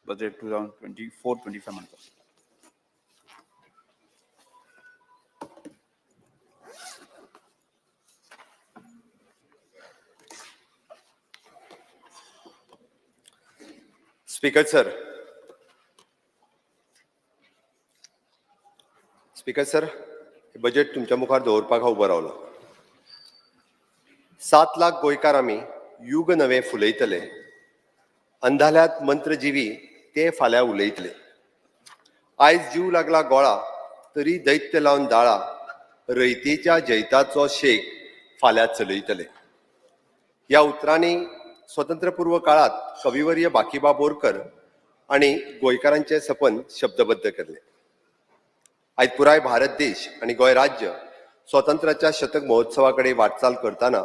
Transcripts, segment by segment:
Budget 2024-25 मांडता. Speaker sir, speaker sir, हे budget तुमच्या मुखार दवरपाक हांव उबो रावलो. 7 लाख गोंयकार आमी युग नवें फुलयतले, अंधाल्यात मंत्रजिवी ते फाल्यां उलयतले. आयज जीव लागला गोळा तरी दैत्य लावन दाळा, रयतेच्या जैताचो शेक फाल्यां चलयतले. ह्या उतरांनी स्वतंत्रपूर्व काळात कविवर्य बाकीबाब बोरकर आनी गोंयकारांचें सपन शब्दबद्ध केल्लें. आयज पुराय भारत देश आनी गोंय राज्य स्वतंत्राच्या शतक महोत्सवा कडेन वाटचाल करतना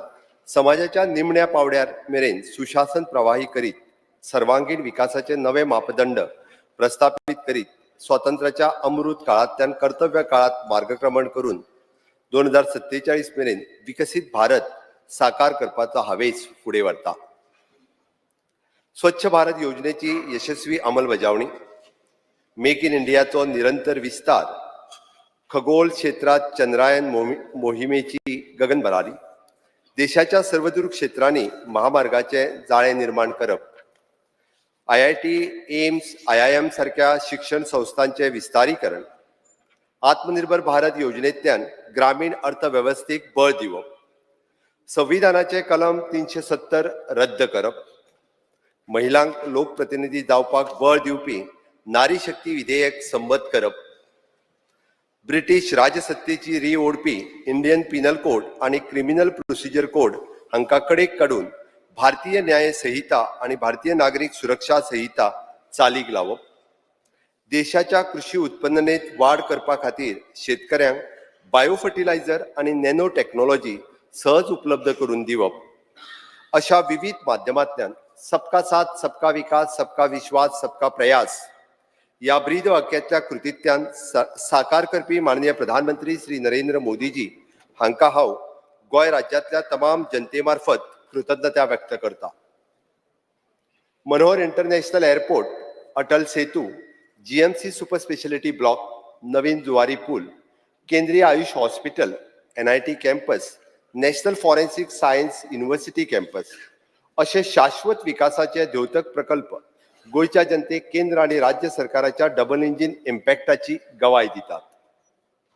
समाजाच्या निमण्या पावड्यार मेरेन सुशासन प्रवाही करीत सर्वांगीण विकासाचे नवे मापदंड प्रस्थापित करीत स्वातंत्र्याच्या अमृत काळांतल्यान कर्तव्य काळात मार्गक्रमण करून 2047 मेरेन विकसीत भारत साकार करपाचो हावेस फुडें व्हरता. स्वच्छ भारत योजनेची यशस्वी अंमलबजावणी, मेक इन इंडियाचो निरंतर विस्तार, खगोल क्षेत्रात चंद्रायन मोहिमेची गगन भरारी, देशाच्या सर्वदूर क्षेत्रांनी महामार्गाचे जाळें निर्माण करप, IIT, AIIMS, IIM सारक्या शिक्षण संस्थांचे विस्तारीकरण, आत्मनिर्भर भारत योजनेंतल्यान ग्रामीण अर्थवेवस्थेक बळ दिवप, संविधानाचे कलम 370 रद्द करप, महिलांक लोकप्रतिनिधी जावपाक बळ दिवपी नारी शक्ती विधेयक संमत करप, ब्रिटीश राजसत्तेची री ओडपी इंडियन पिनल कोड आनी क्रिमिनल प्रोसिजर कोड हांकां कडेक काडून भारतीय न्याय संहिता आनी भारतीय नागरीक सुरक्षा संहिता चालीक लावप, देशाच्या कृषी उत्पन्नेत वाड करपा खातीर शेतकऱ्यांक बायो फर्टिलायझर आनी नॅनो टेक्नॉलॉजी सहज उपलब्ध करून दिवप, अशा विविध माध्यमांतल्यान सबका साथ, सबका विकास, सबका विश्वास, सबका प्रयास या ब्रीद वाक्याच्या कृतींतल्यान साकार करपी माननीय प्रधानमंत्री श्री नरेंद्र मोदीजी हांकां हांव गोंय राज्यांतल्या तमाम जनते मार्फत कृतज्ञता व्यक्त करता. Manohar international airport, Atal Setu, GMC super speciality block, Naveen Zuari Pul, Kendriya Ayush hospital, NIT campus, national forensic science university campus असे शाश्वत विकासाचे द्योतक प्रकल्प गोंयच्या जनतेक केंद्र आनी राज्य सरकाराच्या डबल इंजीन इम्पॅक्टाची गवाय दितात.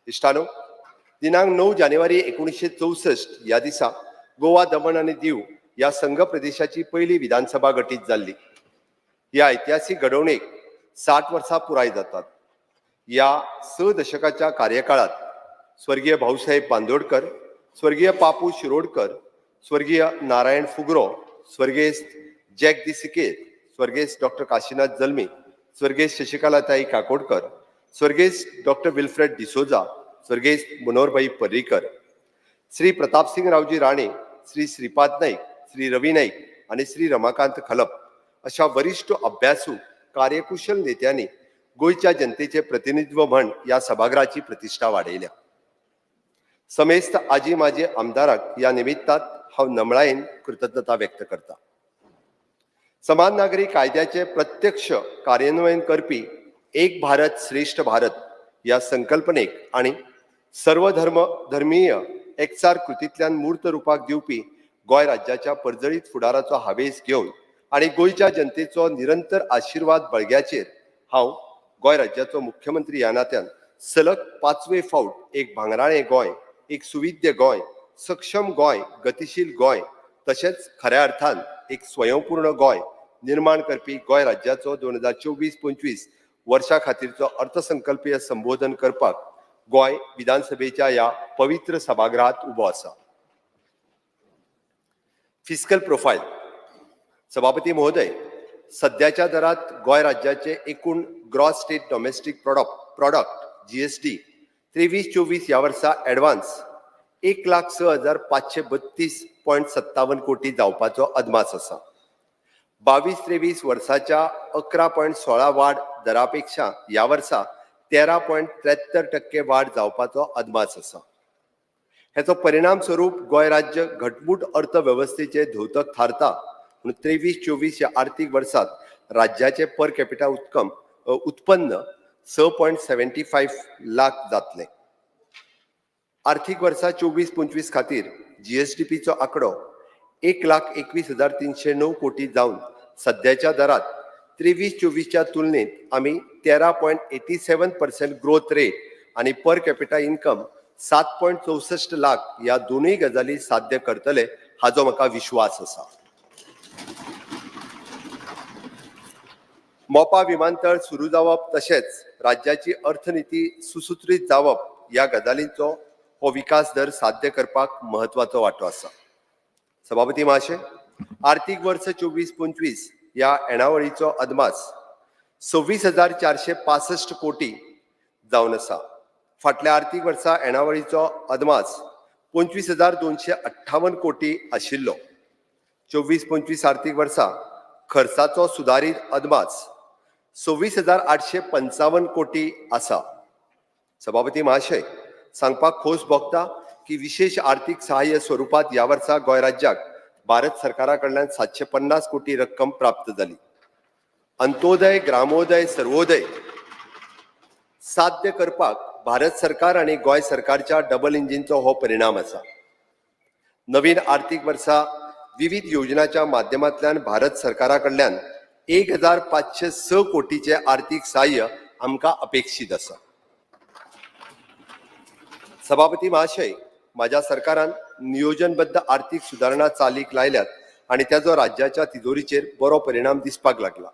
इश्टानो, दिनांक 9 जानेवारी 1964 ह्या दिसा गोवा, दमण आनी दीव ह्या संघ प्रदेशाची पयली विधानसभा गठीत जाल्ली. ह्या ऐतिहासीक घडोवणेक 60 वर्सां पुराय जातात. ह्या 6 दशकाच्या कार्यकाळात स्वर्गीय भाऊसाहेब बांदोडकर, स्वर्गीय पापू शिरोडकर, स्वर्गीय नारायण फुगरो, स्वर्गेस्त जॅक दी सिकेर, स्वर्गेस्त डॉक्टर काशीनाथ जल्मी, स्वर्गेस्त शशिकलाताई काकोडकर, स्वर्गेस्त डॉक्टर विल्फ्रेड डिसोजा, स्वर्गेस्त मनोहरभाई पर्रीकर, श्री प्रतापसिंग रावजी राणे, श्री श्रीपाद नाईक, श्री रवी नाईक आनी श्री रमाकांत खलप अशा वरिश्ठ अभ्यासू कार्यकुशल नेत्यांनी गोंयच्या जनतेचे प्रतिनिधित्व म्हण ह्या सभागृहाची प्रतिश्ठा वाडयल्या. समेस्त आजी माजी आमदाराक ह्या निमित्तात हांव नमळायेन कृतज्ञता व्यक्त करता. समान नागरी कायद्याचे प्रत्यक्ष कार्यान्वयन करपी एक भारत श्रेष्ठ भारत ह्या संकल्पनेक आनी सर्व धर्म धर्मीय एकचार कृतींतल्यान मूर्त रुपाक दिवपी गोंय राज्याच्या पर्जळीत फुडाराचो हावेस घेवन आनी गोंयच्या जनतेचो निरंतर आशिर्वाद बळग्याचेर हांव गोंय राज्याचो मुख्यमंत्री ह्या नात्यान सलग 5वे फावट एक भांगराळें गोंय, एक सुविद्य गोंय, सक्षम गोंय, गतिशील गोंय तशेंच खऱ्या अर्थान एक स्वयंपूर्ण गोंय निर्माण करपी गोंय राज्याचो 2024-25 वर्सा खातीरचो अर्थसंकल्पीय संबोधन करपाक गोंय विधानसभेच्या ह्या पवित्र सभागृहात उबो आसा. Fiscal profile. सभापती महोदय, सद्याच्या दरात गोंय राज्याचे एकूण gross state domestic product GSD 23-24 ह्या वर्सा एडवान्स 1,06,532.57 कोटी जावपाचो अदमास आसा. 22-23 वर्साच्या 11.16 वाड दरापेक्षा ह्या वर्सा 13.73% वाड जावपाचो अदमास आसा. हेचो परिणाम स्वरूप गोंय राज्य घटमूट अर्थवेवस्थेचे द्योतक थारता म्हणून 23-24 ह्या आर्थीक वर्सात राज्याचे पर कॅपिटा उत्कम उत्पन्न 6.75 लाख जातलें. आर्थीक वर्सा 24-25 खातीर जीएसडीपीचो आंकडो 1,21,309 कोटी जावन सद्याच्या दरात 23-24च्या तुलनेत आमी 13.87% growth rate आनी पर कॅपिटा इन्कम 7.64 लाख ह्या दोनूय गजाली साध्य करतले हाजो म्हाका विश्वास आसा. मोपा विमानतळ सुरू जावप तशेंच राज्याची अर्थनिती सुसूत्रीत जावप ह्या गजालींचो हो विकास दर साध्य करपाक म्हत्वाचो वांटो आसा. सभापती महाशय, आर्थीक वर्स 24-25 ह्या येणावळीचो अदमास 26,465 कोटी जावन आसा. फाटल्या आर्थीक वर्सा येणावळीचो अदमास 25,258 कोटी आशिल्लो. 24-25 आर्थीक वर्सा खर्चाचो सुदारीत अदमास 26,855 कोटी आसा. सभापती महाशय, सांगपाक खोस भोगता की विशेष आर्थीक सहाय्य स्वरुपात ह्या वर्सा गोंय राज्याक भारत सरकारा कडल्यान 750 कोटी रक्कम प्राप्त जाली. अंत्योदय, ग्रामोदय, सर्वोदय साध्य करपाक भारत सरकार आनी गोंय सरकारच्या डबल इंजिनचो हो परिणाम आसा. नवीन आर्थीक वर्सा विविध योजनाच्या माध्यमांतल्यान भारत सरकारा कडल्यान 1506 कोटीचे आर्थीक सहाय्य आमकां अपेक्षीत आसा. सभापती महाशय, माझ्या सरकारान नियोजनबद्ध आर्थीक सुदारणा चालीक लायल्यात आनी ताजो राज्याच्या तिजोरीचेर बरो परिणाम दिसपाक लागला.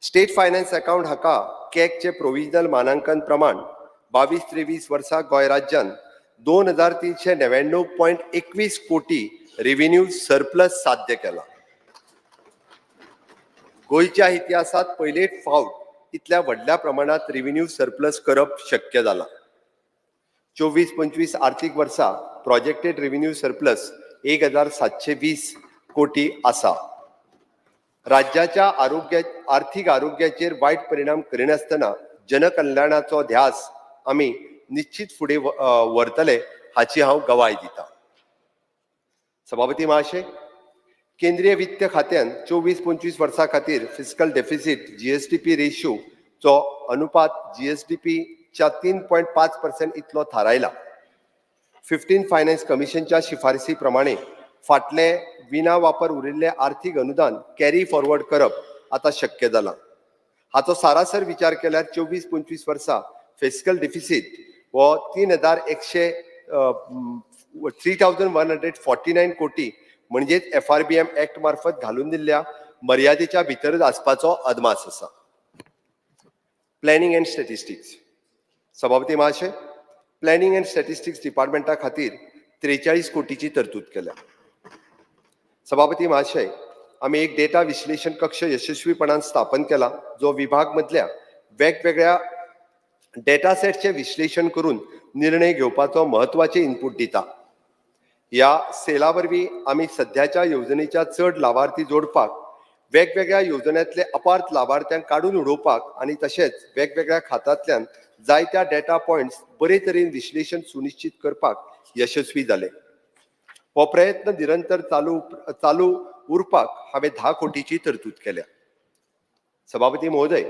स्टेट फायनान्स अकाउंट हाका कॅगचे प्रोविजनल मानांकन प्रमाण 22-23 वर्सा गोंय राज्यान 2399.21 कोटी रेव्हेन्यू सरप्लस साध्य केला. गोंयच्या इतिहासात पयलेच फावट इतल्या व्हडल्या प्रमाणात रेव्हेन्यू सरप्लस करप शक्य जाला. 24-25 आर्थीक वर्सा प्रोजेक्टेड रेव्हेन्यू सरप्लस 1720 कोटी आसा. राज्याच्या आरोग्य आर्थीक आरोग्याचेर वायट परिणाम करिनासतना जनकल्याणाचो ध्यास आमी निश्चित फुडें व्हरतले हाची हांव गवाय दिता. सभापती महाशय, केंद्रीय वित्त खात्यान 24-25 वर्सां खातीर फिस्कल डेफिसीट जीएसडीपी रेशोचो अनुपात जीएसडीपीच्या 3.5% इतलो थारायला. 15 फायनान्स कमिशनच्या शिफारसी प्रमाणे फाटले विना वापर उरिल्ले आर्थीक अनुदान कॅरी फॉरवर्ड करप आतां शक्य जालां. हाचो सारासर विचार केल्यार 24-25 वर्सा फिस्कल डिफिसीट हो तीन हजार एकशे 3149 कोटी म्हणजेच एफआरबीएम एक्ट मार्फत घालून दिल्ल्या मर्यादेच्या भितरच आसपाचो अदमास आसा. Planning and statistics. सभापती महाशय, प्लॅनिंग अँड स्टॅटिस्टिक्स डिपार्टमेंटा खातीर 43 कोटीची तरतूद केल्या. सभापती महाशय, आमी एक डेटा विश्लेषण कक्ष यशस्वीपणान स्थापन केला, जो विभाग मदल्या वेगवेगळ्या डेटा सेटचे विश्लेषण करून निर्णय घेवपाचो म्हत्वाचे इनपूट दिता. ह्या सेला वरवीं आमी सद्याच्या येवजणेच्या चड लावार्थी जोडपाक, वेगवेगळ्या येवजण्यांतले अपार्थ लावार्थ्यांक काडून उडोवपाक आनी तशेंच वेगवेगळ्या खात्यांतल्यान जायत्या डेटा पॉयंट्स बरे तरेन विश्लेषण सुनिश्चित करपाक यशस्वी जाले. हो प्रयत्न निरंतर चालू चालू उरपाक हांवें 10 कोटीची तरतूद केल्या. सभापती महोदय,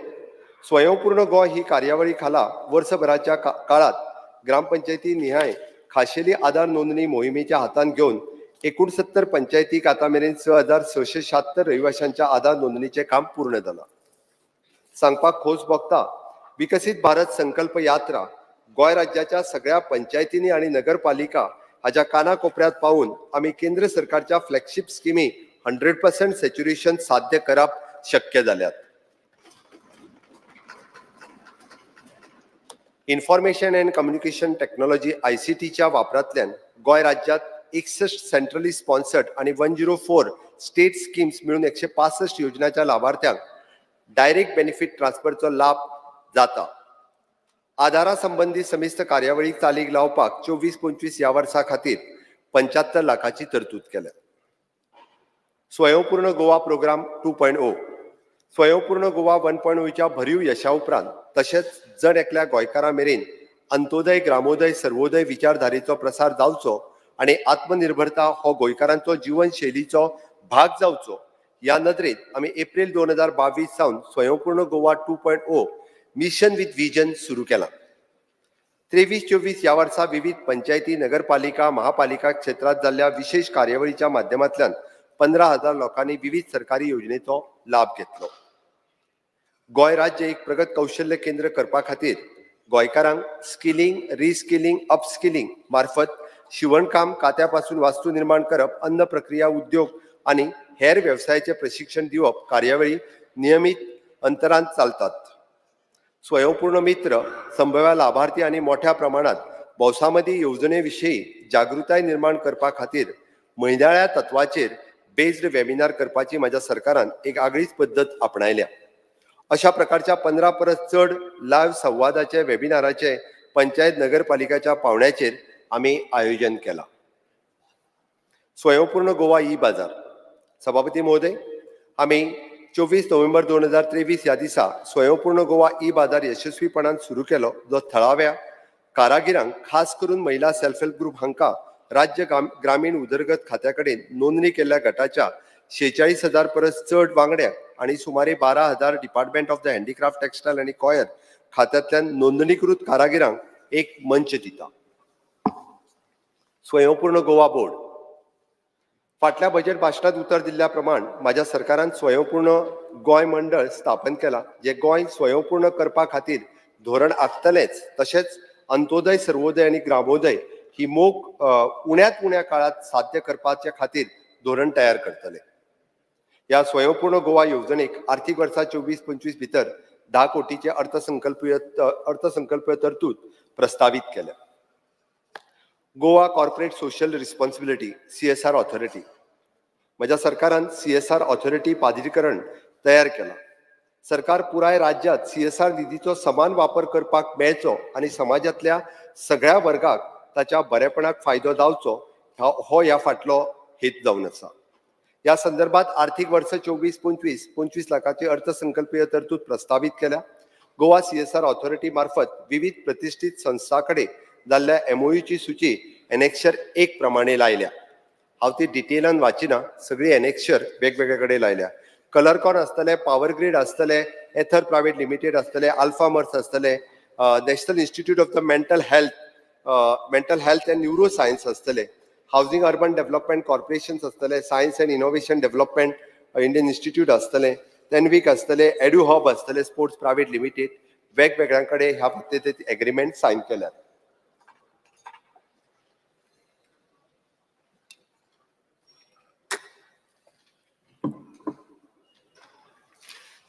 स्वयंपूर्ण गोंय ही कार्यावळी खाला वर्सभराच्या काळात ग्रामपंचायती निहाय खाशेली आधार नोंदणी मोहिमेच्या हातान घेवन 69 पंचायतीक आतां मेरेन 6676 रहिवाशांच्या आधार नोंदणीचें काम पूर्ण जालां. सांगपाक खोस भोगता, विकसीत भारत संकल्प यात्रा गोंय राज्याच्या सगळ्या पंचायतींनी आनी नगरपालिका हाज्या काना कोपऱ्यात पावून आमी केंद्र सरकारच्या फ्लॅगशीप स्किमी 100% सॅच्युरेशन साध्य करप शक्य जाल्यात. इन्फॉर्मेशन अँड कम्युनिकेशन टेक्नॉलॉजी, आयसीटीच्या वापरांतल्यान गोंय राज्यात 61 सेंट्रली स्पॉन्सर्ड आणि 104 स्टेट स्किम्स मिळून 165 योजनाच्या लाभार्थ्यांक डायरेक्ट बेनिफिट ट्रान्सफरचो लाभ जाता. आधारा संबंदी समिस्त कार्यावळी चालीक लावपाक 24-25 ह्या वर्सा खातीर 75 लाखाची तरतूद केल्या. स्वयंपूर्ण गोवा प्रोग्राम 2.0. स्वयंपूर्ण गोवा 1.0च्या भरीव यशा उपरांत तशेंच जण एकल्या गोंयकारा मेरेन अंत्योदय, ग्रामोदय, सर्वोदय विचारधारेचो प्रसार जावचो आनी आत्मनिर्भरता हो गोंयकारांचो जिवनशैलीचो भाग जावचो. ह्या नदरेत आमी एप्रील 2022 सावन Swayampurna Goa 2.0 mission with vision सुरू केलां. 23-24 ह्या वर्सा विविध पंचायती, नगरपालिका, महापालिका क्षेत्रांत जाल्ल्या विशेष कार्यावळीच्या माध्यमांतल्यान 15,000 लोकांनी विविध सरकारी योजनेचो लाभ घेतलो. गोंय राज्य एक प्रगत कौशल्य केंद्र करपा खातीर गोंयकारांक स्किलिंग, रिस्किलिंग, अपस्किलिंग मार्फत शिवणकाम, कात्या पासून वास्तू निर्माण करप, अन्न प्रक्रिया उद्योग आनी हेर वेवसायाचें प्रशिक्षण दिवप कार्यावळी नियमीत अंतरान चालतात. स्वयंपूर्ण मित्र संभाव्य लाभार्थी आनी मोठ्या प्रमाणात भौसा मदीं येवजणे विशीं जागृताय निर्माण करपा खातीर म्हयन्याळ्या तत्वाचेर बेज्ड वेबिनार करपाची म्हाज्या सरकारान एक आगळीच पद्दत आपणायल्या. अशा प्रकारच्या 15 परस चड लायव्ह संवादाचे वेबिनाराचे पंचायत, नगरपालिकेच्या पावंड्याचेर आमी आयोजन केलां. स्वयंपूर्ण गोवा ई बाजार. सभापती महोदय, आमी 24 नोव्हेंबर 2023 ह्या दिसा स्वयंपूर्ण गोवा ई बाजार यशस्वीपणान सुरू केलो, जो थळाव्या कारागिरांक, खास करून महिला सेल्फ हेल्प ग्रुप हांकां राज्य ग्रामीण उदरगत खात्या कडेन नोंदणी केल्ल्या गटाच्या 46,000 परस चड वांगड्यांक आनी सुमारे 12,000 department of the handicraft, textile आनी कॉयर खात्यांतल्यान नोंदणीकृत कारागिरांक एक मंच दिता. स्वयंपूर्ण गोवा बोर्ड. फाटल्या बजेट भाशणांत उतर दिल्ल्या प्रमाण म्हाज्या सरकारान स्वयंपूर्ण गोंय मंडळ स्थापन केलां, जें गोंय स्वयंपूर्ण करपा खातीर धोरण आंखतलेंच, तशेंच अंत्योदय, सर्वोदय आनी ग्रामोदय ही मोख उण्यांत उण्या काळांत साध्य करपाचे खातीर धोरण तयार करतले. ह्या स्वयंपूर्ण गोवा येवजणेक आर्थीक वर्सा 24-25 भितर 10 कोटीचे अर्थसंकल्पीय तरतूद प्रस्तावीत केल्या. Goa corporate social responsibility, CSR authority. म्हज्या सरकारान सीएसआर ऑथॉरिटी प्राधिकरण तयार केलां. सरकार पुराय राज्यांत सीएसआर निधीचो समान वापर करपाक मेळचो आनी समाजांतल्या सगळ्या वर्गाक ताच्या बरेपणाक फायदो जावचो हो ह्या फाटलो हेत जावन आसा. ह्या संदर्भात आर्थीक वर्स 24-25 25 लाखाची अर्थसंकल्पीय तरतूद प्रस्तावीत केल्या. गोवा सीएसआर ऑथॉरिटी मार्फत विविध प्रतिश्ठीत संस्थां कडेन जाल्ल्या एमओयूची सुची एनेक्शर 1 प्रमाणे लायल्या. हांव ती डिटेलान वाचिना, सगळी एनेक्शर वेगवेगळे कडेन लायल्या. कलरकॉन आसतले, पावर ग्रीड आसतले, एथर प्रायवेट लिमिटेड आसतले, अल्फा मर्स आसतले, national institute of the mental health and neuro science आसतले, हावसिंग अर्बन डेव्हलपमेंट कॉर्पोरेशन आसतले, science and innovation development Indian institute आसतले, तेनवीक आसतले, एड्यू हब आसतले, स्पोर्ट्स प्रायवेट लिमिटेड, वेगवेगळ्यां कडेन ह्या बाबतींत एग्रीमेंट सायन केल्यात.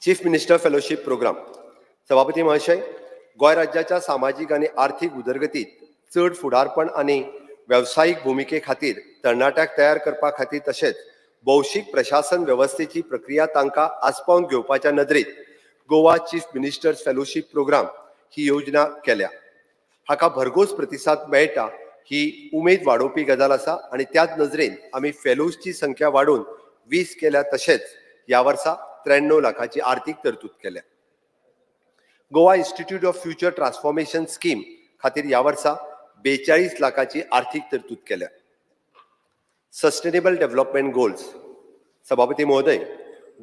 Chief minister fellowship programme. सभापती महाशय, गोंय राज्याच्या सामाजीक आनी आर्थीक उदरगतीत चड फुडारपण आनी वेवसायीक भुमिके खातीर तरणाट्याक तयार करपा खातीर, तशेंच भौशीक प्रशासन वेवस्थेची प्रक्रिया तांकां आस्पावन घेवपाच्या नदरेत Goa chief minister's fellowship programme ही योजना केल्या. हाका भरघोस प्रतिसाद मेळटा ही उमेद वाडोवपी गजाल आसा आनी त्याच नजरेन आमी फेलोजची संख्या वाडोवन 20 केल्या, तशेंच ह्या वर्सा 93 लाखाची आर्थीक तरतूद केल्या. Goa institute of future transformation scheme खातीर ह्या वर्सा 42 लाखाची आर्थीक तरतूद केल्या. Sustainable development goals. सभापती महोदय,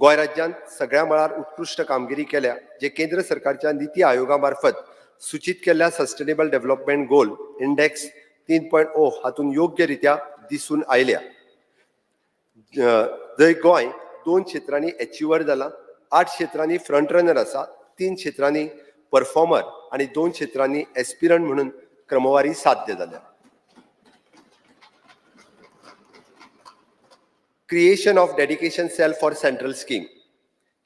गोंय राज्यांत सगळ्या मळार उत्कृश्ट कामगिरी केल्या, जे केंद्र सरकारच्या निती आयोगा मार्फत सूचित केल्ल्या सस्टेनेबल डेव्हलपमेंट गोल इंडेक्स 3.0 हातून योग्य रित्या दिसून आयल्या. जंय गोंय 2 क्षेत्रांनी एचिवर जाला, 8 क्षेत्रांनी फ्रंट रनर आसा, 3 क्षेत्रांनी परफॉर्मर आनी 2 क्षेत्रांनी एस्पिरंट म्हणून क्रमवारी साध्य जाल्या. Creation of dedication cell for central scheme.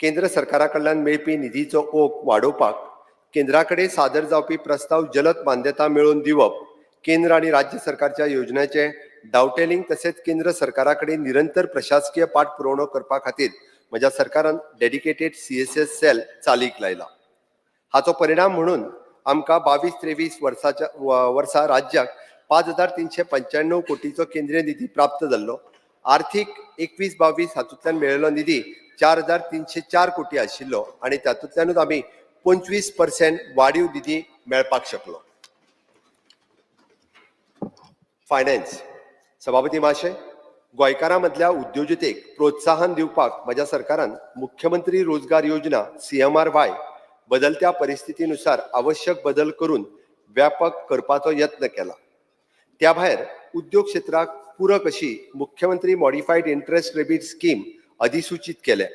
केंद्र सरकारा कडल्यान मेळपी निधीचो ओघ वाडोवपाक केंद्रा कडेन सादर जावपी प्रस्ताव जलद मान्यता मेळोवन दिवप, केंद्र आनी राज्य सरकारच्या योजनांचे डावटेलिंग तशेंच केंद्र सरकारा कडेन निरंतर प्रशासकीय पाठपुरवणो करपा खातीर म्हज्या सरकारान डेडिकेटेड सीएसएस सेल चालीक लायला. हाचो परिणाम म्हणून आमकां 22-23 वर्साच्या वर्सा राज्याक 5395 कोटीचो केंद्रीय निधी प्राप्त जाल्लो. आर्थीक 21-22 हातूंतल्यान मेळिल्लो निधी 4304 कोटी आशिल्लो आनी तातूंतल्यानूच आमी 25% वाडीव निधी मेळपाक शकलो. फायनान्स. सभापती महाशय, गोंयकारां मदल्या उद्योजतेक प्रोत्साहन दिवपाक म्हज्या सरकारान मुख्यमंत्री रोजगार योजना सीएमआर वाय बदलत्या परिस्थितीनुसार आवश्यक बदल करून व्यापक करपाचो यत्न केला. त्या भायर उद्योग क्षेत्राक पूरक अशी मुख्यमंत्री मॉडिफायड इंटरेस्ट रेबीट स्कीम अधिसूचीत केल्या.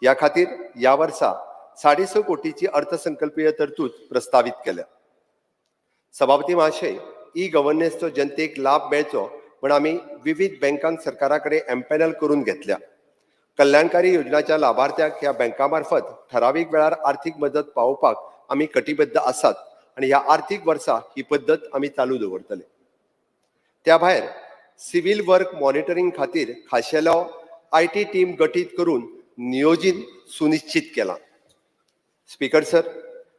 ह्या खातीर ह्या वर्सा 6.5 कोटीची अर्थसंकल्पीय तरतूद प्रस्तावीत केल्या. सभापती महाशय, ई गव्हर्नन्सचो जनतेक लाभ मेळचो म्हण आमी विवीध बँकांक सरकारा कडेन एम्पॅनल करून घेतल्या. कल्याणकारी योजनाच्या लाभार्थ्याक ह्या बँका मार्फत ठरावीक वेळार आर्थीक मदत पावोवपाक आमी कटिबद्ध आसात आनी ह्या आर्थीक वर्सा ही पद्दत आमी चालू दवरतले. त्या भायर सिव्हील वर्क मॉनिटरींग खातीर खाशेलो IT team गठीत करून नियोजीन सुनिश्चित केलां. स्पीकर सर,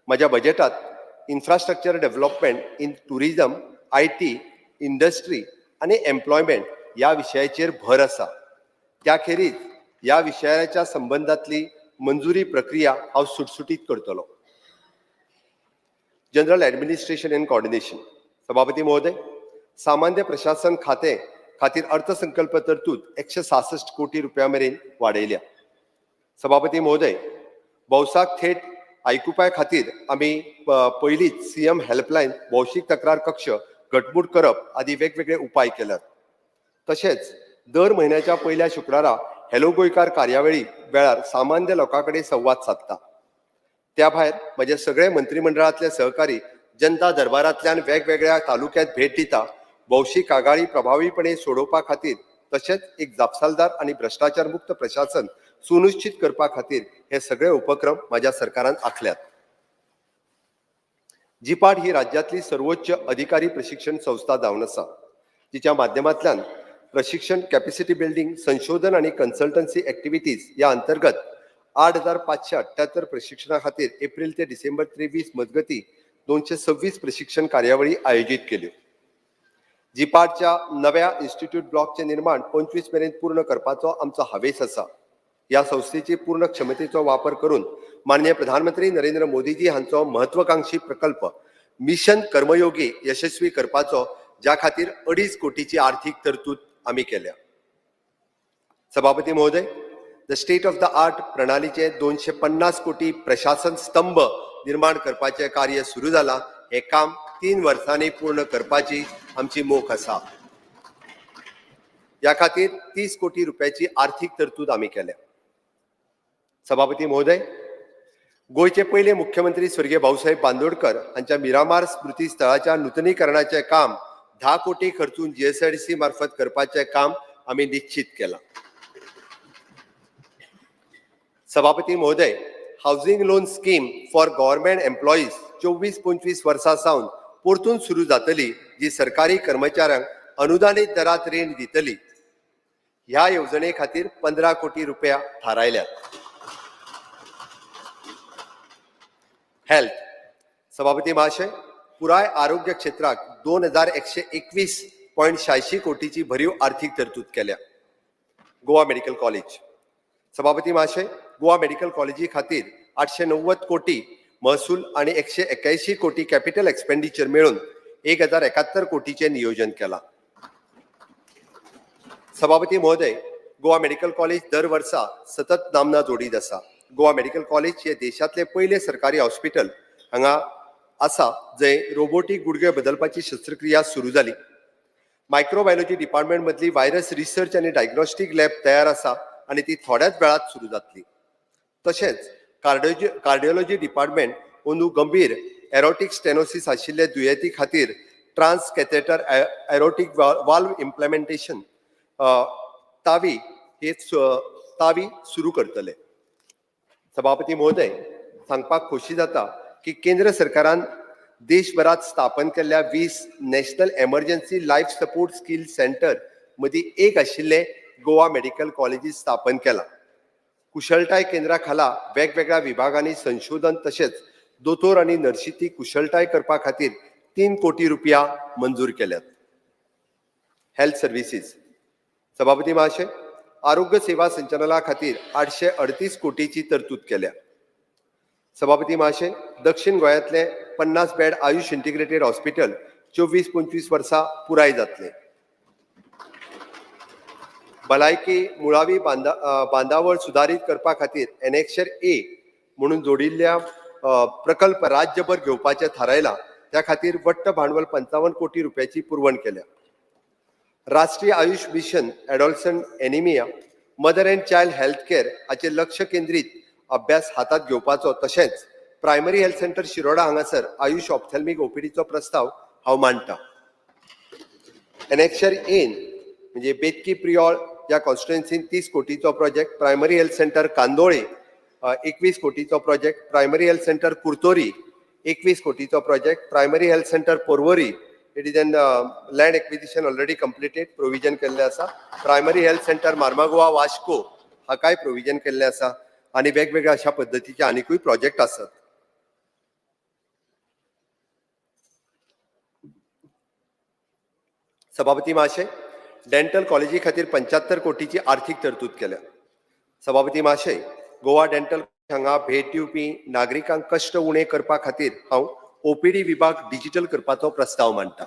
म्हज्या बजेटात infrastructure development in tourism, IT, industry आनी एम्प्लॉयमेंट ह्या विशयाचेर भर आसा. त्या खेरीज ह्या विशयाच्या संबंदांतली मंजुरी प्रक्रिया हांव सुटसुटीत करतलो. General administration and coordination. सभापती महोदय, सामान्य प्रशासन खातें खातीर अर्थसंकल्प तरतूद 166 कोटी रुपया मेरेन वाडयल्या. सभापती महोदय, भौसाक थेट आयकुपा खातीर आमी पयलींच सीएम हेल्पलायन, भौशीक तक्रार कक्ष घटमूट करप आदी वेगवेगळे उपाय केल्यात. तशेंच दर म्हयन्याच्या पयल्या शुक्रारा हॅलो गोंयकार कार्यावळी वेळार सामान्य लोकां कडेन संवाद सादता. त्या भायर म्हजे सगळे मंत्रिमंडळांतले सहकारी जनता दरबारांतल्यान वेगवेगळ्या तालुक्यांत भेट दिता. भौशीक कागाळी प्रभावीपणे सोडोवपा खातीर तशेंच एक जापसालदार आनी भ्रश्टाचार मुक्त प्रशासन सुनिश्चित करपा खातीर हे सगळे उपक्रम म्हज्या सरकारान आखल्यात. जिपाट ही राज्यांतली सर्वोच्च अधिकारी प्रशिक्षण संस्था जावन आसा, जिच्या माध्यमांतल्यान प्रशिक्षण, कॅपॅसिटी बिल्डिंग, संशोधन आनी कन्सल्टन्सी एक्टिविटीज ह्या अंतर्गत 8578 प्रशिक्षणा खातीर एप्रील ते डिसेंबर 23 मजगती 226 प्रशिक्षण कार्यावळी आयोजीत केल्यो. जिपाटच्या नव्या इन्स्टिट्यूट ब्लॉकचें निर्माण 25 मेरेन पूर्ण करपाचो आमचो हावेस आसा. ह्या संस्थेची पूर्ण क्षमतेचो वापर करून माननीय प्रधानमंत्री नरेंद्र मोदीजी हांचो महत्वाकांक्षी प्रकल्प मिशन कर्मयोगी यशस्वी करपाचो, ज्या खातीर 2.5 कोटीची आर्थिक तरतूद आमी केल्या. सभापती महोदय, the state of the art प्रणालीचे 250 कोटी प्रशासन स्तंभ निर्माण करपाचें कार्य सुरू जालां. हें काम 3 वर्सांनी पूर्ण करपाची आमची मोख आसा. ह्या खातीर 30 कोटी रुपयाची आर्थिक तरतूद आमी केल्या. सभापती महोदय, गोंयचे पयले मुख्यमंत्री स्वर्गीय भाऊसाहेब बांदोडकर हांच्या मिरामार स्मृती स्थळाच्या नुतनीकरणाचें काम 10 कोटी खर्चून जीएसआयडीसी मार्फत करपाचें काम आमी निश्चित केलां. सभापती महोदय, housing loan scheme for government employees 24-25 वर्सां सावन परतून सुरू जातली, जी सरकारी कर्मचाऱ्यांक अनुदानीत दरात रीण दितली. ह्या येवजणे खातीर 15 कोटी रुपया थारायल्यात. हेल्थ. सभापती महाशय, पुराय आरोग्य क्षेत्राक 2121.86 कोटीची भरीव आर्थिक तरतूद केल्या. Goa medical college. सभापती महाशय, गोवा मेडिकल कॉलेजी खातीर 890 कोटी महसूल आणि 181 कोटी कॅपिटल एक्सपेंडिचर मेळून 1071 कोटीचे नियोजन केलां. सभापती महोदय, गोवा मेडिकल कॉलेज दर वर्सा सतत नामना जोडीत आसा. गोवा मेडिकल कॉलेज हे देशांतले पयले सरकारी हॉस्पिटल हांगा आसा, जंय रोबोटीक गुडघे बदलपाची शस्त्रक्रिया सुरू जाली. मायक्रोबायोलॉजी डिपार्टमेंट मदली व्हायरस रिसर्च आनी डायग्नोस्टीक लॅब तयार आसा आनी ती थोड्याच वेळात सुरू जातली. तशेंच कार्डिओलॉजी डिपार्टमेंट अंदू गंभीर एरोटीक स्टेनोसिस आशिल्ले दुयेंती खातीर trans catheter aortic valve implementation TAVI हे तावी सुरू करतले. सभापती महोदय, सांगपाक खोशी जाता की केंद्र सरकारान देशभरात स्थापन केल्ल्या 20 national emergency life support skill centre मदीं एक आशिल्ले गोवा मेडिकल कॉलेजीत स्थापन केलां. कुशळटाय केंद्रा खाला वेगवेगळ्या विभागांनी संशोधन तशेंच दोतोर आनी नर्शीची कुशळटाय करपा खातीर 3 कोटी रुपया मंजूर केल्यात. Health services. सभापती महाशय, आरोग्य सेवा संचालना खातीर 838 कोटीची तरतूद केल्या. सभापती महाशय, दक्षिण गोंयांतले 50 बेड आयुष इंटिग्रेटेड हॉस्पिटल 24-25 वर्सां पुराय जातले. भलायकी मुळावी बांदावळ सुदारीत करपा खातीर एनेक्शर ए म्हणून जोडिल्ल्या प्रकल्प राज्यभर घेवपाचे थारायला. त्या खातीर वट्ट भांडवल 55 कोटी रुपयाची पुरवण केल्या. राष्ट्रीय Ayush mission, adolescent anaemia, mother and child health care हाचेर लक्ष केंद्रीत अभ्यास हातात घेवपाचो, तशेंच प्रायमरी हेल्थ सेंटर शिरोडा हांगासर आयुष ऑप्थॅल्मिक ओपीडीचो प्रस्ताव हांव मांडटा. एनेक्शर एन म्हणजे बेतकी प्रियोळ ह्या कॉन्स्टिट्युएन्सीन 30 कोटीचो project, primary health centre Candolim 21 कोटीचो project, primary health centre Curtorim 21 कोटीचो project, primary health centre Porvorim, it is an land acquisition already completed, provision केल्लें आसा. Primary health centre Mormugao Vasco हाकाय provision केल्लें आसा आनी वेगवेगळ्या अशा पद्दतीचे आनिकूय प्रोजेक्ट आसात. सभापती महाशय, डेंटल कॉलेजी खातीर 75 कोटीची आर्थीक तरतूद केल्या. सभापती महाशय, गोवा डेंटल हांगा भेट दिवपी नागरिकांक कश्ट उणे करपा खातीर हांव ओपीडी विभाग डिजिटल करपाचो प्रस्ताव मांडटा.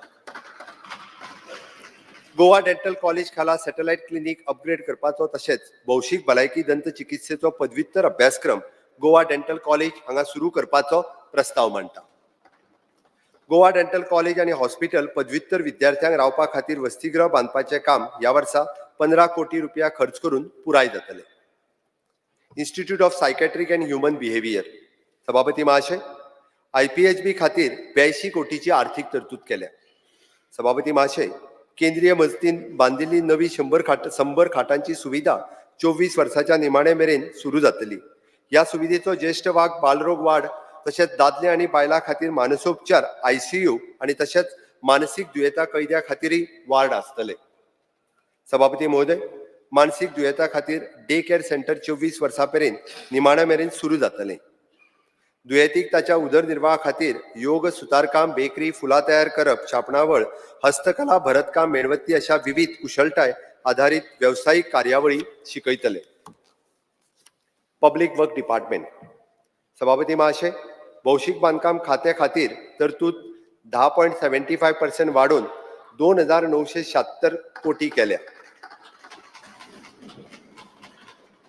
गोवा डेंटल कॉलेज खाला सॅटलायट क्लिनीक अपग्रेड करपाचो, तशेंच भौशीक भलायकी दंत चिकित्सेचो पदव्युत्तर अभ्यासक्रम गोवा डेंटल कॉलेज हांगा सुरू करपाचो प्रस्ताव मांडटा. गोवा डेंटल कॉलेज आनी हॉस्पिटल पदव्युत्तर विद्यार्थ्यांक रावपा खातीर वसतीगृह बांदपाचें काम ह्या वर्सा 15 कोटी रुपया खर्च करून पुराय जातलें. Institute of psychiatric and human behaviour. सभापती महाशय, आयपीएचबी खातीर 82 कोटीची आर्थीक तरतूद केल्या. सभापती महाशय, केंद्रीय मजतीन बांदिल्ली नवी 100 खाटांची सुविधा 24 वर्साच्या निमाणे मेरेन सुरू जातली. ह्या सुविधेचो ज्येश्ठ वाग बालरोग वाड, तशेंच दादले आनी बायलां खातीर मानसोपचार आयसीयू आनी तशेंच मानसीक दुयेंता कैद्या खातीरय वार्ड आसतले. सभापती महोदय, मानसीक दुयेंता खातीर डे केअर सेंटर 24 वर्सां मेरेन निमाण्या मेरेन सुरू जातलें. दुयेंतीक ताच्या उदरनिर्वाहा खातीर योग, सुतारकाम, बेकरी, फुलां तयार करप, छापणावळ, हस्तकला, भरतकाम, मेणबत्ती अशा विविध कुशळटाय आधारीत वेवसायीक कार्यावळी शिकयतले. Public work department. सभापती महाशय, भौशीक बांदकाम खात्या खातीर तरतूद 10.75% वाडोवन 2,976 कोटी केल्या.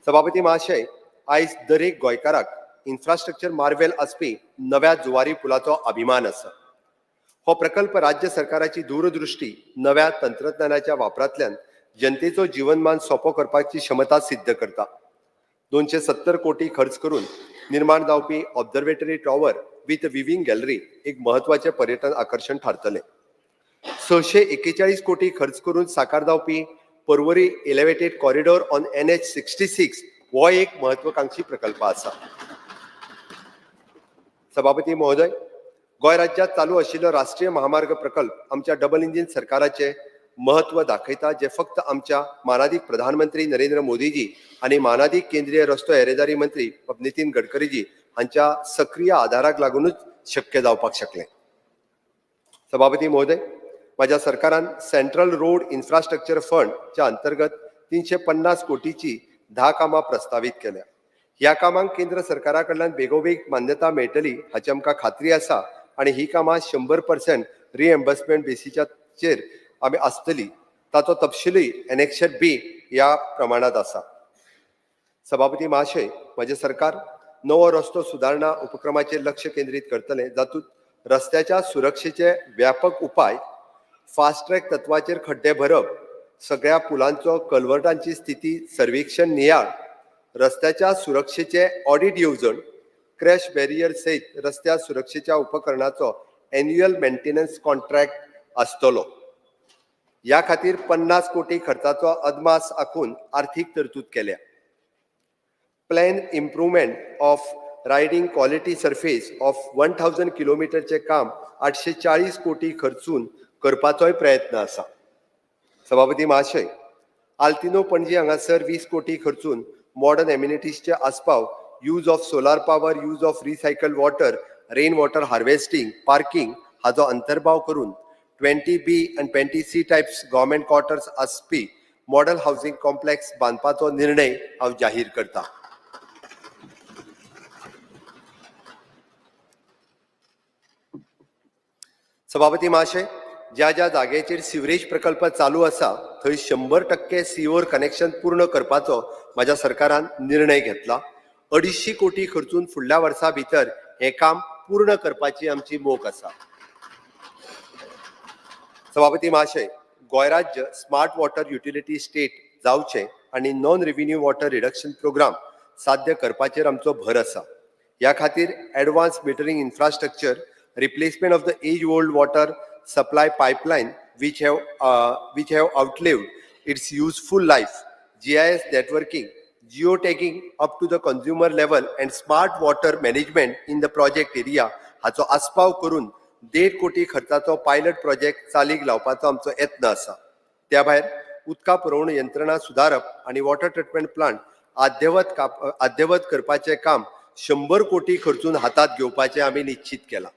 सभापती महाशय, आयज दरेक गोंयकाराक इन्फ्रास्ट्रक्चर मार्वेल आसपी नव्या जुवारी पुलाचो अभिमान आसा. हो प्रकल्प राज्य सरकाराची दूरदृष्टी नव्या तंत्रज्ञानाच्या वापरांतल्यान जनतेचो जीवनमान सोंपो करपाची क्षमता सिद्ध करता. 270 कोटी खर्च करून निर्माण जावपी observatory tower with viewing gallery एक म्हत्वाचें पर्यटन आकर्शण थारतलें. 641 कोटी खर्च करून साकार जावपी Porvorim elevated corridor on NH 66 हो एक महत्वाकांक्षी प्रकल्प आसा. सभापती महोदय, गोंय राज्यांत चालू आशिल्लो राष्ट्रीय महामार्ग प्रकल्प आमच्या डबल इंजीन सरकाराचे महत्व दाखयता, जे फक्त आमच्या मानादीक प्रधानमंत्री नरेंद्र मोदीजी आनी मानादीक केंद्रीय रस्तो येरादारी मंत्री नितीन गडकरीजी हांच्या सक्रीय आदाराक लागूनच शक्य जावपाक शकलें. सभापती महोदय, माझ्या सरकारान सेंट्रल रोड इन्फ्रास्ट्रक्चर फंडच्या अंतर्गत 350 कोटीची 10 कामां प्रस्तावीत केल्या. ह्या कामांक केंद्र सरकारा कडल्यान बेगोबेग मान्यता मेळटली हाची आमकां खात्री आसा आनी ही कामां 100% रिएम्बर्समेंट बेसीचेर आमी आसतली. ताचो तपशीलूय एनेक्शर बी ह्या प्रमाणांत आसा. सभापती महाशय, म्हजें सरकार नवो रस्तो सुदारणा उपक्रमाचेर लक्ष केंद्रीत करतलें, जातूंत रस्त्याच्या सुरक्षेचे व्यापक उपाय, फास्ट ट्रॅक तत्वाचेर खड्डे भरप, सगळ्या पुलांचो कलवर्टांची स्थिती सर्वेक्षण नियाळ, रस्त्याच्या सुरक्षेचे ऑडिट येवजण, क्रॅश बॅरियर सयत रस्त्या सुरक्षेच्या उपकरणाचो एन्युअल मेंटेनन्स कॉन्ट्रॅक्ट आसतलो. ह्या खातीर 50 कोटी खर्चाचो अदमास आखून आर्थीक तरतूद केल्या. Plan improvement of riding quality surface of 1000 किलोमिटरचें काम 840 कोटी खर्चून करपाचोय प्रयत्न आसा. सभापती महाशय, आल्तिनो पणजी हांगासर 20 कोटी खर्चून मॉडर्न एम्युनिटीजचे आस्पाव, use of solar power, use of recycle water, rain water harvesting, parking हाचो अंतर्भाव करून 20B आनी 20C types government quarters आसपी मॉडल हावजींग कॉम्प्लेक्स बांदपाचो निर्णय हांव जाहीर करता. सभापती महाशय, ज्या ज्या जाग्याचेर सिवरेज प्रकल्प चालू आसा थंय 100% सिओर कनेक्शन पूर्ण करपाचो म्हाज्या सरकारान निर्णय घेतला. 250 कोटी खर्चून फुडल्या वर्सा भितर हें काम पूर्ण करपाची आमची मोख आसा. सभापती महाशय, गोंय राज्य स्मार्ट वॉटर युटिलिटी स्टेट जावचें आनी non revenue water reduction programme साध्य करपाचेर आमचो भर आसा. ह्या खातीर advance metering infrastructure, replacement of the age old water supply pipeline which have outlived its useful life, GIS networking, geo tagging up to the consumer level and smart water management in the project area हाचो आस्पाव करून 1.5 कोटी खर्चाचो pilot project चालीक लावपाचो आमचो यत्न आसा. त्या भायर उदका पुरवण यंत्रणा सुदारप आनी वॉटर ट्रिटमेंट प्लांट अद्ययावत करपाचें काम 100 कोटी खर्चून हातांत घेवपाचें आमी निश्चीत केलां.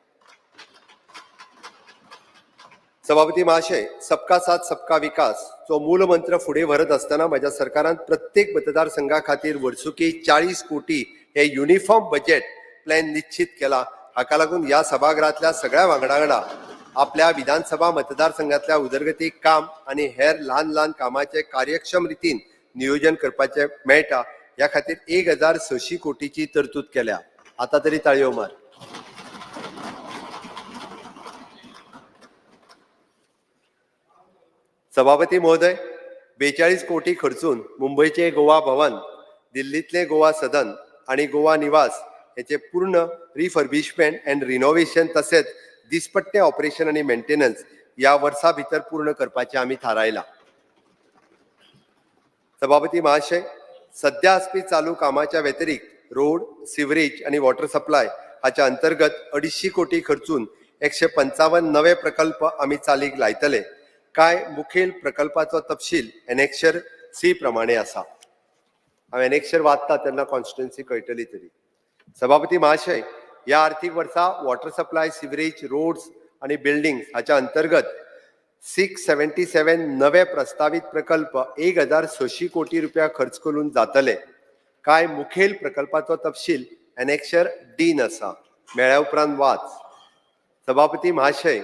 सभापती महाशय, सबका साथ सबका विकास चो मूलमंत्र फुडें व्हरत आसतना म्हज्या सरकारान प्रत्येक मतदारसंघा खातीर वर्सुकी 40 कोटी हे युनिफॉर्म बजेट प्लॅन निश्चीत केला. हाका लागून ह्या सभाघरांतल्या सगळ्या वांगडा वांगडा आपल्या विधानसभा मतदारसंघातल्या उदरगती काम आनी हेर ल्हान ल्हान कामाचे कार्यक्षम रितीन नियोजन करपाचें मेळटा. ह्या खातीर 1600 कोटीची तरतूद केल्या. आता तरी ताळयो मार. सभापती महोदय, 42 कोटी खर्चून मुंबयचे गोवा भवन, दिल्लीतले गोवा सदन आणि गोवा निवास हेचे पूर्ण रिफर्बिशमेंट अँड रिनोव्हेशन तसेच दिसपट्टे ऑपरेशन आणि मेंटेनन्स या वर्सा भितर पूर्ण करपाचें आमी थारायलां. सभापती महाशय, सध्या आसपी चालू कामाच्या व्यतिरिक्त रोड, सिवरेज आणि वॉटर सप्लाय हाच्या अंतर्गत 250 कोटी खर्चून 155 नवे प्रकल्प आमी चालीक लायतले. कांय मुखेल प्रकल्पाचो तपशील एनेक्शर सी प्रमाणे आसा. हांव एनेक्शर वाचता तेन्ना कॉन्स्टिट्युएन्सी कळटली तरी. सभापती महाशय, ह्या आर्थीक वर्सा वॉटर सप्लाय, सिवरेज, रोड्स आणि बिल्डिंग्स हाच्या अंतर्गत 677 नवे प्रस्तावीत प्रकल्प 1600 कोटी रुपया खर्च करून जातले. कांय मुखेल प्रकल्पाचो तपशील एनेक्शर डीन आसा. मेळ्या उपरांत वाच. सभापती महाशय,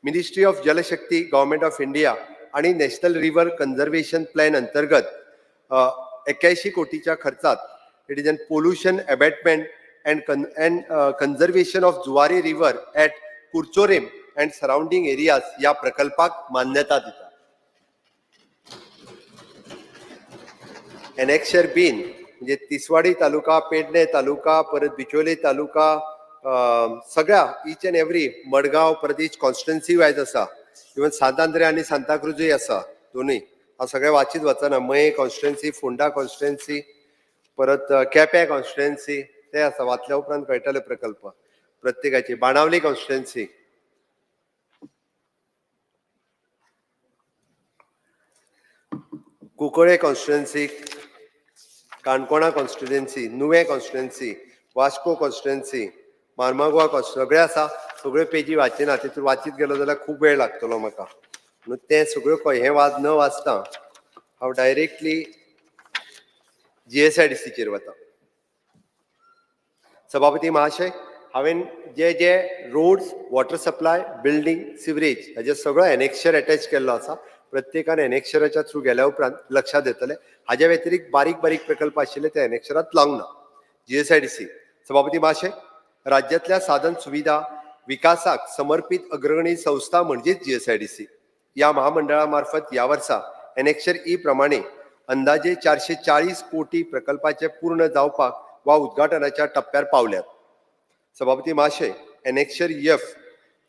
Ministry of Jalshakti, Government of India आणि नॅशनल रिव्हर कन्झर्वेशन प्लॅन अंतर्गत 81 कोटीच्या खर्चात it is an pollution abatement and conservation of Zuari River at Curchorem and surrounding areas या प्रकल्पाक मान्यता दिता. एनेक्शर बीन म्हणजे तिसवाडी तालुका, पेडणे तालुका, परत बिचोले तालुका, सगळ्या इच अँड एवरी मडगांव, परत इच कॉन्स्टिट्युएन्सी वायज आसा. इवन सांत आंद्रे आनी सांताक्रुजूय आसा दोनूय. हांव सगळें वाचीत वचना. मये कॉन्स्टिट्युएन्सी, फोंडा कॉन्स्टिट्युएन्सी, परत केप्यां कॉन्स्टिट्युएन्सी ते आसा. वाचल्या उपरांत कळटले प्रकल्प प्रत्येकाची. Benaulim constituency, Cuncolim constituency, Canacona constituency, Nuvem constituency, Vasco constituency, Mormugao constituency सगळे आसा. सगळ्यो पेजी वाचिना, तितून वाचीत गेलो जाल्यार खूब वेळ लागतलो म्हाका. म्हणून तें सगळ्यो हें वाच न वाचता हांव डायरेक्टली जीएसआयडीसीचेर वता. सभापती महाशय, हांवें जे जे roads, water supply, building, sewerage हाजे सगळो एनेक्शर एटॅच केल्लो आसा. प्रत्येकान एनेक्शराच्या थ्रू गेल्या उपरांत लक्षात येतलें. हाज्या व्यतिरिक्त बारीक बारीक प्रकल्प आशिल्ले ते एनेक्शरांत लावंक ना. जीएसआयडीसी. सभापती महाशय, राज्यांतल्या साधन सुविधा विकासाक समर्पित अग्रगणी संस्था म्हणजेच जीएसआयडीसी. या महामंडळा मार्फत ह्या वर्सा एनेक्शर ई प्रमाणे अंदाजे 440 कोटी प्रकल्पाचे पूर्ण जावपाक वा उद्घाटनाच्या टप्प्यार पावल्यात. सभापती महाशय, एनेक्शर एफ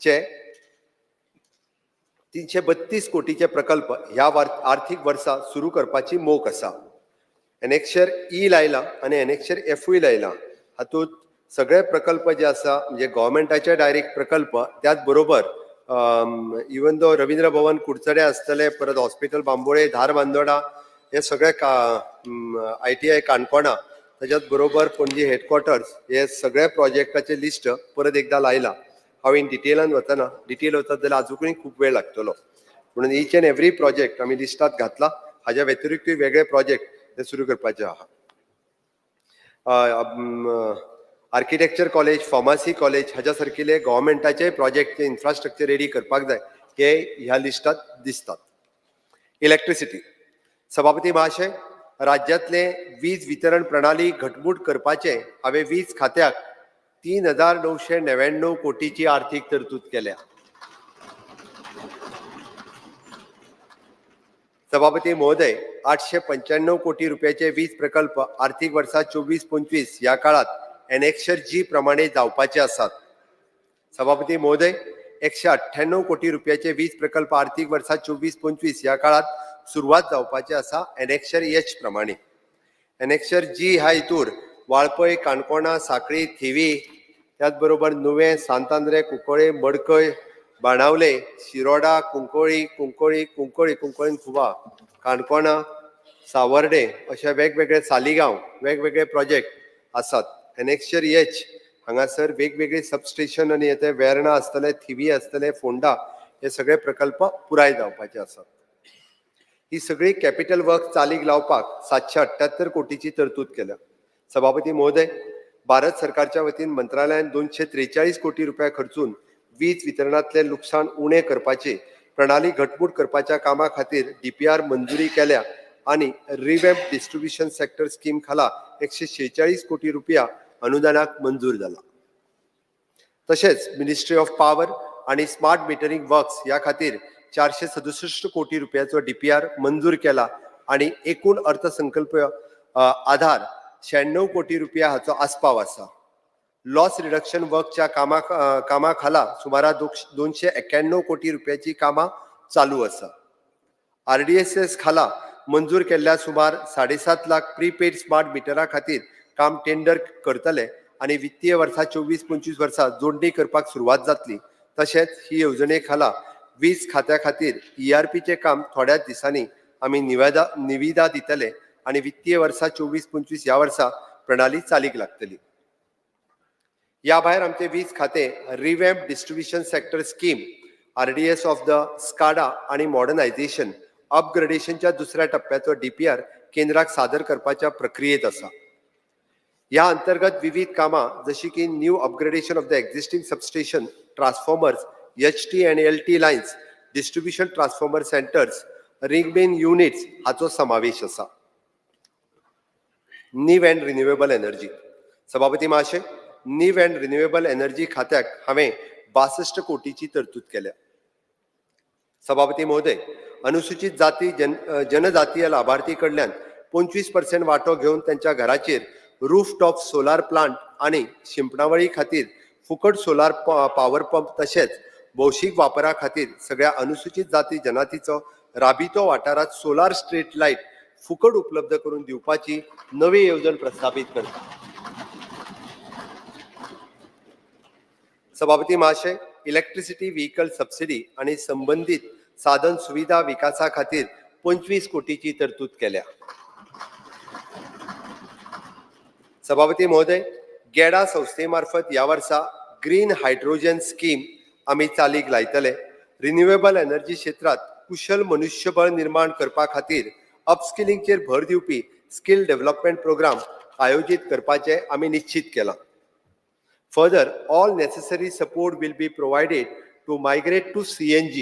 चे 332 कोटीचे प्रकल्प ह्या आर्थीक वर्सा सुरू करपाची मोख आसा. एनेक्शर ई लायला आनी एनेक्शर एफूय लायला. हातूंत सगळे प्रकल्प जे आसा म्हणजे गव्हर्मेंटाचे डायरेक्ट प्रकल्प, त्याच बरोबर इवन दो रवींद्र भवन कुडचडे आसतले, परत हॉस्पिटल बांबोळे, धारबांदोडा, हे सगळे आयटीआय काणकोणा, त्याच्याच बरोबर पणजी हेडक्वॉर्टर्स, हे सगळे प्रोजेक्टाचे लिस्ट परत एकदा लायला. हांव इन डिटेलान वचना. डिटेल वचत जाल्यार आजुकूय खूब वेळ लागतलो. म्हणून इच अँड एवरी प्रोजेक्ट आमी लिस्टात घातला. हाज्या व्यतिरिक्तूय वेगळे प्रोजेक्ट ते सुरू करपाचे आहा. आर्किटेक्चर कॉलेज, फार्मासी कॉलेज हाज्या सारकिले गव्हर्मेंटाचे प्रोजेक्टचे इन्फ्रास्ट्रक्चर रेडी करपाक जाय. हे ह्या लिस्टात दिसतात. इलेक्ट्रिसिटी. सभापती महाशय, राज्यांतले वीज वितरण प्रणाली घटमूट करपाचे हांवें वीज खात्याक 3,999 कोटीची आर्थीक तरतूद केल्या. सभापती महोदय, 895 कोटी रुपयाचे वीज प्रकल्प आर्थीक वर्सा 24-25 ह्या काळात एनेक्शर जी प्रमाणे जावपाचे आसात. सभापती महोदय, 198 कोटी रुपयाचे वीज प्रकल्प आर्थीक वर्सा 24-25 ह्या काळात सुरवात जावपाचे आसा एनेक्शर एच प्रमाणे. एनेक्शर जी ह्या हितूर वाळपय, काणकोणा, साखळी, थिवी, त्याच बरोबर नुवें, सांतांद्रे, कुंकळे, मडकय, बाणावले, शिरोडा, कुंकळी, कुंकळी, कुंकळी, कुंकळीन खुबा, काणकोणा, सावर्डे अशे वेगवेगळे सालिगांव वेगवेगळे प्रोजेक्ट आसात. एनेक्शर एच हांगासर वेगवेगळे सबस्टेशन आनी येते वेर्णा आसतले, थिवी आसतले, फोंडा हे सगळे प्रकल्प पुराय जावपाचे आसात. ही सगळी कॅपिटल वर्क चालीक लावपाक 778 कोटीची तरतूद केल्या. सभापती महोदय, भारत सरकारच्या वतीन मंत्रालयान 243 कोटी रुपया खर्चून वीज वितरणांतले लुकसाण उणें करपाची प्रणाली घटमूट करपाच्या कामा खातीर डीपीआर मंजुरी केल्या आनी रिवॅम्प डिस्ट्रिब्युशन सेक्टर स्कीम खाला 146 कोटी रुपया अनुदानाक मंजूर जाला. तशेंच मिनिस्ट्री ऑफ पॉवर आनी स्मार्ट मिटरिंग वर्क्स ह्या खातीर 467 कोटी रुपयाचो डीपीआर मंजूर केला आनी एकूण अर्थसंकल्प आधार 96 कोटी रुपया हाचो आस्पाव आसा. लॉस रिडक्शन वर्कच्या कामा खाला सुमारा 291 कोटी रुपयाची कामां चालू आसा. आरडीएसएस खाला मंजूर केल्ल्या सुमार 7.5 लाख प्रीपेड स्मार्ट मिटरा खातीर काम टेंडर करतले आनी वित्तीय वर्सा 24-25 वर्सा जोडणी करपाक सुरवात जातली. तशेंच ही येवजणे खाला वीज खात्या खातीर ईआरपीचें काम थोड्याच दिसांनी आमी निविदा दितले आनी वित्तीय वर्सा 24-25 ह्या वर्सा प्रणाली चालीक लागतली. या भायर आमचे वीज खातें revamp distribution sector scheme RDS of the SCADA आनी मॉडर्नायझेशन अपग्रेडेशनच्या दुसऱ्या टप्प्याचो डीपीआर केंद्राक सादर करपाच्या प्रक्रियेत आसा. ह्या अंतर्गत विविध कामां जशी की new upgradation of the existing substation, transformers, HT and LT lines, distribution transformer centres, ring main units हाचो समावेश आसा. New and renewable energy. सभापती महाशय, न्यू अँड रिन्युएबल एनर्जी खात्याक हांवें 62 कोटीची तरतूद केल्या. सभापती महोदय, अनुसूचित जाती जनजातीय लाभार्थी कडल्यान 25% वांटो घेवन त्यांच्या घराचेर रूफ टॉप सोलार प्लांट आनी शिंपणावळी खातीर फुकट सोलार पावर पंप तशेंच भौशीक वापरा खातीर सगळ्या अनुसूचित जाती जनातीचो राबितो वाठारांत सोलार स्ट्रीट लायट फुकट उपलब्ध करून दिवपाची नवी येवजण प्रस्थापीत करता. सभापती महाशय, इलेक्ट्रिसिटी व्हेकल सबसिडी आनी संबंदीत साधन सुविधा विकासा खातीर 25 कोटीची तरतूद केल्या. सभापती महोदय, गेडा संस्थे मार्फत ह्या वर्सा ग्रीन हायड्रोजन स्कीम आमी चालीक लायतले. रिन्युएबल एनर्जी क्षेत्रांत कुशल मनुष्यबळ निर्माण करपा खातीर अपस्किलिंगचेर भर दिवपी स्किल डेव्हलपमेंट प्रोग्राम आयोजीत करपाचें आमी निश्चीत केलां. Further, all necessary support will be provided to migrate to CNG.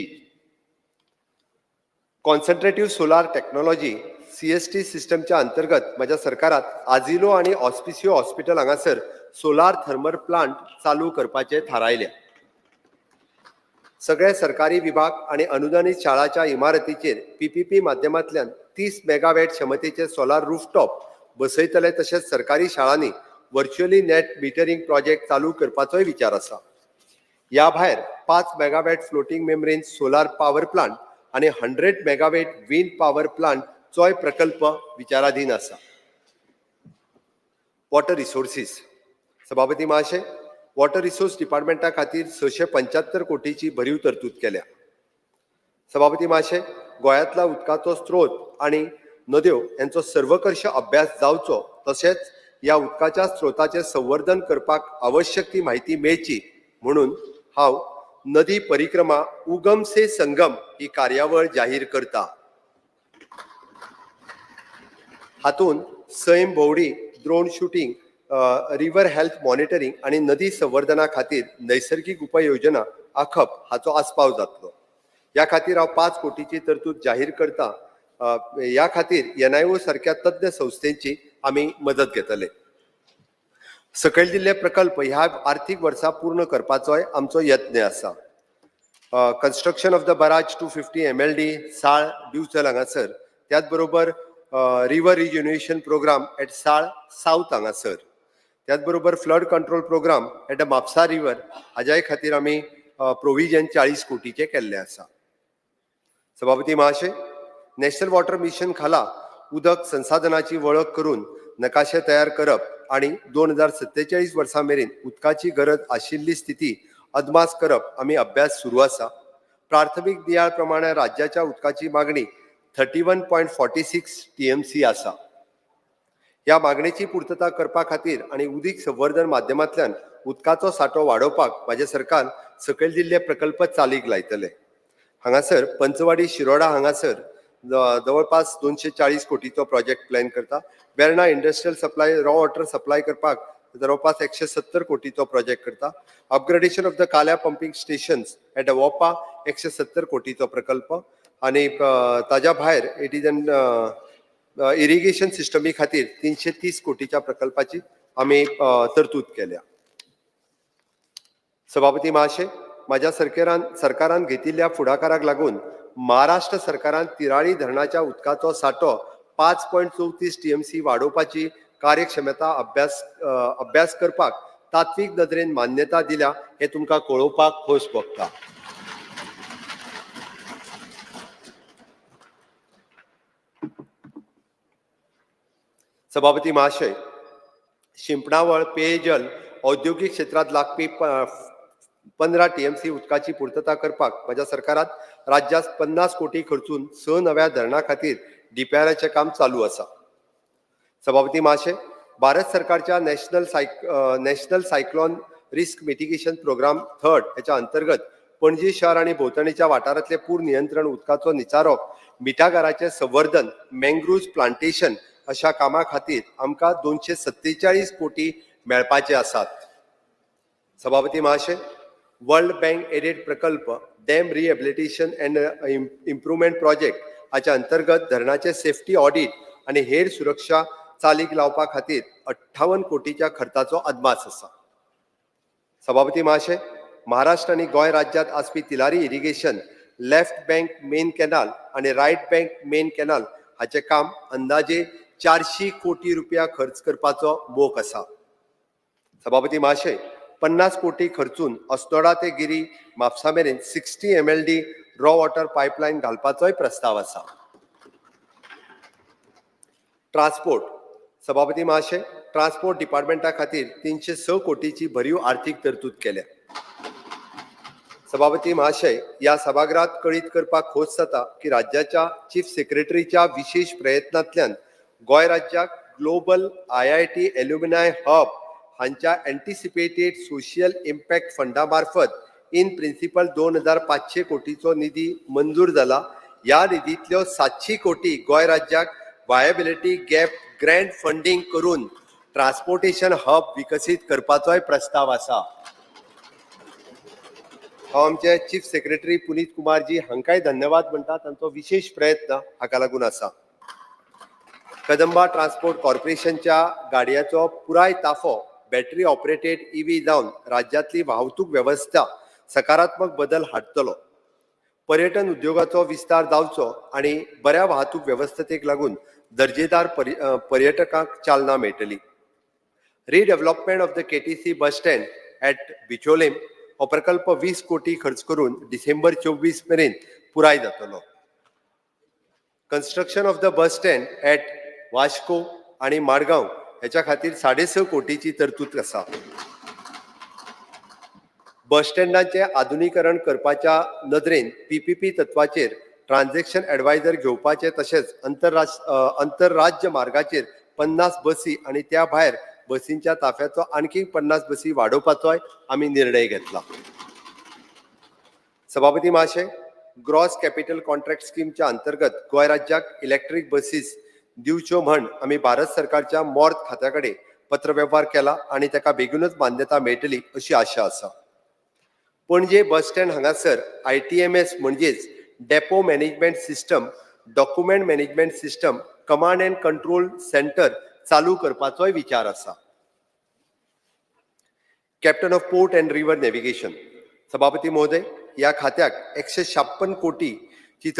Concentrative solar technology CST सिस्टमच्या अंतर्गत म्हज्या सरकारात आजिलो आनी ऑस्पिसियो हॉस्पिटल हांगासर सोलार थर्मल प्लांट चालू करपाचे थारायले. सगळे सरकारी विभाग आनी अनुदानीत शाळाच्या इमारतीचेर पीपीपी माध्यमांतल्यान 30 मेगावॅट क्षमतेचे सोलार रूफटॉप बसयतले. तशेंच सरकारी शाळांनी व्हर्च्युअली नेट मिटरिंग प्रोजेक्ट चालू करपाचोय विचार आसा. ह्या भायर 5 megawatt floating membrane solar power plant आनी 100 मेगावॅट विंड पॉवर प्लांटचोय प्रकल्प विचाराधीन आसा. Water resources. सभापती महाशय, वॉटर रिसोर्स डिपार्टमेंटा खातीर 675 कोटीची भरीव तरतूद केल्या. सभापती महाशय, गोंयांतला उदकाचो स्त्रोत आनी नद्यो यांचो सर्वकर्श अभ्यास जावचो तशेंच ह्या उदकाच्या स्त्रोताचें संवर्धन करपाक आवश्यक ती म्हायती मेळची म्हणून हांव नदी परिक्रमा उगम से संगम ही कार्यावळ जाहीर करता. हातूंत सैम भोंवडी, drone shooting, river health monitoring आनी नदी संवर्धना खातीर नैसर्गीक उपाय योजना आखप हाचो आस्पाव जातलो. ह्या खातीर हांव 5 कोटीची तरतूद जाहीर करता. ह्या खातीर एनआयओ सारक्या तज्ञ संस्थेची आमी मदत घेतले. सकयल दिल्ले प्रकल्प ह्या आर्थीक वर्सा पूर्ण करपाचोय आमचो यत्न आसा. Construction of the barrage 250 MLD, Sal, Divchal हांगासर, त्याच बरोबर river rejuvenation program at Sal South हांगासर, त्याच बरोबर flood control program at the Mapusa river, हाज्याय खातीर आमी प्रोविजन 40 कोटीचे केल्ले आसा. सभापती महाशय, नॅशनल वॉटर मिशन खाला उदक संसाधनाची वळख करून नकाशे तयार करप आणि 2047 वर्सां मेरेन उदकाची गरज आशिल्ली स्थिती अदमास करप आमी अभ्यास सुरू आसा. प्राथमीक नियाळ प्रमाणे राज्याच्या उदकाची मागणी 31.46 TMC आसा. ह्या मागणेची पूर्तता करपा खातीर आनी उदीक संवर्धन माध्यमांतल्यान उदकाचो सांठो वाडोवपाक म्हाजें सरकार सकयल दिल्ले प्रकल्प चालीक लायतले. हांगासर पंचवाडी शिरोडा हांगासर जवळपास 240 कोटीचो प्रोजेक्ट प्लॅन करता. Verna industrial supply, raw water supply करपाक जवळपास 170 कोटीचो प्रोजेक्ट करता. Upgradation of the Kalya pumping stations at Mopa, 170 कोटीचो प्रकल्प आणि ताज्या भायर it is an irrigation सिस्टमी खातीर 330 कोटीच्या प्रकल्पाची आमी तरतूद केल्या. सभापती महाशय, माझ्या सरकारान घेतिल्ल्या फुडाकाराक लागून महाराष्ट्र सरकारान तिराळी धरणाच्या उदकाचो सांठो 5.34 टीएमसी वाडोवपाची कार्यक्षमता अभ्यास करपाक तात्वीक नदरेन मान्यता दिल्या, हे तुमकां कळोवपाक खोस भोगता. सभापती महाशय, शिंपणावळ, पेयजल, औद्योगिक क्षेत्रात लागपी 15 टीएमसी उदकाची पूर्तता करपाक म्हज्या सरकारात राज्यात 50 कोटी खर्चून स नव्या धरणा खातीर डीपीआराचें काम चालू आसा. सभापती महाशय, भारत सरकारच्या National Cyclone Risk Mitigation Program Third हेच्या अंतर्गत पणजी शहर आनी भोंवतणीच्या वाठारांतले पूर नियंत्रण, उदकाचो निचारो, मिठागराचें संवर्धन, मँग्रुव्ज प्लांटेशन अशा कामां खातीर आमकां 247 कोटी मेळपाचे आसात. सभापती महाशय, वर्ल्ड बँक एडेड प्रकल्प Dam Rehabilitation and Improvement Project हाच्या अंतर्गत धरणाचे सेफ्टी ऑडिट आनी हेर सुरक्षा चालीक लावपा खातीर 58 कोटीच्या खर्चाचो अदमास आसा. सभापती महाशय, महाराष्ट्र आनी गोंय राज्यांत आसपी Tillari irrigation left bank main canal आनी रायट बँक मेन कॅनाल हाचें काम अंदाजे 400 कोटी रुपया खर्च करपाचो मोख आसा. सभापती महाशय, 50 कोटी खर्चून अस्नोडा ते गिरी म्हापसा मेरेन 60 MLD raw water pipeline घालपाचोय प्रस्ताव आसा. ट्रान्सपोर्ट. सभापती महाशय, ट्रान्सपोर्ट डिपार्टमेंटा खातीर 306 कोटीची भरीव आर्थीक तरतूद केल्या. सभापती महाशय, या सभागृहात कळीत करपाक खोस जाता की राज्याच्या चीफ सेक्रेटरीच्या विशेष प्रयत्नांतल्यान गोंय राज्याक Global IIT Alumni Hub हांच्या एंटिसिपेटेड सोशियल इम्पॅक्ट फंडा मार्फत इन प्रिन्सिपल 2500 कोटीचो निधी मंजूर जाला. ह्या निधींतल्यो 700 कोटी गोंय राज्याक वायबिलिटी गॅप ग्रँट फंडींग करून ट्रान्सपोर्टेशन हब विकसीत करपाचोय प्रस्ताव आसा. हांव आमचे चीफ सेक्रेटरी पुनीत कुमारजी हांकांय धन्यवाद म्हणटा. तांचो विशेष प्रयत्न हाका लागून आसा. कदंबा ट्रान्सपोर्ट कॉर्पोरेशनच्या गाडयांचो पुराय ताफो बॅटरी ऑपरेटेड ईव्ही जावन राज्यांतली वाहतूक वेवस्था सकारात्मक बदल हाडटलो. पर्यटन उद्योगाचो विस्तार जावचो आनी बऱ्या वाहतूक वेवस्थेक लागून दर्जेदार पर्यटकांक चालना मेळटली. Redevelopment of the KTC bus stand at Bicholim हो प्रकल्प 20 कोटी खर्च करून डिसेंबर 24 मेरेन पुराय जातलो. Construction of the bus stand at Vasco आनी माडगांव हेच्या खातीर 6.5 कोटीची तरतूद आसा. बस स्टँडांचे आधुनिकरण करपाच्या नदरेन पीपीपी तत्वाचेर ट्रान्झॅक्शन ॲडवायझर घेवपाचे, तशेंच आंतरराज्य मार्गाचेर 50 बसी आनी त्या भायर बसींच्या ताफ्याचो आणखी 50 बसी वाडोवपाचोय आमी निर्णय घेतला. सभापती महाशय, ग्रॉस कॅपिटल कॉन्ट्रॅक्ट स्कीमच्या अंतर्गत गोंय राज्याक इलेक्ट्रीक बसीस दिवच्यो म्हण आमी भारत सरकारच्या मॉर्त खात्या कडेन पत्रवेव्हार केला आनी ताका बेगीनूच मान्यता मेळटली अशी आशा आसा. पणजे बस स्टँड हांगासर आयटीएमएस म्हणजेच Depot management system, document management system, command and control centre चालू करपाचोय विचार आसा. Captain of port and river navigation. सभापती महोदय, ह्या खात्याक 156 कोटीची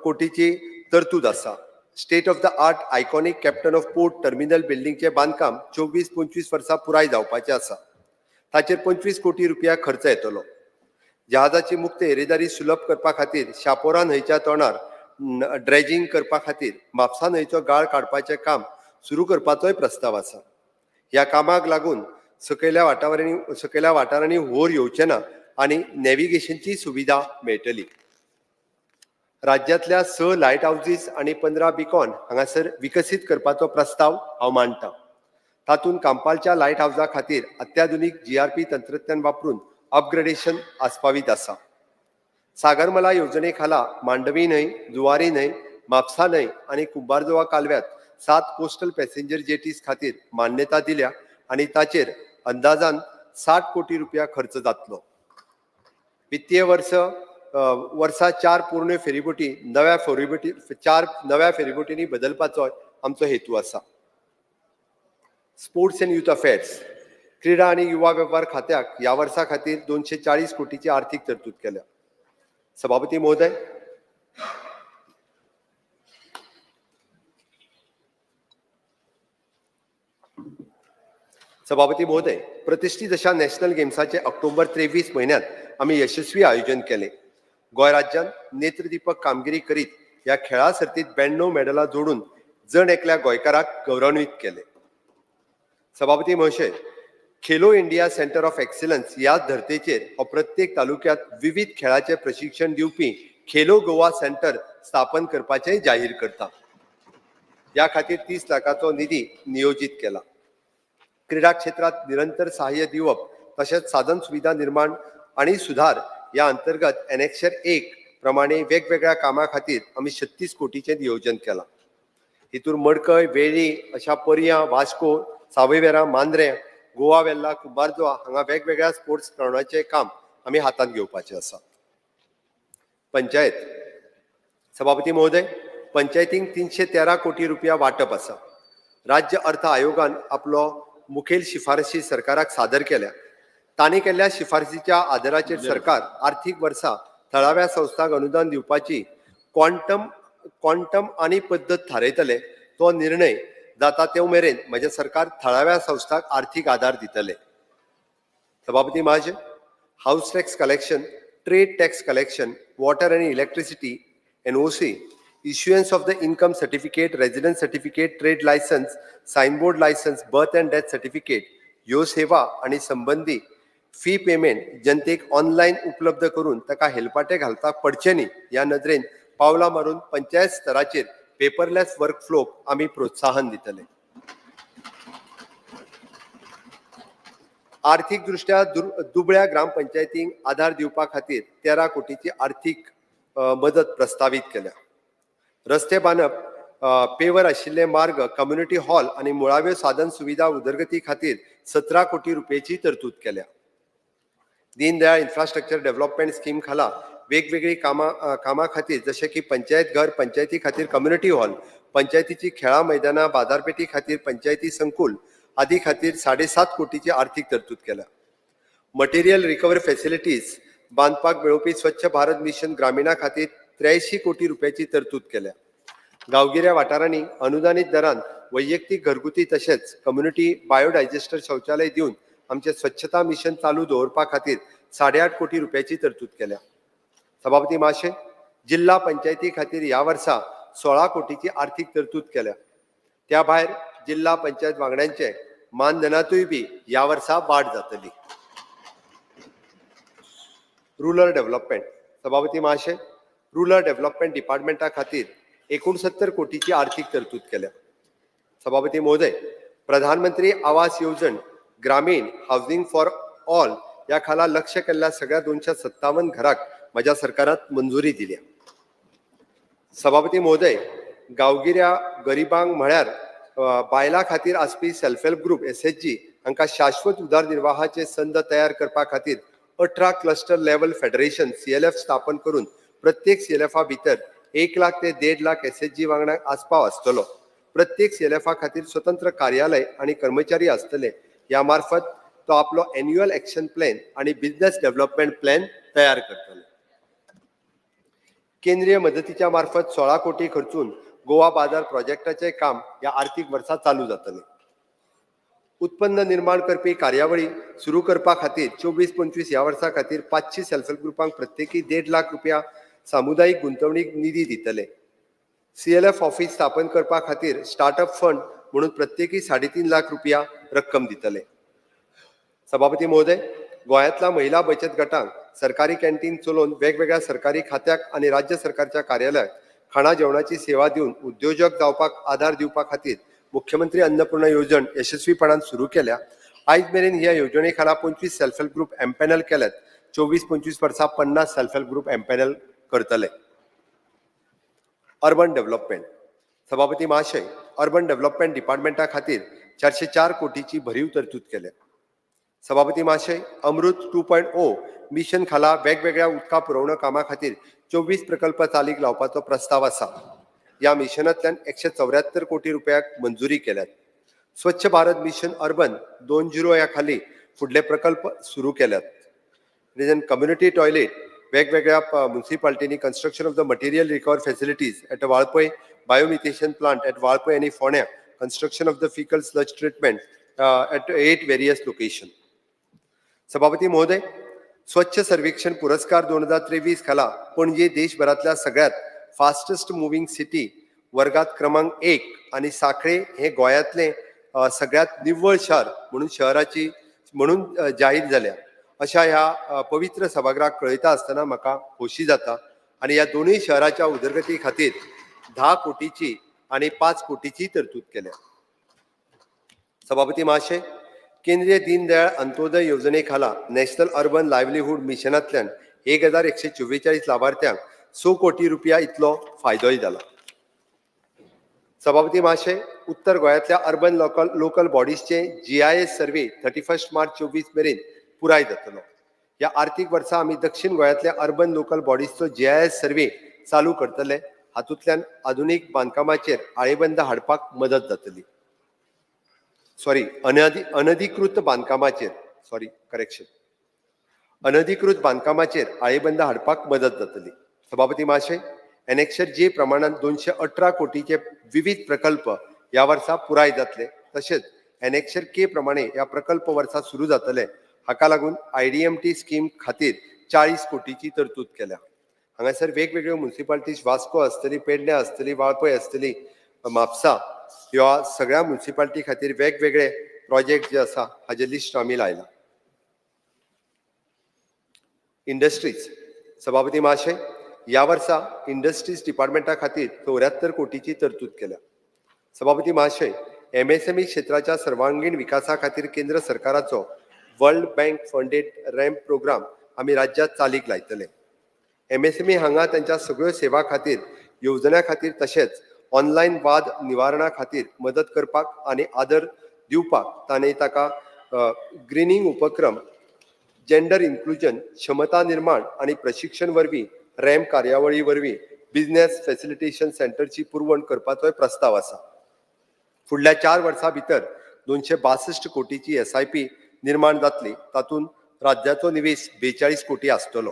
कोटीची तरतूद आसा. State of the art iconic captain of port terminal बिल्डिंगचें बांदकाम 24-25 वर्सां पुराय जावपाचें आसा. ताचेर 25 कोटी रुपया खर्च येतलो. जहाजाची मुक्त येरादारी सुलभ करपा खातीर शापोरा न्हंयच्या तोंडार ड्रेजिंग करपा खातीर म्हापसा न्हंयचो गाळ काडपाचें काम सुरू करपाचोय प्रस्ताव आसा. ह्या कामाक लागून सकयल्या वाठारांनी होर येवचे ना आनी नॅव्हिगेशनची सुविधा मेळटली. राज्यांतल्या स लायट हावजीस आनी 15 बिकॉन हांगासर विकसीत करपाचो प्रस्ताव हांव मांडटा. तातूंत कांपालच्या लायट हावजा खातीर अत्याधुनीक जीआरपी तंत्रज्ञान वापरून अपग्रेडेशन आस्पावीत आसा. सागरमाला येवजणे खाला मांडवी न्हंय, जुवारी न्हंय, म्हापसा न्हंय आनी कुंभारजुवा कालव्यात सात कोस्टल पॅसेंजर जेटीस खातीर मान्यता दिल्या आनी ताचेर अंदाजान 60 कोटी रुपया खर्च जातलो. वित्तीय वर्सा चार पोरण्यो फेरीबोटी नव्या फेरीबोटी चार नव्या फेरीबोटींनी बदलपाचो आमचो हेतू आसा. Sports and youth affairs. क्रीडा आनी युवा वेव्हार खात्याक ह्या वर्सा खातीर 240 कोटीची आर्थीक तरतूद केल्या. सभापती महोदय, सभापती महोदय, प्रतिश्ठीत अशा नॅशनल गेम्साचे ऑक्टोबर 23 म्हयन्यात आमी यशस्वी आयोजन केले. गोंय राज्यान नेत्रदीपक कामगिरी करीत ह्या खेळा सर्तीत 92 मेडलां जोडून जण एकल्या गोंयकाराक गौरवान्वित केले. सभापती महोदय, Khelo India centre of excellence ह्या धर्तेचेर हो प्रत्येक तालुक्यात विविध खेळाचे प्रशिक्षण दिवपी खेलो गोवा सेंटर स्थापन करपाचें जाहीर करता. ह्या खातीर 30 लाखाचो निधी नियोजीत केला. क्रीडा क्षेत्रात निरंतर सहाय्य दिवप तशेंच साधन सुविधा निर्माण आणि सुधार या अंतर्गत एनेक्शर 1 प्रमाणे वेगवेगळ्या कामां खातीर आमी 36 कोटीचें नियोजन केलां. हितूर मडकय, वेळ्ळी, अशा पर्यां, वास्को, सावयवेरा, मांद्रें, गोवा वेल्ला, कुंभारजुवा हांगा वेगवेगळ्या स्पोर्ट्स ग्रावंडाचें काम आमी हातांत घेवपाचें आसा. पंचायत. सभापती महोदय, पंचायतींक 313 कोटी रुपया वांटप आसा. राज्य अर्थ आयोगान आपलो मुखेल शिफारशी सरकाराक सादर केल्या. तांणी केल्ल्या शिफारसीच्या आदाराचेर सरकार आर्थीक वर्सा थळाव्या संस्थांक अनुदान दिवपाची क्वांटम क्वांटम आनी पद्दत थारयतले. तो निर्णय जाता ते मेरेन म्हजें सरकार थळाव्या संस्थांक आर्थीक आदार दितले. सभापती महाशय, house tax collection, trade tax collection, water and electricity, NOC, issuance of the income certificate, residence certificate, trade license, signboard license, birth and death certificate ह्यो सेवा आनी संबंदी फी पेमेंट जनतेक ऑनलायन उपलब्ध करून ताका हेलपाटे घालपाक पडचे न्ही ह्या नदरेन पावलां मारून पंचायत स्तराचेर पेपरलेस वर्कफ्लोक आमी प्रोत्साहन दितले. आर्थीक दृष्ट्या दुबळ्या ग्रामपंचायतींक आधार दिवपा खातीर 13 कोटीची आर्थीक मदत प्रस्तावीत केल्या. रस्ते बांदप, पेवर आशिल्ले मार्ग, कम्युनिटी हॉल आनी मुळाव्यो साधन सुविधा उदरगती खातीर 17 कोटी रुपयेची तरतूद केल्या. दीनदयाळ इन्फ्रास्ट्रक्चर डेव्हलपमेंट स्कीम खाला वेगवेगळी कामां खातीर, जशें की पंचायत घर, पंचायती खातीर कम्युनिटी हॉल, पंचायतीची खेळां मैदानां, बाजारपेठी खातीर पंचायती संकुल आदी खातीर 7.5 कोटीची आर्थीक तरतूद केल्या. मटेरियल रिकव्हरी फॅसिलिटीज बांदपाक मेळोवपी स्वच्छ भारत मिशन ग्रामीणा खातीर 83 कोटी रुपयाची तरतूद केल्या. गांवगिऱ्या वाठारांनी अनुदानीत दरान वैयक्तीक घरगुती तशेंच कम्युनिटी बायोडायजेस्टर शौचालय दिवन आमचें स्वच्छता मिशन चालू दवरपा खातीर 8.5 कोटी रुपयाची तरतूद केल्या. सभापती महाशय, जिल्हा पंचायती खातीर ह्या वर्सा 16 कोटीची आर्थीक तरतूद केल्या. त्या भायर जिल्हा पंचायत वांगड्यांचे मानधनातूय बी ह्या वर्सा वाड जातली. Rural development. सभापती महाशय, रुरल डेव्हलपमेंट डिपार्टमेंटा खातीर 69 कोटीची आर्थीक तरतूद केल्या. सभापती महोदय, प्रधानमंत्री आवास येवजण ग्रामीण हावसिंग फॉर ऑल ह्या खाला लक्ष केल्ल्या सगळ्या 257 घराक म्हज्या सरकारात मंजुरी दिल्या. सभापती महोदय, गांवगिऱ्या गरिबांक म्हळ्यार बायलां खातीर आसपी self help group, SHG हांकां शाश्वत उदरनिर्वाहाचे संद तयार करपा खातीर 18 क्लस्टर लेवल फेडरेशन, सीएलएफ स्थापन करून प्रत्येक सीएलएफा भितर 1 लाख ते 1.5 लाख एसएचजी वांगड्यांक आस्पाव आसतलो. प्रत्येक सीएलएफा खातीर स्वतंत्र कार्यालय आनी कर्मचारी आसतले. ह्या मार्फत तो आपलो एन्युअल एक्शन प्लॅन आनी बिझनेस डेव्हलपमेंट प्लॅन तयार करतले. केंद्रीय मदतीच्या मार्फत 16 कोटी खर्चून गोवा बाजार प्रोजेक्टाचें काम ह्या आर्थीक वर्सा चालू जातलें. उत्पन्न निर्माण करपी कार्यावळी सुरू करपा खातीर 24-25 ह्या वर्सा खातीर 500 सेल्फ हेल्प ग्रुपांक प्रत्येकी 1.5 लाख रुपया सामुदायीक गुंतवणूक निधी दितले. सीएलएफ ऑफिस स्थापन करपा खातीर स्टार्टअप फंड म्हणून प्रत्येकी 3.5 लाख रुपया रक्कम दितले. सभापती महोदय, गोंयांतल्या महिला बचत गटांक सरकारी कॅन्टीन चलोवन वेगवेगळ्या सरकारी खात्याक आनी राज्य सरकारच्या कार्यालयाक खाणा जेवणाची सेवा दिवन उद्योजक जावपाक आदार दिवपा खातीर मुख्यमंत्री अन्नपूर्णा येवजण यशस्वीपणान सुरू केल्या. आयज मेरेन ह्या येवजणे खाला 25 सेल्फ हेल्प ग्रुप एम्पॅनल केल्यात. 24-25 वर्सा 50 सेल्फ हेल्प ग्रुप एम्पॅनल करतले. Urban development. सभापती महाशय, अर्बन डेव्हलपमेंट डिपार्टमेंटा खातीर 404 कोटीची भरीव तरतूद केल्या. सभापती महाशय, अमृत 2.0 मिशन खाला वेगवेगळ्या उदका पुरवणा कामा खातीर 24 प्रकल्प चालीक लावपाचो प्रस्ताव आसा. ह्या मिशनांतल्यान 174 कोटी रुपयाक मंजुरी केल्यात. स्वच्छ भारत मिशन अर्बन 2.0 ह्या खाली फुडले प्रकल्प सुरू केल्यात. कम्युनिटी टॉयलेट वेगवेगळ्या म्युन्सिपाल्टींनी, construction of the material recovery facilities at Valpoi, biomethanation plant at Valpoi आनी फोंड्या, construction of the fecal sludge treatment at eight various location. सभापती महोदय, स्वच्छ सर्वेक्षण पुरस्कार 2023 खाला पणजे देशभरातल्या सगळ्यात फास्टेस्ट मुव्हिंग सिटी वर्गात क्रमांक 1 आणि साखळे हे गोंयांतले सगळ्यात निव्वळ शहर म्हणून शहराची म्हणून जाहीर जाल्या. अशा ह्या पवित्र सभागृहाक कळयता आसतना म्हाका खोशी जाता आणि ह्या दोनूय शहराच्या उदरगती खातीर 10 कोटीची आणि 5 कोटीची तरतूद केल्या. सभापती महाशय, केंद्रीय दीनदयाळ अंत्योदय येवजणे खाला नॅशनल अर्बन लायव्हलीहूड मिशनांतल्यान 1144 लाभार्थ्यांक 6 कोटी रुपया इतलो फायदोय जाला. सभापती महाशय, उत्तर गोंयांतल्या अर्बन लोकल लोकल बॉडीजचे जीआयएस सर्वे 31 मार्च 24 मेरेन पुराय जातलो. ह्या आर्थीक वर्सा आमी दक्षिण गोंयांतल्या अर्बन लोकल बॉडीजचो जीआयएस सर्वे चालू करतले. हातूंतल्यान आधुनीक बांदकामाचेर आळेबंद हाडपाक मदत जातली, सॉरी, अनधिकृत बांदकामाचेर, सॉरी, करेक्शन, अनधिकृत बांदकामाचेर आळेबंद हाडपाक मदत जातली. सभापती महाशय, एनेक्शर जे प्रमाणात 218 कोटीचे विविध प्रकल्प ह्या वर्सा पुराय जातले. तशेंच एनेक्शर के प्रमाणे ह्या प्रकल्प वर्सा सुरू जातले. हाका लागून आयडीएमटी स्कीम खातीर 40 कोटीची तरतूद केल्या. हांगासर वेगवेगळ्यो मुन्सिपालिटीज, वास्को आसतली, पेडणे आसतली, वाळपय आसतली, म्हापसा, ह्या सगळ्या मुन्सिपालिटी खातीर वेगवेगळे प्रोजेक्ट जे आसा हाजे लिस्ट आमी लायला. इंडस्ट्रीज. सभापती महाशय, ह्या वर्सा इंडस्ट्रीज डिपार्टमेंटा खातीर 74 कोटीची तरतूद केल्या. सभापती महाशय, एमएसएमई क्षेत्राच्या सर्वांगीण विकासा खातीर केंद्र सरकाराचो World Bank funded RAMP program आमी राज्यात चालीक लायतले. एमएसएमई हांगा तांच्या सगळ्यो सेवा खातीर, येवजण्यां खातीर, तशेंच ऑनलायन वाद निवारणा खातीर मदत करपाक आनी आदर दिवपाक ताणें ताका ग्रिनींग उपक्रम, जेंडर इन्क्लुजन, क्षमता निर्माण आनी प्रशिक्षण वरवीं रॅम्प कार्यावळी वरवीं बिझनेस फॅसिलिटेशन सेंटरची पुरवण करपाचोय प्रस्ताव आसा. फुडल्या 4 वर्सां भितर 262 कोटीची एसआयपी निर्माण जातली. तातूंत राज्याचो निवेश 42 कोटी आसतलो.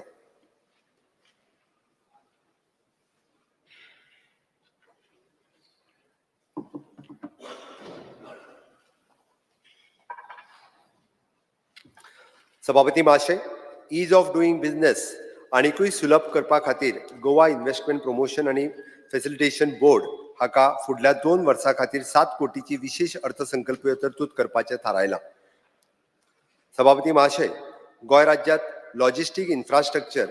सभापती महाशय, ईज ऑफ डुईंग बिझनेस आनिकूय सुलभ करपा खातीर गोवा इन्व्हेस्टमेंट प्रमोशन आनी फेसिलिटेशन बोर्ड हाका फुडल्या 2 वर्सां खातीर 7 कोटीची विशेश अर्थसंकल्पीय तरतूद करपाचें थारायलां. सभापती महाशय, गोंय राज्यात logistic infrastructure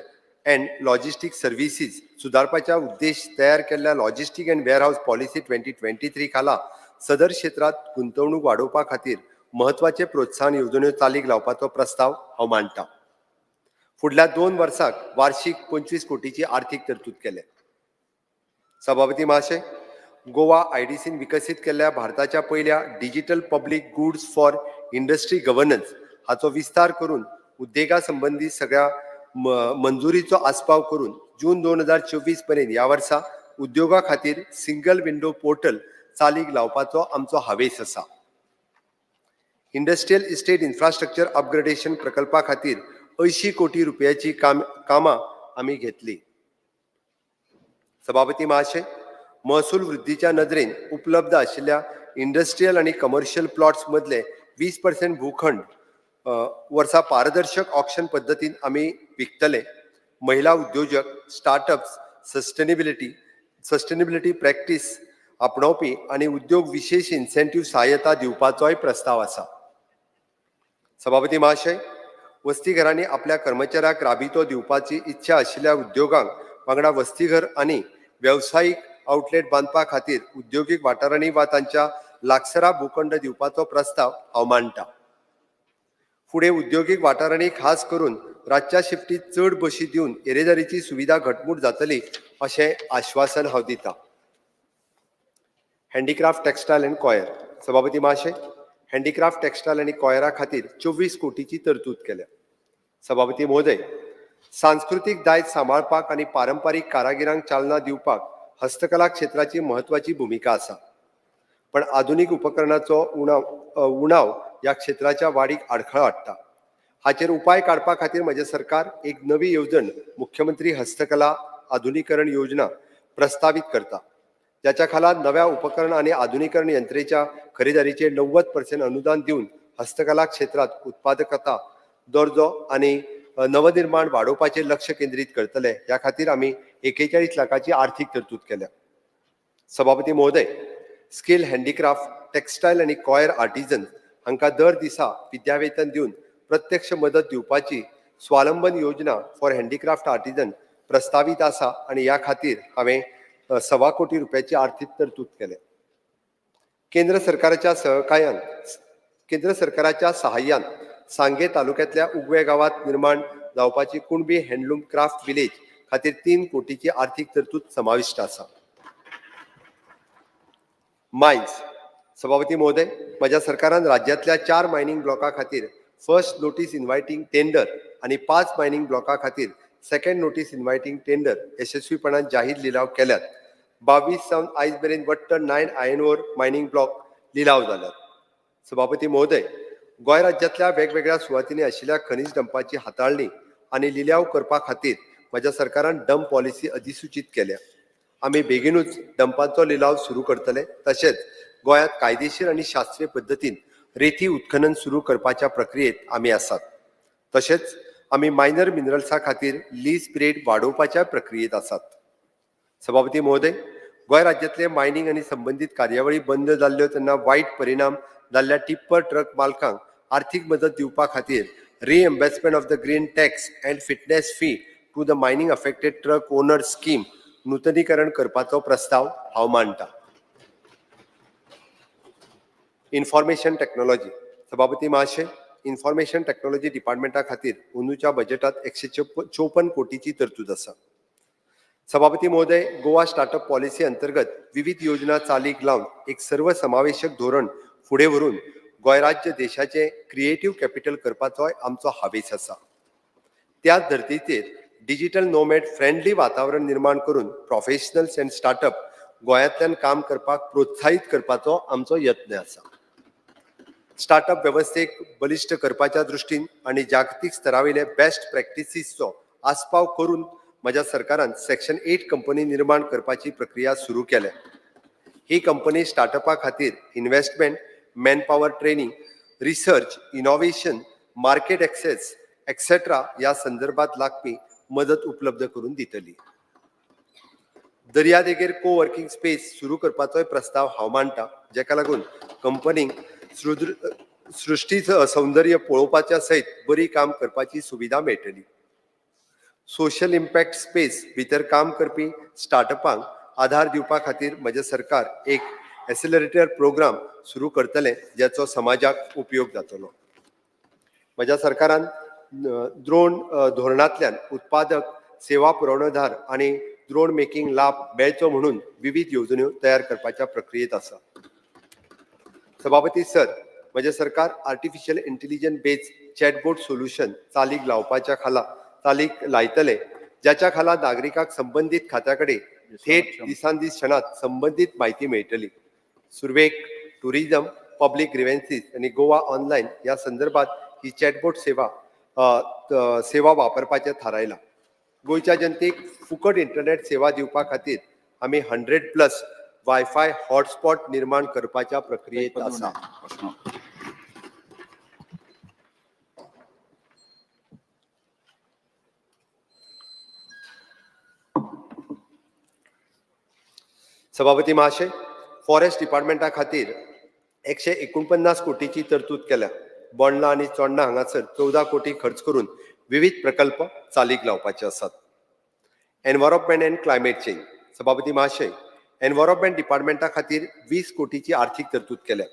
and logistic services सुदारपाच्या उद्देश तयार केल्ल्या Logistic and Warehouse Policy 2023 खाला सदर क्षेत्रात गुंतवणूक वाडोवपा खातीर म्हत्वाचे प्रोत्साहन येवजण्यो चालीक लावपाचो प्रस्ताव हांव मांडटा. फुडल्या 2 वर्साक वार्षिक 25 कोटीची आर्थीक तरतूद केल्या. सभापती महाशय, गोवा आयडीसीन विकसीत केल्ल्या भारताच्या पयल्या digital public goods for industry governance हाचो विस्तार करून उद्देगा संबंदी सगळ्या मंजुरीचो आस्पाव करून जून 2024 पर्यंत ह्या वर्सा उद्योगा खातीर सिंगल विंडो पोर्टल चालीक लावपाचो आमचो हावेस आसा. इंडस्ट्रियल इस्टेट इन्फ्रास्ट्रक्चर अपग्रेडेशन प्रकल्पा खातीर 80 कोटी रुपयाची कामां आमी घेतली. सभापती महाशय, महसूल वृद्धीच्या नदरेन उपलब्ध आशिल्ल्या इंडस्ट्रियल आनी कमर्शियल प्लॉट्स मदले 20% भूखंड वर्सा पारदर्शक ऑक्शन पद्दतीन आमी विकतले. महिला उद्योजक, स्टार्टअप्स, सस्टेनेबिलिटी प्रॅक्टीस आपणावपी आनी उद्योग विशेश इन्सेंटीव सहाय्यता दिवपाचोय प्रस्ताव आसा. सभापती महाशय, वसतीघरांनी आपल्या कर्मचाऱ्याक राबितो दिवपाची इच्छा आशिल्ल्या उद्योगांक वांगडा वसतीघर आनी वेवसायीक आउटलेट बांदपा खातीर उद्योगीक वाठारांनी वा तांच्या लागसरा भूखंड दिवपाचो प्रस्ताव हांव मांडटा. फुडें उद्योगीक वाठारांनी खास करून रातच्या शिफ्टीत चड बशी दिवन येरादारीची सुविधा घटमूट जातली अशें आश्वासन हांव दितां. Handicraft, textile and coir. सभापती महाशय, हँडीक्राफ्ट, टेक्सटायल आनी कॉयरा खातीर 24 कोटीची तरतूद केल्या. सभापती महोदय, सांस्कृतीक दायज सांबाळपाक आनी पारंपारीक कारागिरांक चालना दिवपाक हस्तकला क्षेत्राची म्हत्वाची भुमिका आसा. पण आधुनीक उपकरणाचो उणाव ह्या क्षेत्राच्या वाडीक आडखळ हाडटा. हाचेर उपाय काडपा खातीर म्हजें सरकार एक नवी येवजण, मुख्यमंत्री हस्तकला आधुनीकरण योजना प्रस्तावीत करता, ज्याच्या खाला नव्या उपकरण आनी आधुनीकरण यंत्रेच्या खरेदारीचेर 90% अनुदान दिवन हस्तकला क्षेत्रात उत्पादकता, दर्जो आनी नवनिर्माण वाडोवपाचेर लक्ष केंद्रीत करतले. ह्या खातीर आमी 41 लाखाची आर्थीक तरतूद केल्या. सभापती महोदय, स्किल हँडीक्राफ्ट, टेक्सटायल आनी कॉयर आर्टिजन हांकां दर दिसा विद्यावेतन दिवन प्रत्यक्ष मदत दिवपाची स्वावलंबन योजना फॉर हँडीक्राफ्ट आर्टिजन प्रस्तावीत आसा आनी ह्या खातीर हांवें 1.25 कोटी रुपयाची आर्थीक तरतूद केल्या. केंद्र सरकाराच्या सहाय्यान सांगे तालुक्यांतल्या उगवे गांवांत निर्माण जावपाची कुणबी हँडलूम क्राफ्ट विलेज खातीर 3 कोटीची आर्थीक तरतूद समाविश्ट आसा. मायन्स. सभापती महोदय, म्हज्या सरकारान राज्यांतल्या चार मायनींग ब्लॉका खातीर फर्स्ट नोटीस इन्व्हायटींग टेंडर आनी पांच मायनींग ब्लॉका खातीर सेकंड नोटीस इन्व्हायटींग टेंडर यशस्वीपणान जाहीर लिलाव केल्यात. 22 सावन आयज मेरेन वट्ट 9 आयर्न ओर मायनींग ब्लॉक लिलाव जाल्यात. सभापती महोदय, गोंय राज्यांतल्या वेगवेगळ्या सुवातींनी आशिल्ल्या खनीज डंपाची हाताळणी आनी लिलाव करपा खातीर म्हज्या सरकारान डंप पॉलिसी अधिसूचीत केल्या. आमी बेगिनूच डंपांचो लिलाव सुरू करतले. तशेंच गोंयांत कायदेशीर आनी शास्त्रीय पद्दतीन रेती उत्खनन सुरू करपाच्या प्रक्रियेत आमी आसात. तशेंच आमी मायनर मिनरल्सा खातीर लीज पिरियड वाडोवपाच्या प्रक्रियेत आसात. सभापती महोदय, गोंय राज्यांतले मायनींग आनी संबंदीत कार्यावळी बंद जाल्ल्यो तेन्ना वायट परिणाम जाल्ल्या टिप्पर ट्रक मालकांक आर्थीक मदत दिवपा खातीर reimbursement of the green tax and fitness fee to the mining affected truck owner scheme नुतनीकरण करपाचो प्रस्ताव हांव मांडटा. Information technology. सभापती महाशय, इन्फॉर्मेशन टेक्नॉलॉजी डिपार्टमेंटा खातीर अंदूच्या बजेटात 154 कोटीची तरतूद आसा. सभापती महोदय, गोवा स्टार्टअप पॉलिसी अंतर्गत विविध योजना चालीक लावन एक सर्वसमावेशक धोरण फुडें व्हरून गोंय राज्य देशाचे क्रिएटीव कॅपिटल करपाचोय आमचो हावेस आसा. त्याच धर्तीचेर डिजिटल नोमॅड फ्रेंडली वातावरण निर्माण करून प्रोफेशनल्स अँड स्टार्टअप गोंयांतल्यान काम करपाक प्रोत्साहीत करपाचो आमचो यत्न आसा. स्टार्टअप वेवस्थेक बलिश्ट करपाच्या दृश्टीन आनी जागतीक स्तरावयले बेस्ट प्रॅक्टिसीसचो आस्पाव करून म्हज्या सरकारान सेक्शन 8 कंपनी निर्माण करपाची प्रक्रिया सुरू केल्या. ही कंपनी स्टार्टअपा खातीर investment, manpower, training, research, innovation, market access etcetera ह्या संदर्भात लागपी मदत उपलब्ध करून दितली. दर्यादेगेर को वर्किंग स्पेस सुरू करपाचोय प्रस्ताव हांव मांडटा, जेका लागून कंपनीक सृश्टी सौंदर्य पळोवपाच्या सयत बरी काम करपाची सुविधा मेळटली. सोशल इम्पॅक्ट स्पेस भितर काम करपी स्टार्टअपांक आधार दिवपा खातीर म्हजें सरकार एक एक्सेलरेटर प्रोग्राम सुरू करतलें, ज्याचो समाजाक उपयोग जातलो. म्हज्या सरकारान द्रोण धोरणांतल्यान उत्पादक, सेवा पुरवणदार आनी द्रोण मेकिंग लाभ मेळचो म्हणून विविध येवजण्यो तयार करपाच्या प्रक्रियेत आसा. सभापती सर, म्हजें सरकार artificial intelligence based chatbot solution चालीक लावपाच्या खाला चालीक लायतले, ज्याच्या खाला नागरिकांक संबंदीत खात्या कडेन थेट दिसान दीस क्षणात संबंदीत म्हायती मेळटली. सुरवेक टुरिझम, पब्लीक ग्रिव्हन्सीस आनी गोवा ऑनलायन ह्या संदर्भात ही चॅटबोट सेवा सेवा वापरपाचें थारायलां. गोंयच्या जनतेक फुकट इंटरनेट सेवा दिवपा खातीर आमी 100+ वायफाय हॉटस्पॉट निर्माण करपाच्या प्रक्रियेत आसा. प्रश्न. सभापती महाशय, फॉरेस्ट डिपार्टमेंटा खातीर 149 कोटीची तरतूद केल्या. बोंडला आनी चोडणा हांगासर 14 कोटी खर्च करून विवीध प्रकल्प चालीक लावपाचे आसात. Environment and climate change. सभापती महाशय, एनवायरमेंट डिपार्टमेंटा खातीर 20 कोटीची आर्थीक तरतूद केल्या.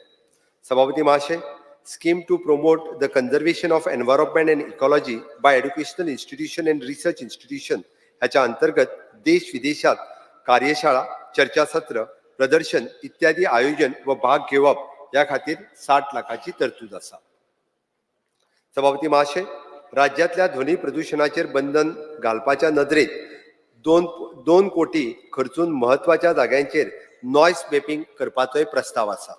सभापती महाशय, scheme to promote the conservation of environment and ecology by educational institution and research institution ह्याच्या अंतर्गत देश विदेशात कार्यशाळा, चर्चासत्र, प्रदर्शन इत्यादी आयोजन व भाग घेवप ह्या खातीर 60 लाखाची तरतूद आसा. सभापती महाशय, राज्यांतल्या ध्वनी प्रदुशणाचेर बंधन घालपाच्या नदरेन 2.2 कोटी खर्चून म्हत्वाच्या जाग्यांचेर नॉयस मॅपिंग करपाचोय प्रस्ताव आसा.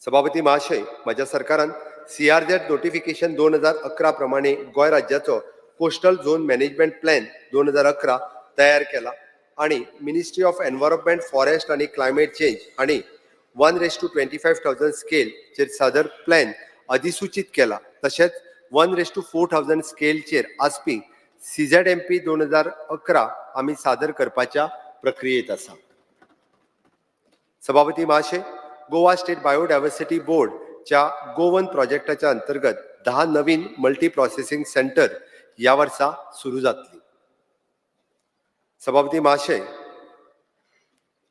सभापती महाशय, म्हज्या सरकारान सीआरझेड नोटिफिकेशन 2011 प्रमाणे गोंय राज्याचो कोस्टल झोन मॅनेजमेंट प्लॅन 2011 तयार केला आनी मिनिस्ट्री ऑफ एनवायरमेंट, फॉरेस्ट आनी क्लायमेट चेंज हांणी 1:25,000 स्केलचेर सादर प्लॅन अधिसूचीत केला. तशेंच 1:4000 स्केलचेर आसपी सीझेडएमपी 2011 आमी सादर करपाच्या प्रक्रियेत आसा. सभापती महाशय, गोवा स्टेट बायोडायव्हर्सिटी बोर्डच्या गोवन प्रोजेक्टाच्या अंतर्गत 10 नवीन मल्टी प्रोसेसिंग सेंटर ह्या वर्सा सुरू जातली. सभापती महाशय,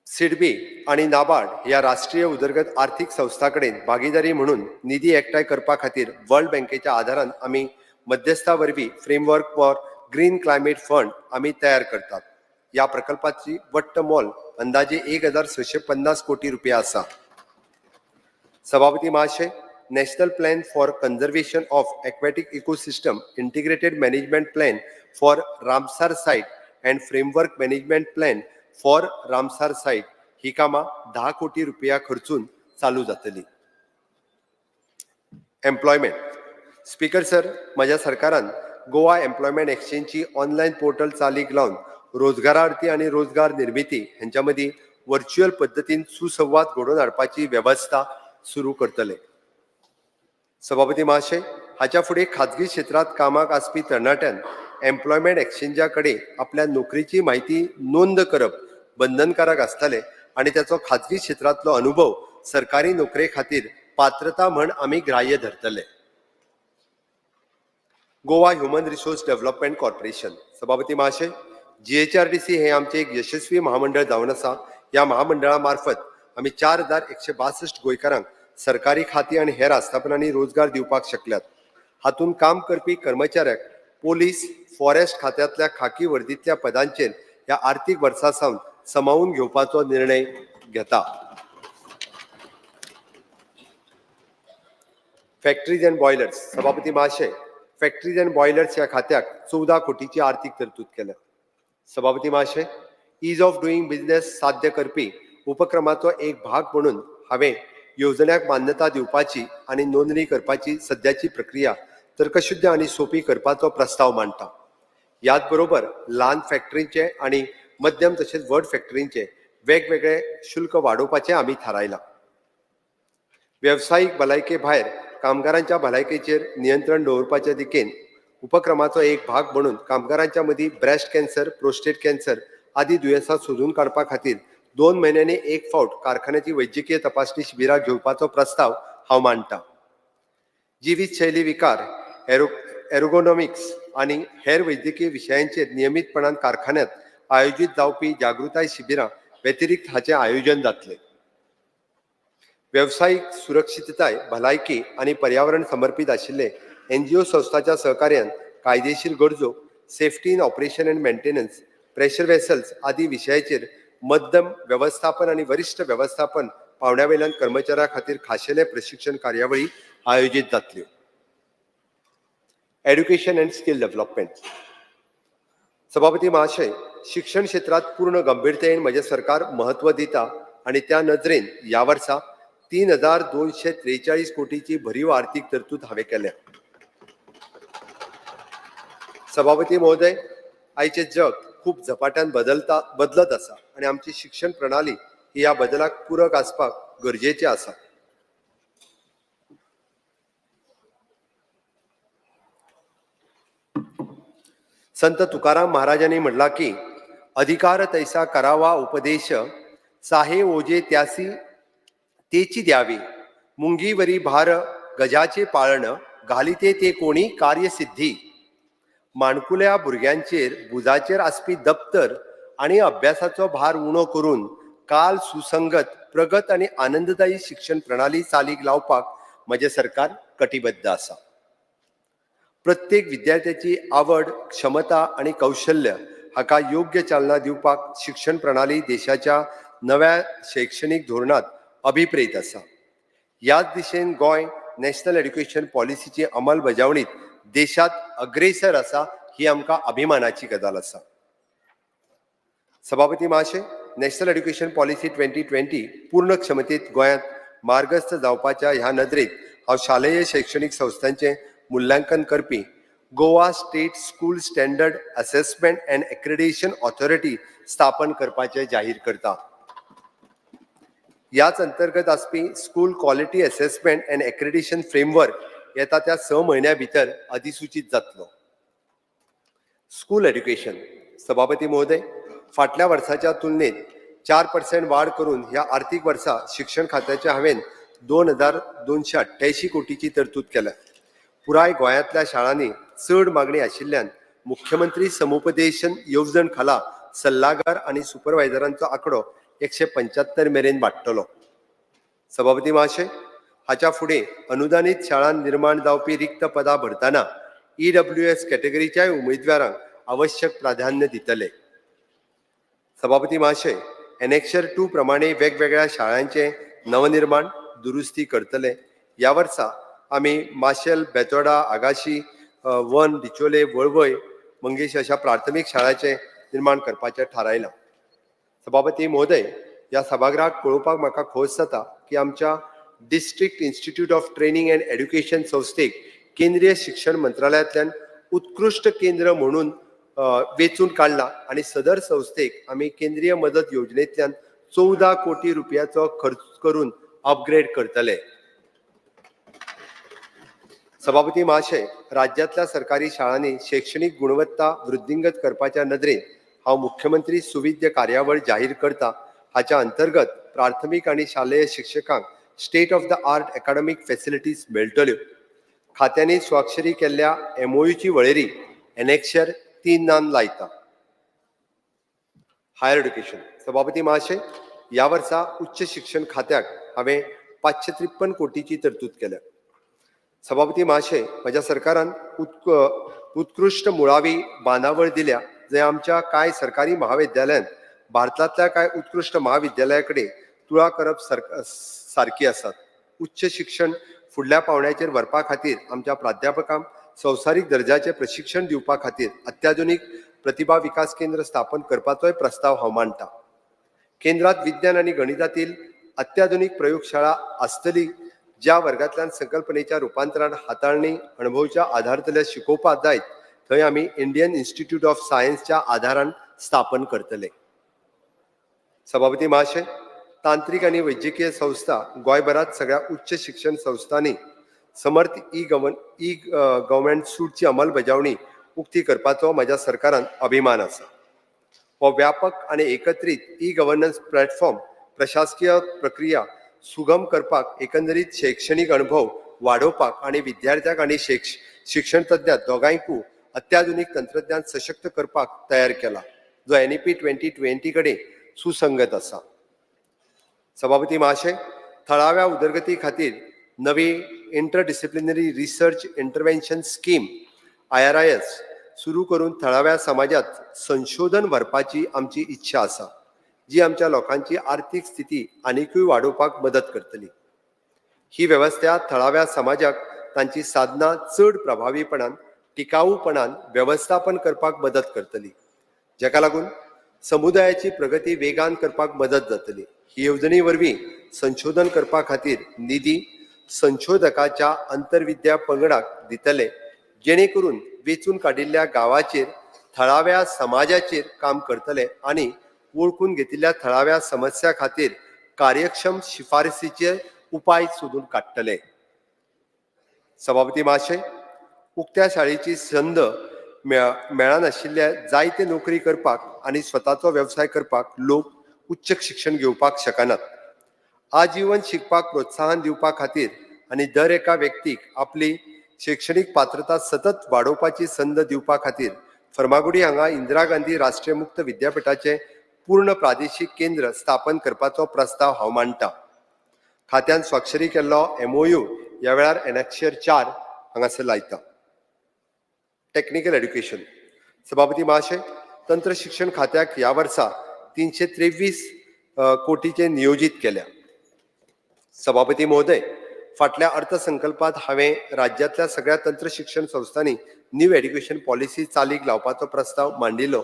सिडबी आनी नाबार्ड ह्या राष्ट्रीय उदरगत आर्थीक संस्था कडेन भागीदारी म्हणून निधी एकठांय करपा खातीर वर्ल्ड बँकेच्या आदारान आमी मध्यस्था वरवीं framework for green climate fund आमी तयार करतात. ह्या प्रकल्पाची वट्ट मोल अंदाजे 1650 कोटी रुपया आसा. सभापती महाशय, national plan for conservation of aquatic ecosystem, integrated management plan for Ramsar site and framework management plan for Ramsar site ही कामां 10 कोटी रुपया खर्चून चालू जातली. एम्प्लॉयमेंट. स्पीकर सर, म्हज्या सरकारान गोवा एम्प्लॉयमेंट एक्सचेंजची ऑनलायन पोर्टल चालीक लावन रोजगारार्थी आनी रोजगार निर्मिती हेंच्या मदीं व्हर्च्युअल पद्दतीन सुसंवाद घडोवन हाडपाची वेवस्था सुरू करतले. सभापती महाशय, हाच्या फुडें खाजगी क्षेत्रांत कामाक आसपी तरणाट्यान एम्प्लॉयमेंट एक्सचेंजा कडेन आपल्या नोकरीची म्हायती नोंद करप बंधनकारक आसतलें आनी ताचो खाजगी क्षेत्रांतलो अनुभव सरकारी नोकरे खातीर पात्रता म्हण आमी ग्राह्य धरतले. Goa human resource development corporation. सभापती महाशय, जीएचआरडीसी हे आमचे एक यशस्वी महामंडळ जावन आसा. ह्या महामंडळा मार्फत आमी 4162 गोंयकारांक सरकारी खातीं आनी हेर आस्थापनांनी रोजगार दिवपाक शकल्यात. हातूंत काम करपी कर्मचाऱ्याक पोलीस, फॉरेस्ट खात्यांतल्या खाकी वर्दींतल्या पदांचेर ह्या आर्थीक वर्सा सावन समावून घेवपाचो निर्णय घेता. Factories and boilers. सभापती महाशय, फॅक्टरीज अँड बॉयलर्स ह्या खात्याक 14 कोटीची आर्थीक तरतूद केल्या. सभापती महाशय, ईज ऑफ डुईंग बिझनेस साध्य करपी उपक्रमाचो एक भाग म्हणून हांवें येवजण्याक मान्यता दिवपाची आनी नोंदणी करपाची सद्याची प्रक्रिया तर्कशुद्ध आनी सोंपी करपाचो प्रस्ताव मांडटा. ह्याच बरोबर ल्हान फॅक्टरींचे आनी मध्यम तशेंच व्हड फॅक्टरींचे वेगवेगळे शुल्क वाडोवपाचें आमी थारायलां. वेवसायीक भलायके भायर कामगारांच्या भलायकेचेर नियंत्रण दवरपाच्या दिकेन उपक्रमाचो एक भाग म्हणून कामगारांच्या मदीं ब्रेस्ट कॅन्सर, प्रोस्टेट कॅन्सर आदी दुयेंसां सोदून काडपा खातीर 2 म्हयन्यांनी एक फावट कारखान्याची वैजकीय तपासणी शिबिरां घेवपाचो प्रस्ताव हांव मांडटा. जिवीत शैली विकार, एरोगोनॉमिक्स आनी हेर वैद्यकीय विशयांचेर नियमीतपणान कारखान्यांत आयोजीत जावपी जागृताय शिबिरां व्यतिरिक्त हाचें आयोजन जातलें. वेवसायीक सुरक्षितताय, भलायकी आनी पर्यावरण समर्पीत आशिल्ले एनजीओ संस्थाच्या सहकार्यान कायदेशीर गरजो, safety in operation and maintenance, pressure vessels आदी विशयाचेर मध्यम वेवस्थापन आनी वरिश्ठ वेवस्थापन पावंड्या वयल्यान कर्मचाऱ्यां खातीर खाशेले प्रशिक्षण कार्यावळी आयोजीत जातल्यो. Education and skill development. सभापती महाशय, शिक्षण क्षेत्रात पूर्ण गंभीरतेन म्हजें सरकार महत्व दिता आनी त्या नदरेन ह्या वर्सा 3243 कोटीची भरीव आर्थीक तरतूद हांवें केल्या. सभापती महोदय, आयचें जग खूब झपाट्यान बदलत आसा आनी आमची शिक्षण प्रणाली ही ह्या बदलाक पूरक आसपाक गरजेचें आसा. संत तुकाराम महाराजांनी म्हणला की अधिकार तैसा करावा उपदेश, साहे ओजे त्यासी तेची द्यावी, मुंगीवरी भार गजाचे पाळण, घालिते ते कोणी कार्यसिद्धी. माणकुल्या भुरग्यांचेर भुजाचेर आसपी दप्तर आनी अभ्यासाचो भार उणो करून काल सुसंगत, प्रगत आनी आनंददायी शिक्षण प्रणाली चालीक लावपाक म्हजें सरकार कटिबद्ध आसा. प्रत्येक विद्यार्थ्याची आवड, क्षमता आनी कौशल्य हाका योग्य चालना दिवपाक शिक्षण प्रणाली देशाच्या नव्या शैक्षणीक धोरणांत अभिप्रेत आसा. ह्याच दिशेन गोंय नॅशनल एड्युकेशन पॉलिसीची अंमलबजावणीत देशांत अग्रेसर आसा, ही आमकां अभिमानाची गजाल आसा. सभापती महाशय, नॅशनल एड्युकेशन पॉलिसी 2020 पूर्ण क्षमतेत गोंयांत मार्गस्थ जावपाच्या ह्या नदरेत हांव शालेय शैक्षणीक संस्थांचें मुल्यांकन करपी Goa state school standard assessment and accreditation authority स्थापन करपाचें जाहीर करता. ह्याच अंतर्गत आसपी school quality assessment and accreditation framework येता त्या 6 म्हयन्या भितर अधिसूचीत जातलो. School education. सभापती महोदय, फाटल्या वर्साच्या तुलनेत 4% वाड करून ह्या आर्थीक वर्सा शिक्षण खात्याच्या हांवें 2288 कोटीची तरतूद केल्या. पुराय गोंयांतल्या शाळांनी चड मागणी आशिल्ल्यान मुख्यमंत्री समुपदेशन येवजण खाला सल्लागार आनी सुपरवायझरांचो आंकडो 175 मेरेन वाडटलो. सभापती महाशय, हाच्या फुडें अनुदानीत शाळांत निर्माण जावपी रिक्त पदां भरतना EWS कॅटेगरीच्याय उमेदवारांक आवश्यक प्राधान्य दितले. सभापती महाशय, एनेक्शर 2 प्रमाणे वेगवेगळ्या शाळांचें नवनिर्माण दुरुस्ती करतले. ह्या वर्सा आमी माशेल, बेतोडा, आगाशी, वन, डिचोले, वळवय, मंगेश अशा प्राथमीक शाळांचें निर्माण करपाचें थारायलां. सभापती महोदय, ह्या सभागृहाक कळोवपाक म्हाका खोस जाता की आमच्या district institute of training and education संस्थेक केंद्रीय शिक्षण मंत्रालयांतल्यान उत्कृश्ट केंद्र म्हणून वेंचून काडला आनी सदर संस्थेक आमी केंद्रीय मदत योजनेंतल्यान 14 कोटी रुपयाचो खर्च करून अपग्रेड करतले. सभापती महाशय, राज्यांतल्या सरकारी शाळांनी शैक्षणीक गुणवत्ता वृद्धिंगत करपाच्या नदरेन हांव मुख्यमंत्री सुविद्य कार्यावळ जाहीर करता. हाच्या अंतर्गत प्राथमीक आनी शालेय शिक्षकांक state of the art academic facilities मेळटल्यो. खात्यांनी स्वाक्षरी केल्ल्या MOUची वळेरी एनेक्शर 3 लायता. Higher education. सभापती महाशय, ह्या वर्सा उच्च शिक्षण खात्याक हांवें 553 कोटीची तरतूद केल्या. सभापती महाशय, म्हज्या सरकारान उत्कृश्ट मुळावी बांदावळ दिल्या, जंय आमच्या कांय सरकारी महाविद्यालयान भारतांतल्या कांय उत्कृश्ट महाविद्यालया कडेन तुळा करप सारकी आसात. उच्च शिक्षण फुडल्या पावंड्याचेर व्हरपा खातीर आमच्या प्राध्यापकांक संवसारीक दर्जाचें प्रशिक्षण दिवपा खातीर अत्याधुनीक प्रतिभा विकास केंद्र स्थापन करपाचोय प्रस्ताव हांव मांडटा. केंद्रात विज्ञान आनी गणितातील अत्याधुनीक प्रयोगशाळा आसतली, ज्या वर्गांतल्यान संकल्पनेच्या रुपांतरान हाताळणी अणभवच्या आधारतल्या शिकोवपाक जायत थंय आमी इंडियन इन्स्टिट्यूट ऑफ सायन्सच्या आधारान स्थापन करतले. सभापती महाशय, तांत्रिक आनी वैद्यकीय संस्था गोंयभरात सगळ्या उच्च शिक्षण संस्थांनी समर्थ ई गव्हर्मेंट सूटची अंमलबजावणी उक्ती करपाचो म्हज्या सरकारान अभिमान आसा. हो व्यापक आनी एकत्रीत ई गव्हर्नन्स प्लॅटफॉर्म प्रशासकीय प्रक्रिया सुगम करपाक, एकंदरीत शैक्षणीक अणभव वाडोवपाक आनी विद्यार्थ्यांक आनी शिक्षण तज्ञांक दोगांयकूय अत्याधुनीक तंत्रज्ञान सशक्त करपाक तयार केला, जो NEP 2020 कडेन सुसंगत आसा. सभापती महाशय, थळाव्या उदरगती खातीर नवी interdisciplinary research intervention scheme IRIS सुरू करून थळाव्या समाजात संशोधन व्हरपाची आमची इच्छा आसा, जी आमच्या लोकांची आर्थीक स्थिती आनिकूय वाडोवपाक मदत करतली. ही वेवस्था थळाव्या समाजाक तांची साधनां चड प्रभावीपणान टिकाऊपणान वेवस्थापन करपाक मदत करतली, जाका लागून समुदायाची प्रगती वेगान करपाक मदत जातली. ही येवजणे वरवीं संशोधन करपा खातीर निधी संशोधकाच्या आंतरविद्या पंगडाक दितले, जेणे करून वेंचून काडिल्ल्या गांवाचेर थळाव्या समाजाचेर काम करतले आनी वळखून घेतिल्ल्या थळाव्या समस्या खातीर कार्यक्षम शिफारसीचे उपाय सोदून काडटले. सभापती महाशय, उक्त्या शाळेची संद मेळनाशिल्ल्या जायते नोकरी करपाक आनी स्वताचो वेवसाय करपाक लोक उच्च शिक्षण घेवपाक शकनात. आजीवन शिकपाक प्रोत्साहन दिवपा खातीर आनी दर एका व्यक्तीक आपली शिक्षणीक पात्रता सतत वाडोवपाची संद दिवपा खातीर फर्मागुडी हांगा इंदिरा गांधी राष्ट्रीय मुक्त विद्यापीठाचें पूर्ण प्रादेशीक केंद्र स्थापन करपाचो प्रस्ताव हांव मांडटा. खात्यान स्वाक्षरी केल्लो एमओयू ह्या वेळार एनॅक्शर 4 हांगासर लायता. Technical education. सभापती महाशय, तंत्र शिक्षण खात्याक ह्या वर्सा 323 कोटीचे नियोजीत केल्या. सभापती महोदय, फाटल्या अर्थसंकल्पात हांवें राज्यांतल्या सगळ्या तंत्र शिक्षण संस्थांनी न्यू एड्युकेशन पॉलिसी चालीक लावपाचो प्रस्ताव मांडिल्लो.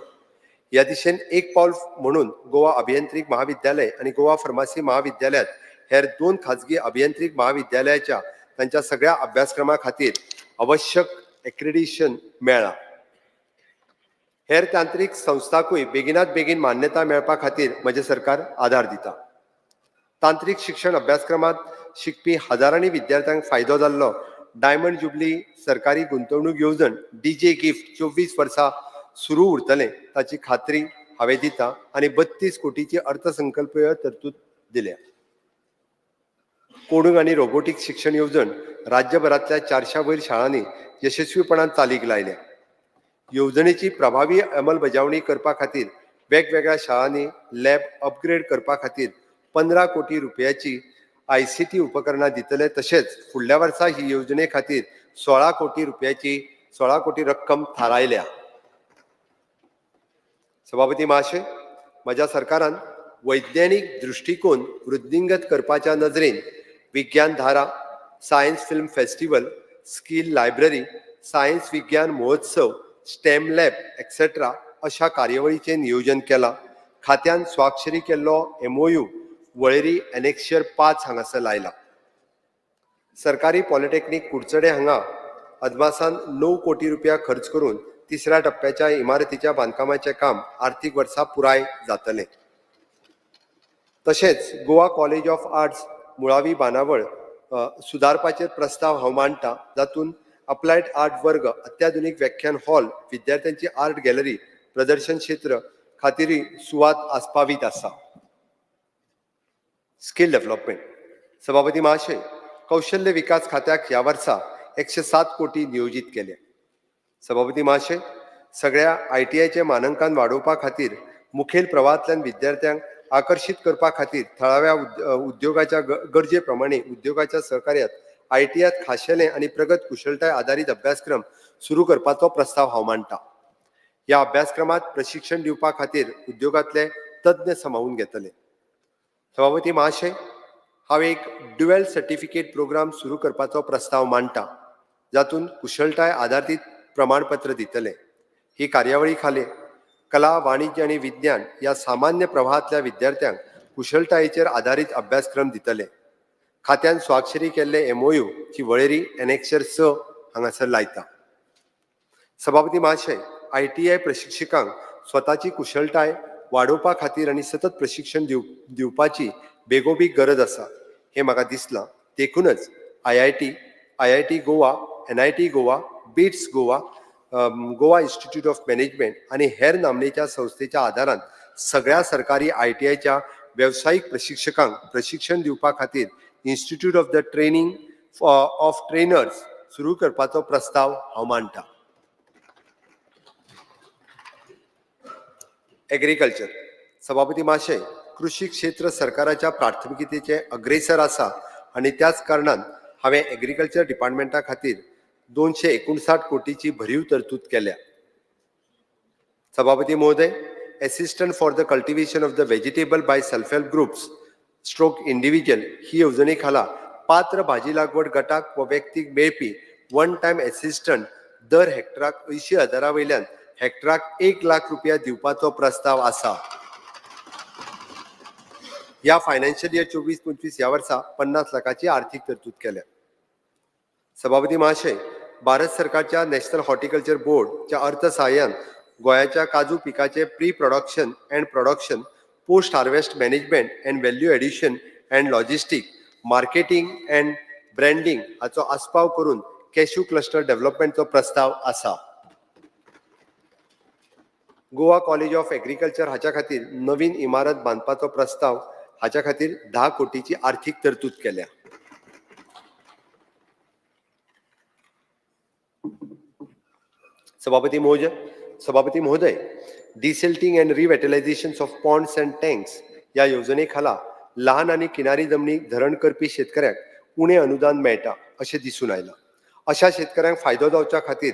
ह्या दिशेन एक पावल म्हणून गोवा अभियांत्रिक महाविद्यालय आनी गोवा फार्मासी महाविद्यालयांत हेर 2 खाजगी अभियांत्रिक महाविद्यालयाच्या तांच्या सगळ्या अभ्यासक्रमा खातीर आवश्यक एक्रेडिशन मेळ्ळां. हेर तांत्रिक संस्थांकूय बेगिनात बेगीन मान्यता मेळपा खातीर म्हजें सरकार आदार दिता. तांत्रिक शिक्षण अभ्यासक्रमांत शिकपी हजारांनी विद्यार्थ्यांक फायदो जाल्लो डायमंड जुबली सरकारी गुंतवणूक येवजण डीजे गिफ्ट 24 वर्सां सुरू उरतलें ताची खात्री हांवें दिता आनी 32 कोटीची अर्थसंकल्पीय तरतूद दिल्या. कोडींग आनी रोबोटीक शिक्षण येवजण राज्यभरांतल्या 400 वयर शाळांनी यशस्वीपणान चालीक लायल्या. येवजणेची प्रभावी अंमलबजावणी करपा खातीर वेगवेगळ्या शाळांनी लॅब अपग्रेड करपा खातीर 15 कोटी रुपयाची ICT उपकरणां दितले. तशेंच फुडल्या वर्सा ही येवजणे खातीर 16 कोटी रुपयाची 16 कोटी रक्कम थारायल्या. सभापती महाशय, म्हज्या सरकारान वैज्ञानीक दृश्टिकोन वृद्धिंगत करपाच्या नजरेन Vigyan Dhara, science film festival, skill library, science विज्ञान महोत्सव, स्टेम लॅब एक्सेट्रा अशा कार्यावळीचें नियोजन केलां. खात्यान स्वाक्षरी केल्लो एमओयू वळेरी एनेक्शर 5 हांगासर लायला. सरकारी पॉलिटेक्नीक कुडचडे हांगा अदमासान 9 कोटी रुपया खर्च करून तिसऱ्या टप्प्याच्या इमारतीच्या बांदकामाचें काम आर्थीक वर्सा पुराय जातलें. तशेंच गोवा कॉलेज ऑफ आर्ट्स मुळावी बांदावळ सुदारपाचेर प्रस्ताव हांव मांडटा, जातूंत अप्लायड आर्ट वर्ग, अत्याधुनीक व्याख्यान हॉल, विद्यार्थ्यांची आर्ट गॅलरी, प्रदर्शन क्षेत्र खातीरूय सुवात आस्पावीत आसा. Skill development. सभापती महाशय, कौशल्य विकास खात्याक ह्या वर्सा 107 कोटी नियोजीत केले. सभापती महाशय, सगळ्या आयटीआयचे मानांकन वाडोवपा खातीर मुखेल प्रवाहांतल्यान विद्यार्थ्यांक आकर्शीत करपा खातीर थळाव्या उद्योगाच्या गरजे प्रमाणे उद्योगाच्या सहकार्यात आयटीआयत खाशेले आनी प्रगत कुशळटाय आदारीत अभ्यासक्रम सुरू करपाचो प्रस्ताव हांव मांडटा. ह्या अभ्यासक्रमात प्रशिक्षण दिवपा खातीर उद्योगांतले तज्ञ सामावून घेतले. सभापती महाशय, हांव एक ड्युएल सर्टिफिकेट प्रोग्राम सुरू करपाचो प्रस्ताव मांडटा, जातूंत कुशळटाय आदारीत प्रमाणपत्र दितले. ही कार्यावळी खाले कला, वाणिज्य आनी विज्ञान ह्या सामान्य प्रवाहांतल्या विद्यार्थ्यांक कुशळटायेचेर आदारीत अभ्यासक्रम दितले. खात्यान स्वाक्षरी केल्ले एमओयू ची वळेरी एनेक्शर 6 हांगासर लायता. सभापती महाशय, आयटीआय प्रशिक्षकांक स्वताची कुशळटाय वाडोवपा खातीर आनी सतत प्रशिक्षण दिवपाची बेगोबेग गरज आसा हें म्हाका दिसलां. देखूनच IIT, IIT Goa, NIT Goa, BITS Goa, Goa institute of management आनी हेर नामनेच्या संस्थेच्या आदारान सगळ्या सरकारी आयटीआयच्या वेवसायीक प्रशिक्षकांक प्रशिक्षण दिवपा खातीर institute of the training of trainers सुरू करपाचो प्रस्ताव हांव मांडटा. एग्रीकल्चर. सभापती महाशय, कृषी क्षेत्र सरकाराच्या प्राथमिकतेचे अग्रेसर आसा आनी त्याच कारणान हांवें एग्रीकल्चर डिपार्टमेंटा खातीर 259 कोटीची भरीव तरतूद केल्या. सभापती महोदय, assistant for the cultivation of the vegetable by self help groups stroke individual ही येवजणे खाला पात्र भाजी लागवड गटाक व व्यक्तीक मेळपी वन टायम एसिस्टंट दर हेक्टराक 80,000 वयल्यान हेक्टराक 1 लाख रुपया दिवपाचो प्रस्ताव आसा. ह्या फायनान्शियल इयर 24-25 ह्या वर्सा 50 लाखाची आर्थीक तरतूद केल्या. सभापती महाशय, भारत सरकारच्या नॅशनल हॉर्टिकल्चर बोर्डच्या अर्थसहाय्यान गोंयाच्या काजू पिकाचे pre production and production, post harvest management and value addition and logistic, marketing and branding हाचो आस्पाव करून कॅश्यू क्लस्टर डेव्हलपमेंटचो प्रस्ताव आसा. गोवा कॉलेज ऑफ एग्रीकल्चर हाच्या खातीर नवीन इमारत बांदपाचो प्रस्ताव, हाच्या खातीर 10 कोटीची आर्थीक तरतूद केल्या. सभापती महोदय, desilting and revitalisation of ponds and tanks ह्या येवजणे खाला लहान आनी किनारी जमनीक धरण करपी शेतकऱ्यांक उणें अनुदान मेळटा अशें दिसून आयलां. अशा शेतकऱ्यांक फायदो जावच्या खातीर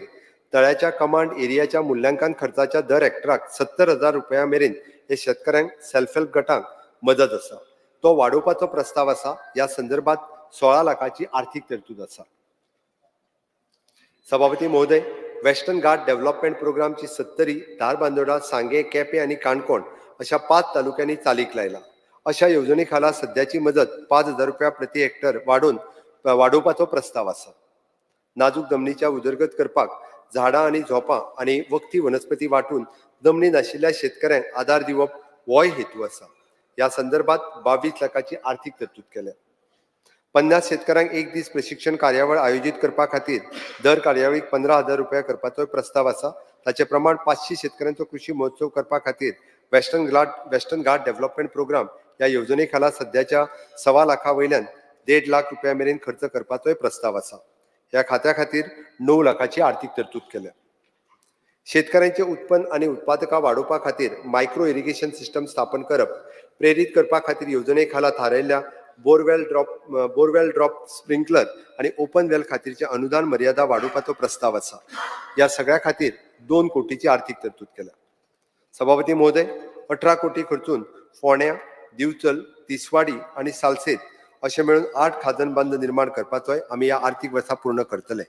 तळ्याच्या कमांड एरियाच्या मुल्यांकन खर्चाच्या दर हेक्टराक 70,000 रुपया मेरेन हे शेतकऱ्यांक सेल्फ हेल्प गटांक मदत आसा, तो वाडोवपाचो प्रस्ताव आसा. ह्या संदर्भात 16 लाखाची आर्थीक तरतूद आसा. सभापती महोदय, वेस्टर्न घाट डेव्हलपमेंट प्रोग्रामची सत्तरी, धारबांदोडा, सांगे, केपें आनी काणकोण अशा पांच तालुक्यांनी चालीक लायला. अशा येवजणे खाला सद्याची मजत 5000 रुपया प्रति हेक्टर वाडोवपाचो प्रस्ताव आसा. नाजूक जमनीच्या उदरगत करपाक झाडां आनी झोपां आनी वखदी वनस्पती वांटून जमनी नाशिल्ल्या शेतकऱ्यांक आदार दिवप होय हेतू आसा. ह्या संदर्भात 22 लाखाची आर्थीक तरतूद केल्या. 50 शेतकऱ्यांक एक दीस प्रशिक्षण कार्यावळ आयोजीत करपा खातीर दर कार्यावळीक 15,000 रुपया करपाचो प्रस्ताव आसा. ताचे प्रमाण 500 शेतकऱ्यांचो कृषी महोत्सव करपा खातीर वेस्टर्न घाट डेव्हलपमेंट प्रोग्राम ह्या येवजणे खाला सद्याच्या सवा लाखा वयल्यान 1.5 लाख रुपया मेरेन खर्च करपाचोय प्रस्ताव आसा. ह्या खात्या खातीर 9 लाखाची आर्थीक तरतूद केल्या. शेतकऱ्यांचे उत्पन्न आनी उत्पादका वाडोवपा खातीर मायक्रो इरिगेशन सिस्टम स्थापन करप प्रेरीत करपा खातीर येवजणे खाला थारायल्ल्या बोरवेल ड्रॉप स्प्रिंकलर आनी ओपन वेल खातीरचे अनुदान मर्यादा वाडोवपाचो प्रस्ताव आसा. ह्या सगळ्या खातीर 2 कोटीची आर्थीक तरतूद केल्या. सभापती महोदय, 18 कोटी खर्चून फोंड्या, दिवचल, तिसवाडी आनी सालसेत अशें मेळून आठ खाजन बंद निर्माण करपाचोय आमी ह्या आर्थीक वर्सा पूर्ण करतले.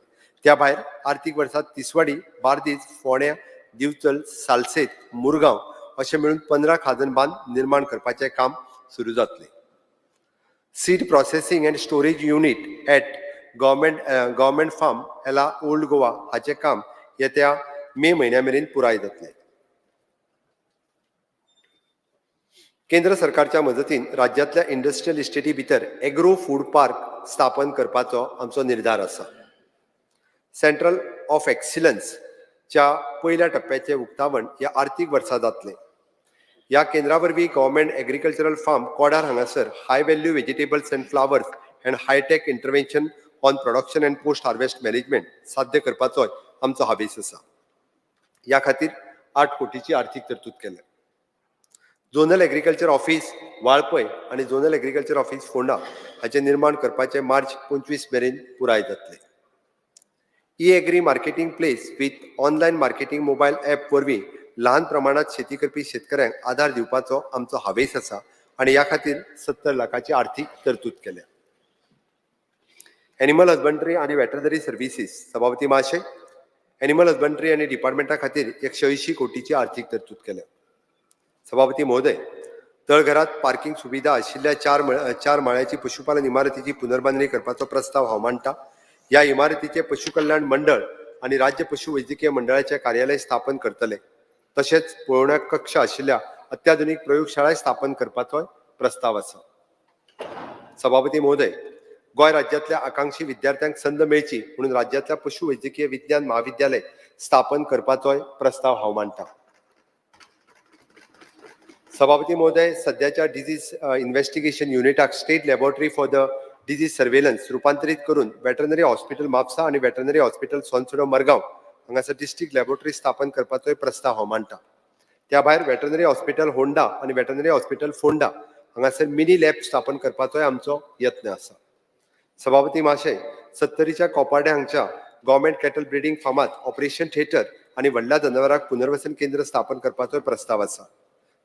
त्या भायर आर्थीक वर्सात तिसवाडी, बार्देस, फोंड्या, दिवचल, सालसेत, मुरगांव अशें मेळून 15 खाजन बांद निर्माण करपाचें काम सुरू जातलें. Seed processing and storage unit at Government Farm, Ela, Old Goa हाचें काम येत्या मे म्हयन्या मेरेन पुराय जातलें. केंद्र सरकारच्या मजतीन राज्यांतल्या इंडस्ट्रियल इस्टेटी भितर एग्रो फूड पार्क स्थापन करपाचो आमचो निर्धार आसा. सेंट्रल ऑफ एक्सिलन्सच्या पयल्या टप्प्याचें उक्तावण ह्या आर्थीक वर्सा जातलें. ह्या केंद्रा वरवीं गव्हर्मेंट एग्रीकल्चरल फार्म, कोडार हांगासर high value vegetables and flowers and hi-tech intervention on production and post harvest management साध्य करपाचोय आमचो हावेस आसा. ह्या खातीर 8 कोटीची आर्थीक तरतूद केल्या. झोनल एग्रीकल्चर ऑफिस वाळपय आनी झोनल एग्रीकल्चर ऑफिस फोंडा हाचें निर्माण करपाचें मार्च 25 मेरेन पुराय जातलें. E agri marketing place with online marketing mobile app वरवीं ल्हान प्रमाणात शेती करपी शेतकऱ्यांक आदार दिवपाचो आमचो हावेस आसा आनी ह्या खातीर 70 लाखाची आर्थीक तरतूद केल्या. एनिमल हजबंड्री आनी वेटरनरी सर्विसीस. सभापती महाशय, एनिमल हजबंड्री आनी डिपार्टमेंटा खातीर 180 कोटीची आर्थीक तरतूद केल्या. सभापती महोदय, तळघरात पार्किंग सुविधा आशिल्ल्या चार माळ्याची पशुपालन इमारतीची पुनर्बांधणी करपाचो प्रस्ताव हांव मांडटा. ह्या इमारतीचे पशु कल्याण मंडळ आनी राज्य पशु वैजकीय मंडळाचे कार्यालय स्थापन करतले. तशेंच पळोवण्या कक्ष आशिल्ल्या अत्याधुनीक प्रयोगशाळाय स्थापन करपाचोय प्रस्ताव आसा. सभापती महोदय, गोंय राज्यांतल्या आकांक्षी विद्यार्थ्यांक संद मेळची म्हणून राज्यांतल्या पशु वैजकीय विज्ञान म्हाविद्यालय स्थापन करपाचोय प्रस्ताव हांव मांडटा. सभापती महोदय, सध्याच्या डिझीज इन्व्हेस्टिगेशन युनिटाक State Laboratory for the Disease Surveillance रुपांतरीत करून वेटरनरी हॉस्पिटल म्हापसा आनी वेटरनरी हॉस्पिटल सोनसोडो मरगांव हांगासर डिस्ट्रिक्ट लॅबोरेटरी स्थापन करपाचोय प्रस्ताव हांव मांडटा. त्या भायर वेटरनरी हॉस्पिटल होंडा आनी वेटरनरी हॉस्पिटल फोंडा हांगासर मिनी लॅब स्थापन करपाचोय आमचो यत्न आसा. सभापती महाशय, सत्तरीच्या कोपार्डे हांगच्या गव्हर्मेंट कॅटल ब्रिडींग फार्मात ऑपरेशन थिएटर आनी व्हडल्या जनावरांक पुनर्वसन केंद्र स्थापन करपाचोय प्रस्ताव आसा.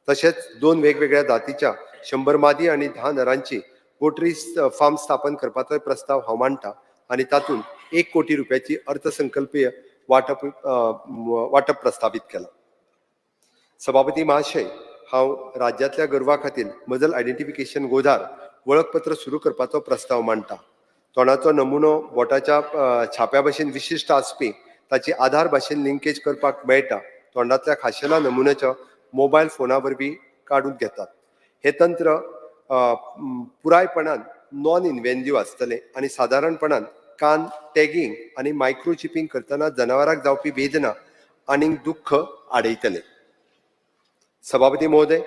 तशेंच दोन वेगवेगळ्या जातीच्या 100 मादी आनी 10 नरांची पोल्ट्री फार्म स्थापन करपाचोय प्रस्ताव हांव मांडटा आनी तातूंत 1 कोटी रुपयाची अर्थसंकल्पीय वांटप वांटप प्रस्तावीत केलां. सभापती महाशय, हांव राज्यांतल्या गोरवां खातीर मजल आयडेंटिफिकेशन गोधार वळखपत्र सुरू करपाचो प्रस्ताव मांडटा. तोंडाचो नमुनो बोटाच्या छाप्या भशेन विशिश्ट आसपी ताची आधार भाशेन लिंकेज करपाक मेळटा. तोंडांतल्या खाशेल्या नमुन्याचो मोबायल फोना वरवीं काडून घेतात. हें तंत्र पुरायपणान नॉन इन्वेंजीव आसतलें आनी सादारणपणान कान टॅगींग आनी मायक्रोचिपींग करतना जनावराक जावपी वेदना आनी दुख्ख आडयतले. सभापती महोदय,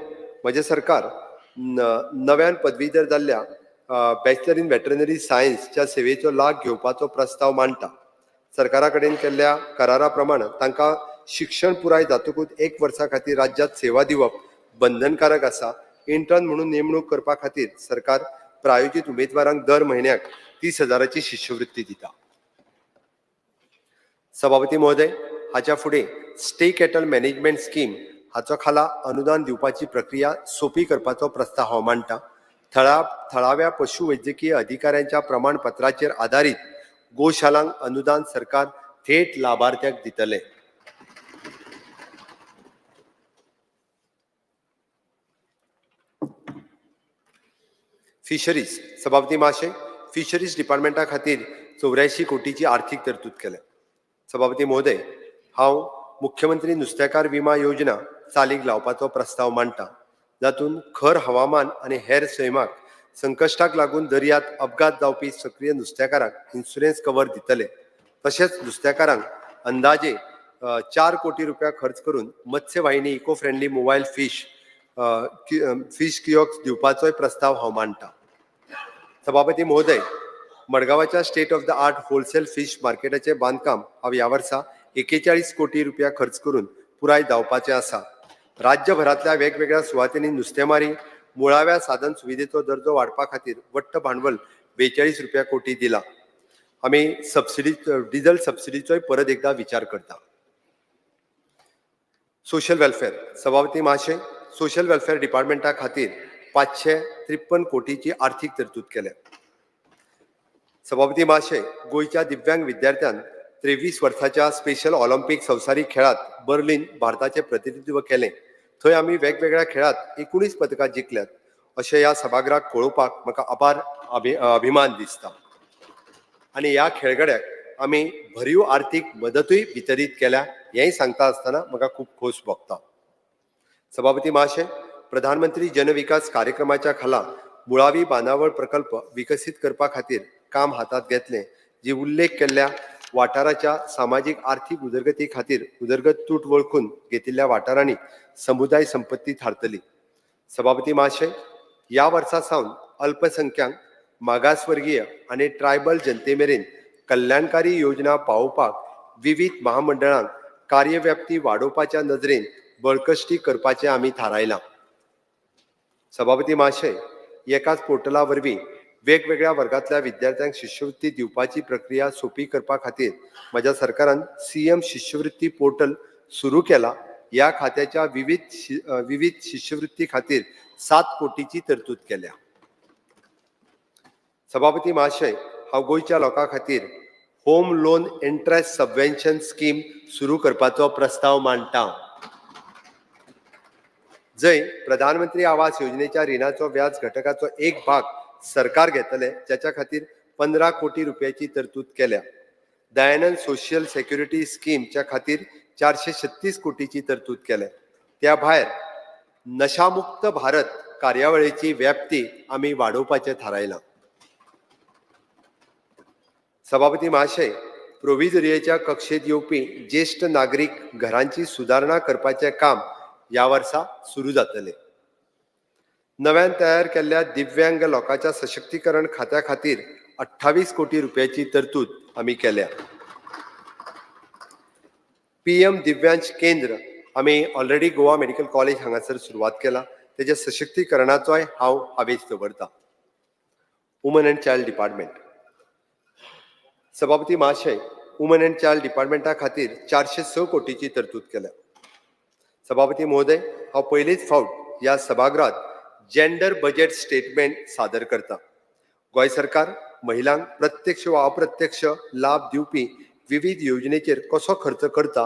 म्हजें सरकार नव्यान पदवीधर जाल्ल्या बॅचलर इन वेटरनरी सायन्सच्या सेवेचो लाभ घेवपाचो प्रस्ताव मांडटा. सरकारा कडेन केल्ल्या करारा प्रमाण तांकां शिक्षण पुराय जातकूच एक वर्सा खातीर राज्यांत सेवा दिवप बंधनकारक आसा. इंटर्न म्हणून नेमणूक करपा खातीर सरकार प्रायोजीत उमेदवारांक दर म्हयन्याक 30,000ची शिश्यवृत्ती दिता. सभापती महोदय, हाच्या फुडें स्टे कॅटल मॅनेजमेंट स्कीम हाचो खाला अनुदान दिवपाची प्रक्रिया सोंपी करपाचो प्रस्ताव हांव मांडटा. थळाव्या पशु वैद्यकीय अधिकाऱ्यांच्या प्रमाणपत्राचेर आदारीत गोशालांक अनुदान सरकार थेट लाभार्थ्याक दितले. फिशरीज. सभापती महाशय, फिशरीज डिपार्टमेंटा खातीर 84 कोटीची आर्थीक तरतूद केल्या. सभापती महोदय, हांव मुख्यमंत्री नुस्तेकार विमा योजना चालीक लावपाचो प्रस्ताव मांडटा, जातूंत खर हवामान आनी हेर सैमाक संकश्टाक लागून दर्यांत अपघात जावपी सक्रीय नुस्तेकारांक इन्शुरन्स कवर दितले. तशेंच नुस्तेकारांक अंदाजे 4 कोटी रुपया खर्च करून Matsyavahini eco friendly mobile fish kiosk दिवपाचोय प्रस्ताव हांव मांडटा. सभापती महोदय, मडगांवाच्या state of the art wholesale fish मार्केटाचें बांदकाम हांव ह्या वर्सा 41 कोटी रुपया खर्च करून पुराय जावपाचें आसा. राज्यभरांतल्या वेगवेगळ्या सुवातींनी नुस्तेमारी मुळाव्या साधन सुविधेचो दर्जो वाडपा खातीर वट्ट भांडवल 42 रुपया कोटी दिला. आमी सबसिडी, डिझल सबसिडीचोय परत एकदा विचार करता. Social welfare. सभापती महाशय, सोशल वेलफेअर डिपार्टमेंटा खातीर 553 कोटीची आर्थीक तरतूद केल्या. सभापती महाशय, गोंयच्या दिव्यांग विद्यार्थ्यान 23 वर्साच्या स्पेशल ऑलिम्पीक संवसारीक खेळात बर्लिन भारताचें प्रतिनिधित्व केलें. थंय आमी वेगवेगळ्या खेळात 19 पदकां जिखल्यात अशें ह्या सभागृहाक कळोवपाक म्हाका अपार अभिमान दिसता आनी ह्या खेळगड्याक आमी भरीव आर्थीक मदतूय वितरीत केल्या हेंय सांगता आसतना म्हाका खूब खोस भोगता. सभापती महाशय, प्रधानमंत्री जनविकास कार्यक्रमाच्या खाला मुळावी बांदावळ प्रकल्प विकसीत करपा खातीर काम हातांत घेतलें, जी उल्लेख केल्ल्या वाठाराच्या सामाजीक आर्थीक उदरगती खातीर उदरगत तूट वळखून घेतिल्ल्या वाठारांनी समुदाय संपत्ती थारतली. सभापती महाशय, ह्या वर्सा सावन अल्पसंख्याक, मागासवर्गीय आनी ट्रायबल जनते मेरेन कल्याणकारी योजना पावोवपाक विवीध महामंडळांक कार्यव्याप्ती वाडोवपाच्या नदरेन बळकश्टी करपाचें आमी थारायलां. सभापती महाशय, एकाच पोर्टला वरवीं वेगवेगळ्या वर्गांतल्या विद्यार्थ्यांक शिश्यवृत्ती दिवपाची प्रक्रिया सोंपी करपा खातीर म्हज्या सरकारान सीएम शिश्यवृत्ती पोर्टल सुरू केला. ह्या खात्याच्या विविध शिश्यवृत्ती खातीर 7 कोटीची तरतूद केल्या. सभापती महाशय, हांव गोंयच्या लोकां खातीर home loan interest subvention scheme सुरू करपाचो प्रस्ताव मांडटा, जंय प्रधानमंत्री आवास योजनेच्या रिणाचो व्याज घटकाचो एक भाग सरकार घेतले, ज्याच्या खातीर 15 कोटी रुपयाची तरतूद केल्या. दयानंद सोशल सेक्युरिटी स्कीमच्या खातीर 436 कोटीची तरतूद केल्या. त्या भायर नशामुक्त भारत कार्यावळीची व्याप्ती आमी वाडोवपाचें थारायलां. सभापती महाशय, प्रोविजोरियाच्या कक्षेत येवपी ज्येश्ठ नागरीक घरांची सुदारणा करपाचें काम ह्या वर्सा सुरू जातलें. नव्यान तयार केल्ल्या दिव्यांग लोकांच्या सशक्तीकरण खात्या खातीर 28 कोटी रुपयाची तरतूद आमी केल्या. पीएम दिव्यांश केंद्र आमी ऑलरेडी गोवा मेडिकल कॉलेज हांगासर सुरवात केला, तेच्या सशक्तीकरणाचोय हांव हावेस दवरता. Woman and child department. सभापती महाशय, वुमन अँड चायल्ड डिपार्टमेंटा खातीर 406 कोटीची तरतूद केल्या. सभापती महोदय, हांव पयलीच फावट ह्या सभागृहात जेंडर बजेट स्टेटमेंट सादर करता. गोंय सरकार महिलांक प्रत्यक्ष वा अप्रत्यक्ष लाभ दिवपी विविध योजनेचेर कसो खर्च करता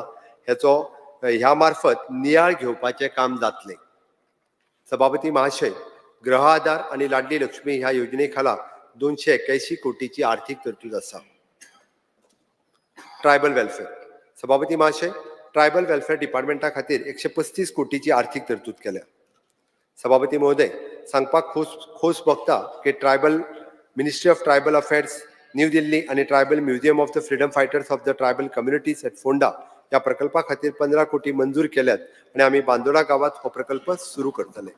हेचो ह्या मार्फत नियाळ घेवपाचें काम जातलें. सभापती महाशय, गृह आधार आनी लाडली लक्ष्मी ह्या योजने खाला 281 कोटीची आर्थिक तरतूद आसा. Tribal welfare. सभापती महाशय, ट्रायबल वेलफेअर डिपार्टमेंटा खातीर 135 कोटीची आर्थिक तरतूद केल्या. सभापती महोदय, सांगपाक खोस खोस भोगता की tribal Ministry of Tribal Affairs, New Delhi आनी Tribal Museum of the Freedom Fighters of the Tribal Communities at Ponda ह्या प्रकल्पा खातीर 15 कोटी मंजूर केल्यात आनी आमी बांदोडा गांवांत हो प्रकल्प सुरू करतले.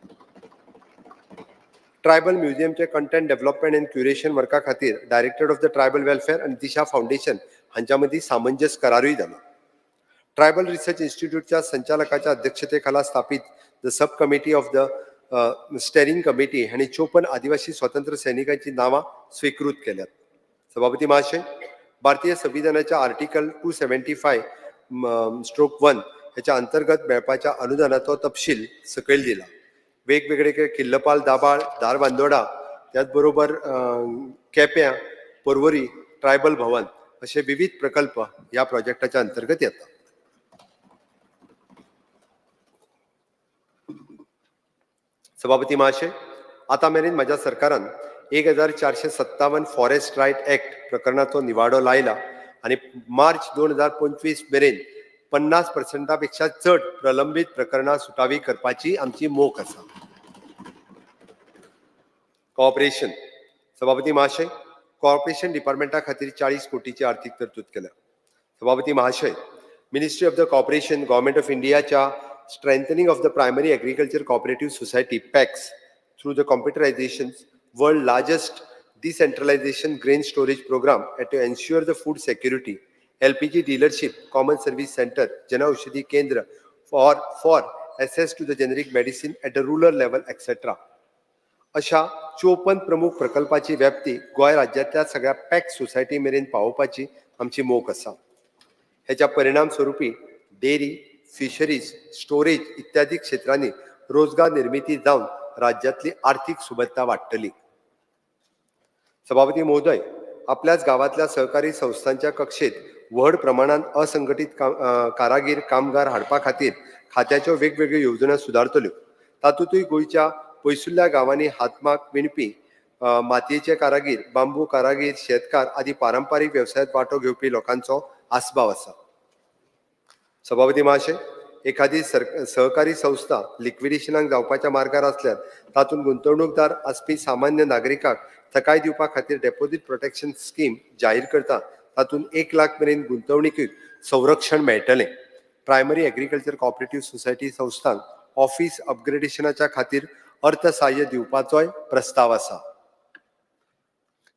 ट्रायबल म्युझियमचे कंटेंट डेव्हलपमेंट अँड क्युरेशन वर्का खातीर Director of the Tribal Welfare आनी दिशा फावंडेशन हांच्या मदीं सामंजस्य करारूय जाला. ट्रायबल रिसर्च इन्स्टिट्यूटच्या संचालकाच्या अध्यक्षतेखाला स्थापित the sub committee of the steering committee हांणी 54 आदिवासी स्वतंत्र सैनिकांची नांवां स्वीकृत केल्यात. सभापती महाशय, भारतीय संविधानाच्या Article 275/1 ह्याच्या अंतर्गत मेळपाच्या अनुदानाचो तपशील सकयल दिला. वेगवेगळे किल्लपाल, दाबाळ, धारबांदोडा, त्याच बरोबर केप्यां, पर्वरी ट्रायबल भवन असे विविध प्रकल्प ह्या प्रोजेक्टाच्या अंतर्गत येतात. सभापती महाशय, आतां मेरेन म्हाज्या सरकारान 1457 फॉरेस्ट रायट एक्ट प्रकरणाचो निवाडो लायला आनी मार्च 2025 मेरेन 50 पर्संटा पेक्षा चड प्रलंबीत प्रकरणां सुटावी करपाची आमची मोख आसा. कॉपरेशन. सभापती महाशय, कॉर्पोरेशन डिपार्टमेंटा खातीर 40 कोटीची आर्थिक तरतूद केल्या. सभापती महाशय, Ministry of the Cooperation, Government of इंडियाच्या Strengthening of the Primary Agriculture Cooperative Society, PACS, through the computerization, world largest decentralization grain storage program and to ensure the food security, LPG dealership, common service center, Janaushadhi Kendra for access to the generic medicine at the rural level, etc. अशा 54 प्रमुख प्रकल्पाची व्याप्ती गोंय राज्यांतल्या सगळ्या pack society मेरेन पावोवपाची आमची मोख आसा. हेच्या परिणाम स्वरुपी डेअरी, फिशरीज, स्टोरेज इत्यादी क्षेत्रांनी रोजगार निर्मिती जावन राज्यांतली आर्थिक सुबत्ता वाडटली. सभापती महोदय, आपल्याच गांवांतल्या सहकारी संस्थांच्या कक्षेत व्हड प्रमाणात असंघटीत कारागीर कामगार हाडपा खातीर खात्याच्यो वेगवेगळ्यो येवजण्यो सुदारतल्यो. तातूंतय गोंयच्या पयसुल्ल्या गांवांनी हातमाग विणपी, मातयेचे कारागीर, बांबू कारागीर, शेतकार आदी पारंपारीक वेवसायांत वांटो घेवपी लोकांचो आस्पाव आसा. सभापती महाशय, एखादी सहकारी संस्था लिक्विडेशनाक जावपाच्या मार्गार आसल्यार तातूंत गुंतवणूकदार आसपी सामान्य नागरिकाक थकाय दिवपा खातीर डेपोझीट प्रोटेक्शन स्कीम जाहीर करता. तातूंत 1 लाख मेरेन गुंतवणुकीक संरक्षण मेळटलें. प्रायमरी एग्रीकल्चर कॉपरेटिव्ह सोसायटी संस्थांक ऑफिस अपग्रेडेशनाच्या खातीर अर्थसहाय्य दिवपाचोय प्रस्ताव आसा.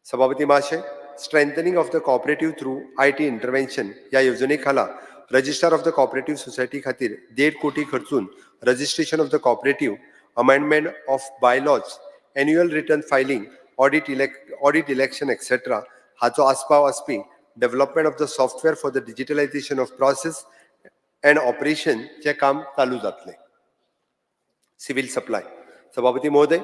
सभापती महाशय, Strengthening of the Cooperative through IT Intervention ह्या येवजणे खाला Registrar of the Cooperative Society खातीर 1.5 कोटी खर्चून registration of the cooperative, amendment of bylaws, annual return filing, audit election, etcetera हाचो आस्पाव आसपी development of the software for the digitalization of process and ऑपरेशनचें काम चालू जातलें. Civil supply. सभापती महोदय,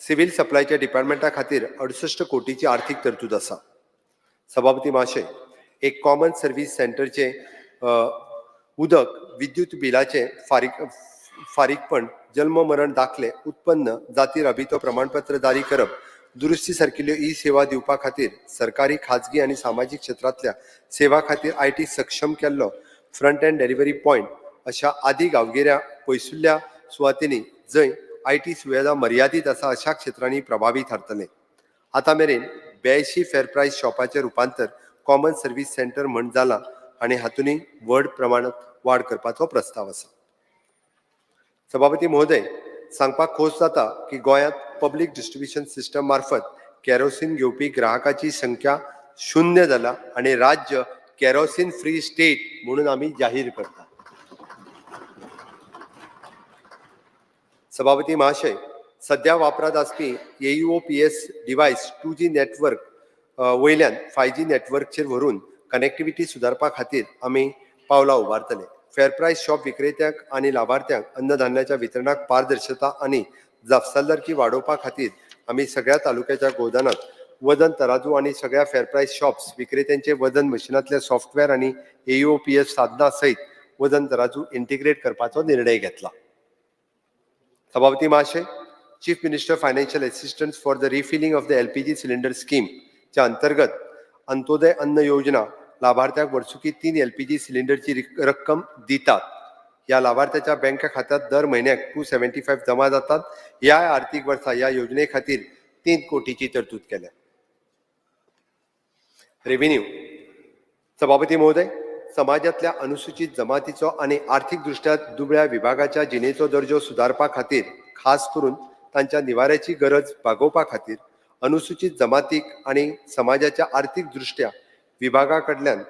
सिव्हिल सप्लायच्या डिपार्टमेंटा खातीर 68 कोटीची आर्थिक तरतूद आसा. सभापती महाशय, एक कॉमन सर्वीस सेंटरचे उदक, विद्युत बिलाचे फारीकपण, जल्म मरण दाखले, उत्पन्न, जाती राबितो प्रमाणपत्र जारी करप, दुरुस्ती सारकिल्ल्यो ई सेवा दिवपा खातीर सरकारी, खाजगी आनी सामाजीक क्षेत्रांतल्या सेवा खातीर IT सक्षम केल्लो फ्रंट एंड डिलिव्हरी पॉयंट अशा आदी गांवगिऱ्या पयसुल्ल्या सुवातींनी जंय IT सुविधा मर्यादीत आसा अशा क्षेत्रांनी प्रभावी थारतले. आतां मेरेन 82 फेर प्रायस शॉपाचें रुपांतर कॉमन सर्वीस सेंटर म्हण जालां आनी हातूंतय व्हड प्रमाणांत वाड करपाचो प्रस्ताव आसा. सभापती महोदय, सांगपाक खोस जाता की गोंयांत पब्लीक डिस्ट्रिब्युशन सिस्टम मार्फत केरोसीन घेवपी ग्राहकाची संख्या शुन्य जाला आनी राज्य केरोसीन फ्री स्टेट म्हणून आमी जाहीर करता. सभापती महाशय, सध्या वापरात आसपी AUOPS device 2G network वयल्यान 5G नेटवर्कचेर व्हरून कनेक्टिविटी सुदारपा खातीर आमी पावलां उबारतले. फेर प्रायस शॉप विक्रेत्यांक आनी लाभार्थ्यांक अन्नधान्याच्या वितरणाक पारदर्शकता आनी जापसालदारकी वाडोवपा खातीर आमी सगळ्या तालुक्याच्या गोदानात वजन तराजू आनी सगळ्या फेर प्रायस शॉप्स विक्रेत्यांचे वजन मशिनांतले सॉफ्टवेअर आनी एओपीएस साधना सयत वजन तराजू इंटिग्रेट करपाचो निर्णय घेतला. सभापती महाशय, Chief Minister Financial Assistance for the Refilling of the LPG Cylinder Scheme च्या अंतर्गत अंत्योदय अन्न योजना लाभार्थ्याक वर्सुकी 3 एलपीजी सिलिंडरची रक्कम दितात. ह्या लाभार्थ्याच्या बँक खात्यात दर म्हयन्याक 275 जमा जातात. ह्या आर्थिक वर्सा ह्या योजने खातीर 3 कोटीची तरतूद केल्या. रेव्हेन्यू. सभापती महोदय, समाजातल्या अनुसूचित जमातीचो आनी आर्थिक दृष्ट्या दुबळ्या विभागाच्या जिणेचो दर्जो सुदारपा खातीर, खास करून तांच्या निवाऱ्याची गरज भागोवपा खातीर, अनुसूचित जमातीक आनी समाजाच्या आर्थिक दृष्ट्या विभागा कडल्यान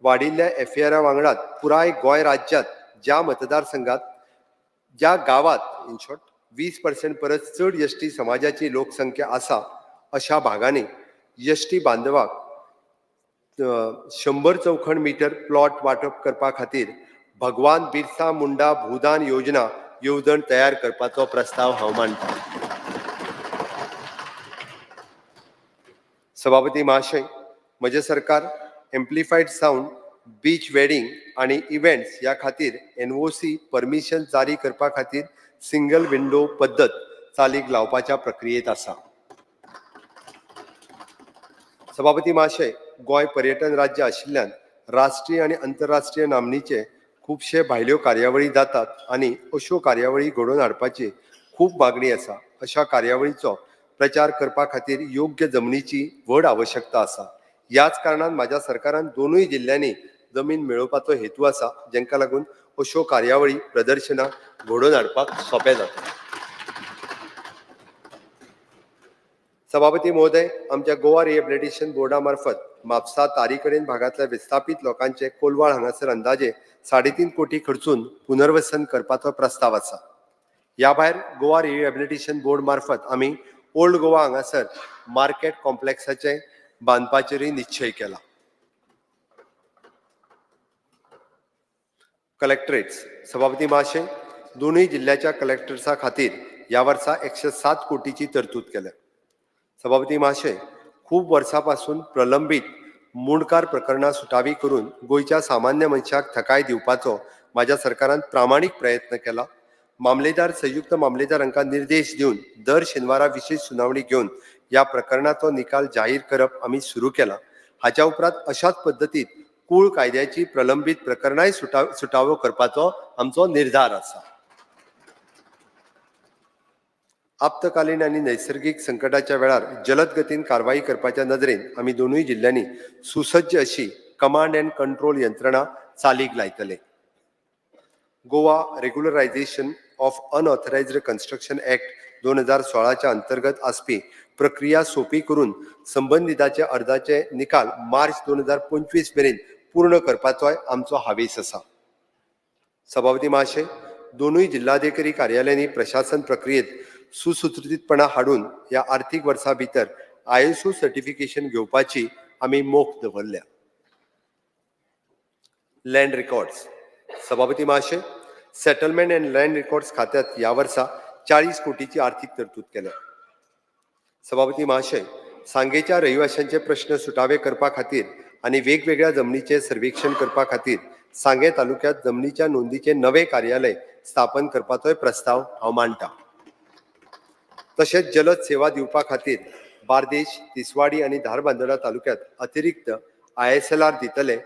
वाडिल्ल्या एफएआरा वांगडात पुराय गोंय राज्यांत ज्या मतदारसंघात, ज्या गावात, इन शॉर्ट, 20% परस चड एसटी समाजाची लोकसंख्या आसा अशा भागांनी एसटी बांधवाक 100 चौखण मीटर प्लॉट वांटप करपा खातीर भगवान बिरसा मुंडा भूदान योजना येवजण तयार करपाचो प्रस्ताव हांव मांडटा. सभापती महाशय, म्हजें सरकार एम्प्लिफायड सावंड, बीच वेडिंग आनी इव्हेंट्स ह्या खातीर एनओसी परमिशन जारी करपा खातीर सिंगल विंडो पद्दत चालीक लावपाच्या प्रक्रियेत आसा. सभापती महाशय, गोंय पर्यटन राज्य आशिल्ल्यान राष्ट्रीय आनी आंतरराष्ट्रीय नामनेचे खुबशे भायल्यो कार्यावळी जातात आनी अश्यो कार्यावळी घडोवन हाडपाची खूब मागणी आसा. अशा कार्यावळीचो प्रचार करपा खातीर योग्य जमनीची व्हड आवश्यकता आसा. ह्याच कारणान म्हाज्या सरकारान दोनूय जिल्ल्यांनी जमीन मेळोवपाचो हेतू आसा, जेंका लागून अश्यो कार्यावळी, प्रदर्शनां घडोवन हाडपाक सोंपें जाता. सभापती महोदय, आमच्या गोवा रिहेबिलिटेशन बोर्डा मार्फत म्हापसा तारीकडेन भागांतल्या विस्थापीत लोकांचे कोलवाळ हांगासर अंदाजे 3.5 कोटी खर्चून पुनर्वसन करपाचो प्रस्ताव आसा. ह्या भायर गोवा रिहेबिलिटेशन बोर्ड मार्फत आमी ओल्ड गोवा हांगासर मार्केट कॉम्प्लेक्साचे बांदपाचेरूय निश्चय केला. कलेक्टरेट्स. सभापती महाशय, दोनूय जिल्ल्याच्या कलेक्टर्सा खातीर ह्या वर्सा 107 कोटीची तरतूद केल्या. सभापती महाशय, खूब वर्सां पासून प्रलंबीत मुंडकार प्रकरणां सुटावी करून गोंयच्या सामान्य मनशाक थकाय दिवपाचो म्हाज्या सरकारान प्रामाणीक प्रयत्न केला. मामलेदार, संयुक्त मामलेदार हांकां निर्देश दिवन दर शेनवारा विशेश सुनावणी घेवन ह्या प्रकरणाचो निकाल जाहीर करप आमी सुरू केला. हाच्या उपरांत अशाच पद्दतीत कूळ कायद्याची प्रलंबीत प्रकरणांय सुटावो करपाचो आमचो निर्धार आसा. आपत्कालीन आनी नैसर्गीक संकटाच्या वेळार जलद गतीन कारवाई करपाच्या नदरेन आमी दोनूय जिल्ल्यांनी सुसज्ज अशी कमांड अँड कंट्रोल यंत्रणा चालीक लायतले. Goa Regularisation of Unauthorised Construction Act 2016च्या अंतर्गत आसपी प्रक्रिया सोंपी करून संबंदिताचे अर्जाचे निकाल मार्च 2025 मेरेन पूर्ण करपाचोय आमचो हावेस आसा. सभापती महाशय, दोनूय जिल्हाधिकारी कार्यालयांनी प्रशासन प्रक्रियेत सुसूत्रितपणा हाडून ह्या आर्थिक वर्सा भितर आयएसओ सर्टिफिकेशन घेवपाची आमी मोख दवरल्या. Land records. सभापती महाशय, सेटलमेंट अँड लँड रेकॉर्ड्स खात्यात ह्या वर्सा 40 कोटीची आर्थिक तरतूद केल्या. सभापती महाशय, सांगेच्या रहिवाशांचे प्रश्न सुटावे करपा खातीर आनी वेगवेगळ्या जमनीचे सर्वेक्षण करपा खातीर सांगे तालुक्यात जमनीच्या नोंदीचे नवे कार्यालय स्थापन करपाचोय प्रस्ताव हांव मांडटा. तशेंच जलद सेवा दिवपा खातीर बार्देश, तिसवाडी आनी धारबांदोडा तालुक्यात अतिरिक्त आयएसएलआर दितले,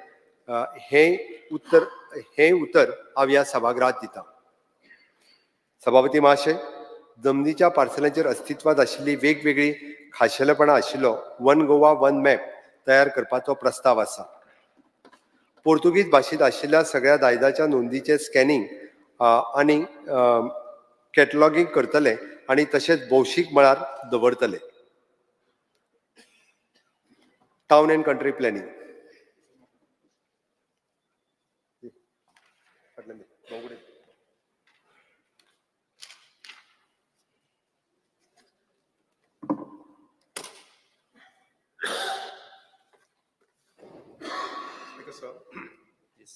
हें उतर हांव ह्या सभागृहात दिता. सभापती महाशय, जमनीच्या पार्सलांचेर अस्तित्वात आशिल्ली वेगवेगळी खाशेलेपणां आशिल्लो वन गोवा वन मॅप तयार करपाचो प्रस्ताव आसा. पोर्तुगीज भाशेंत आशिल्ल्या सगळ्या दायजाच्या नोंदीचें स्कॅनिंग आनी कॅटलॉगींग करतले आनी तशेंच भौशीक मळार दवरतले. Town and country planning. फाटल्यान दी. बावगुडे. Speaker, sir. Yes.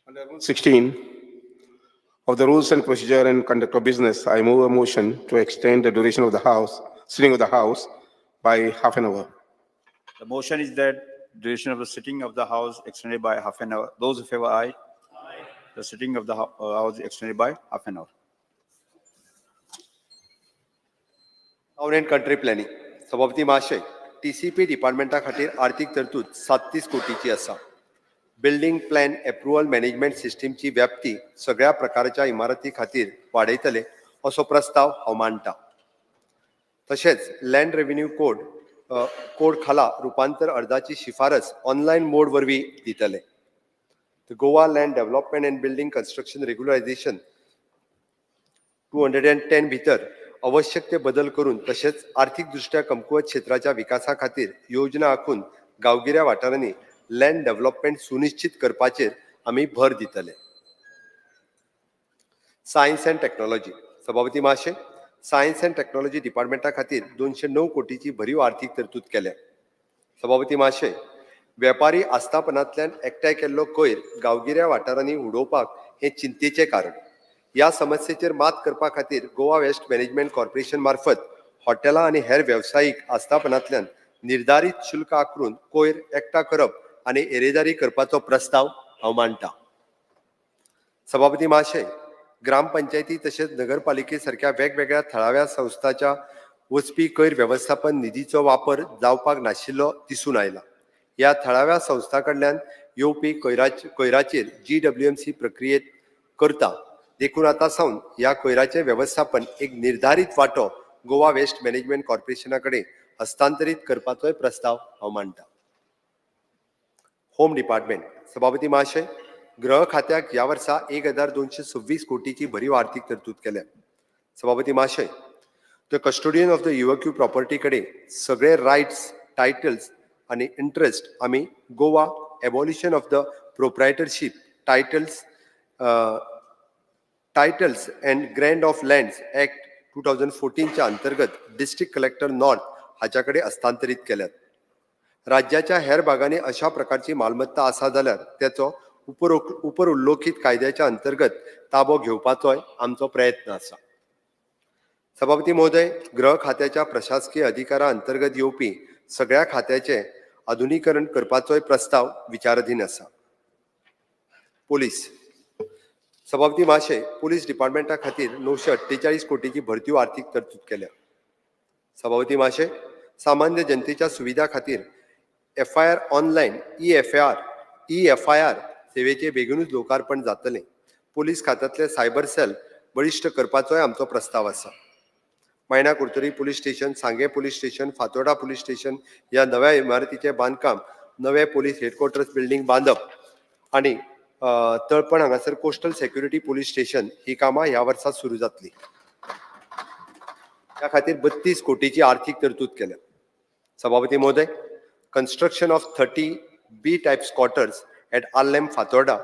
Under Rule 16 of the Rules and Procedure and Conduct of Business, I move a motion to extend the duration of the House, sitting of the House by half an hour. The motion is that duration of the sitting of the House extended by half an hour. Those in favor, aye. The sitting of the House extended by half an hour. Town and country planning. सभापती महाशय, TCP डिपार्टमेंटा खातीर आर्थीक तरतूद 37 कोटीची आसा. Building plan approval management सिस्टीमची व्याप्ती सगळ्या प्रकारच्या इमारती खातीर वाडयतले असो प्रस्ताव हांव मांडटा. तशेंच लँड रेव्हेन्यू कोड खाला रुपांतर अर्जाची शिफारस ऑनलायन मोड वरवीं दितले. Goa land development and building construction regularisation 210 भितर आवश्यक ते बदल करून तशेंच आर्थीक दृश्ट्या कमकुवत क्षेत्राच्या विकासा खातीर योजना आखून गांवगिऱ्या वाठारांनी लँड डेव्हलपमेंट सुनिश्चित करपाचेर आमी भर दितले. Science and technology. सभापती महाशय, सायन्स अँड टेक्नॉलॉजी डिपार्टमेंटा खातीर 209 कोटीची भरीव आर्थीक तरतूद केल्या. सभापती महाशय, वेपारी आस्थापनांतल्यान एकठांय केल्लो कोयर गांवगिऱ्या वाठारांनी उडोवपाक हें चिंतेचें कारण. ह्या समस्येचेर मात करपा खातीर गोवा वेस्ट मॅनेजमेंट कॉर्पोरेशन मार्फत हॉटेलां आनी हेर वेवसायीक आस्थापनांतल्यान निर्धारीत शुल्क आकारून कोयर एकठांय करप आनी येरादारी करपाचो प्रस्ताव हांव मांडटा. सभापती महाशय, ग्रामपंचायती तशेंच नगरपालिके सारक्या वेगवेगळ्या थळाव्या संस्थाच्या वचपी कोयर वेवस्थापन निधीचो वापर जावपाक नाशिल्लो दिसून आयला. ह्या थळाव्या संस्थां कडल्यान येवपी कोयराचेर जीडब्ल्यूएमसी प्रक्रियेत करता. देखून आतां सावन ह्या कोयराचें वेवस्थापन एक निर्धारीत वांटो गोवा वेस्ट मॅनेजमेंट कॉर्पोरेशना कडेन हस्तांतरीत करपाचोय प्रस्ताव हांव मांडटा. Home department. सभापती महाशय, गृह खात्याक ह्या वर्सा 1226 कोटीची भरीव आर्थीक तरतूद केल्या. सभापती महाशय, the custodian of the evacuee property कडेन सगळे रायट्स, टायटल्स आनी इंट्रस्ट आमी Goa abolition of the proprietorship titles and grant of lands act 2014च्या अंतर्गत डिस्ट्रिक्ट कलेक्टर नॉर्थ हाच्या कडेन हस्तांतरीत केल्यात. राज्याच्या हेर भागांनी अशा प्रकारची मालमत्ता आसा जाल्यार तेचो उपर उल्लोखीत कायद्याच्या अंतर्गत ताबो घेवपाचोय आमचो प्रयत्न आसा. सभापती महोदय, गृह खात्याच्या प्रशासकीय अधिकारा अंतर्गत येवपी सगळ्या खात्याचे आधुनिकरण करपाचोय प्रस्ताव विचाराधीन आसा. पोलीस. सभापती महाशय, पोलीस डिपार्टमेंटा खातीर 948 कोटीची भरतीव आर्थीक तरतूद केल्या. सभापती महाशय, सामान्य जनतेच्या सुविधा खातीर FIR online e FIR सेवेचे बेगीनूच लोकार्पण जातलें. पोलीस खात्यांतले सायबर सेल बळिश्ट करपाचोय आमचो प्रस्ताव आसा. मायणा Curtorim police station, Sanguem police station, Fatorda police station ह्या नव्या इमारतीचें बांदकाम, नवे पोलीस हेडक्वॉर्टर्स बिल्डींग बांदप आनी तळपण हांगासर कोस्टल सेक्युरिटी पोलीस स्टेशन ही कामां ह्या वर्सा सुरू जातली. त्या खातीर 32 कोटीची आर्थीक तरतूद केल्या. सभापती महोदय, construction of 30 B type quarters at Arlem Fatorda,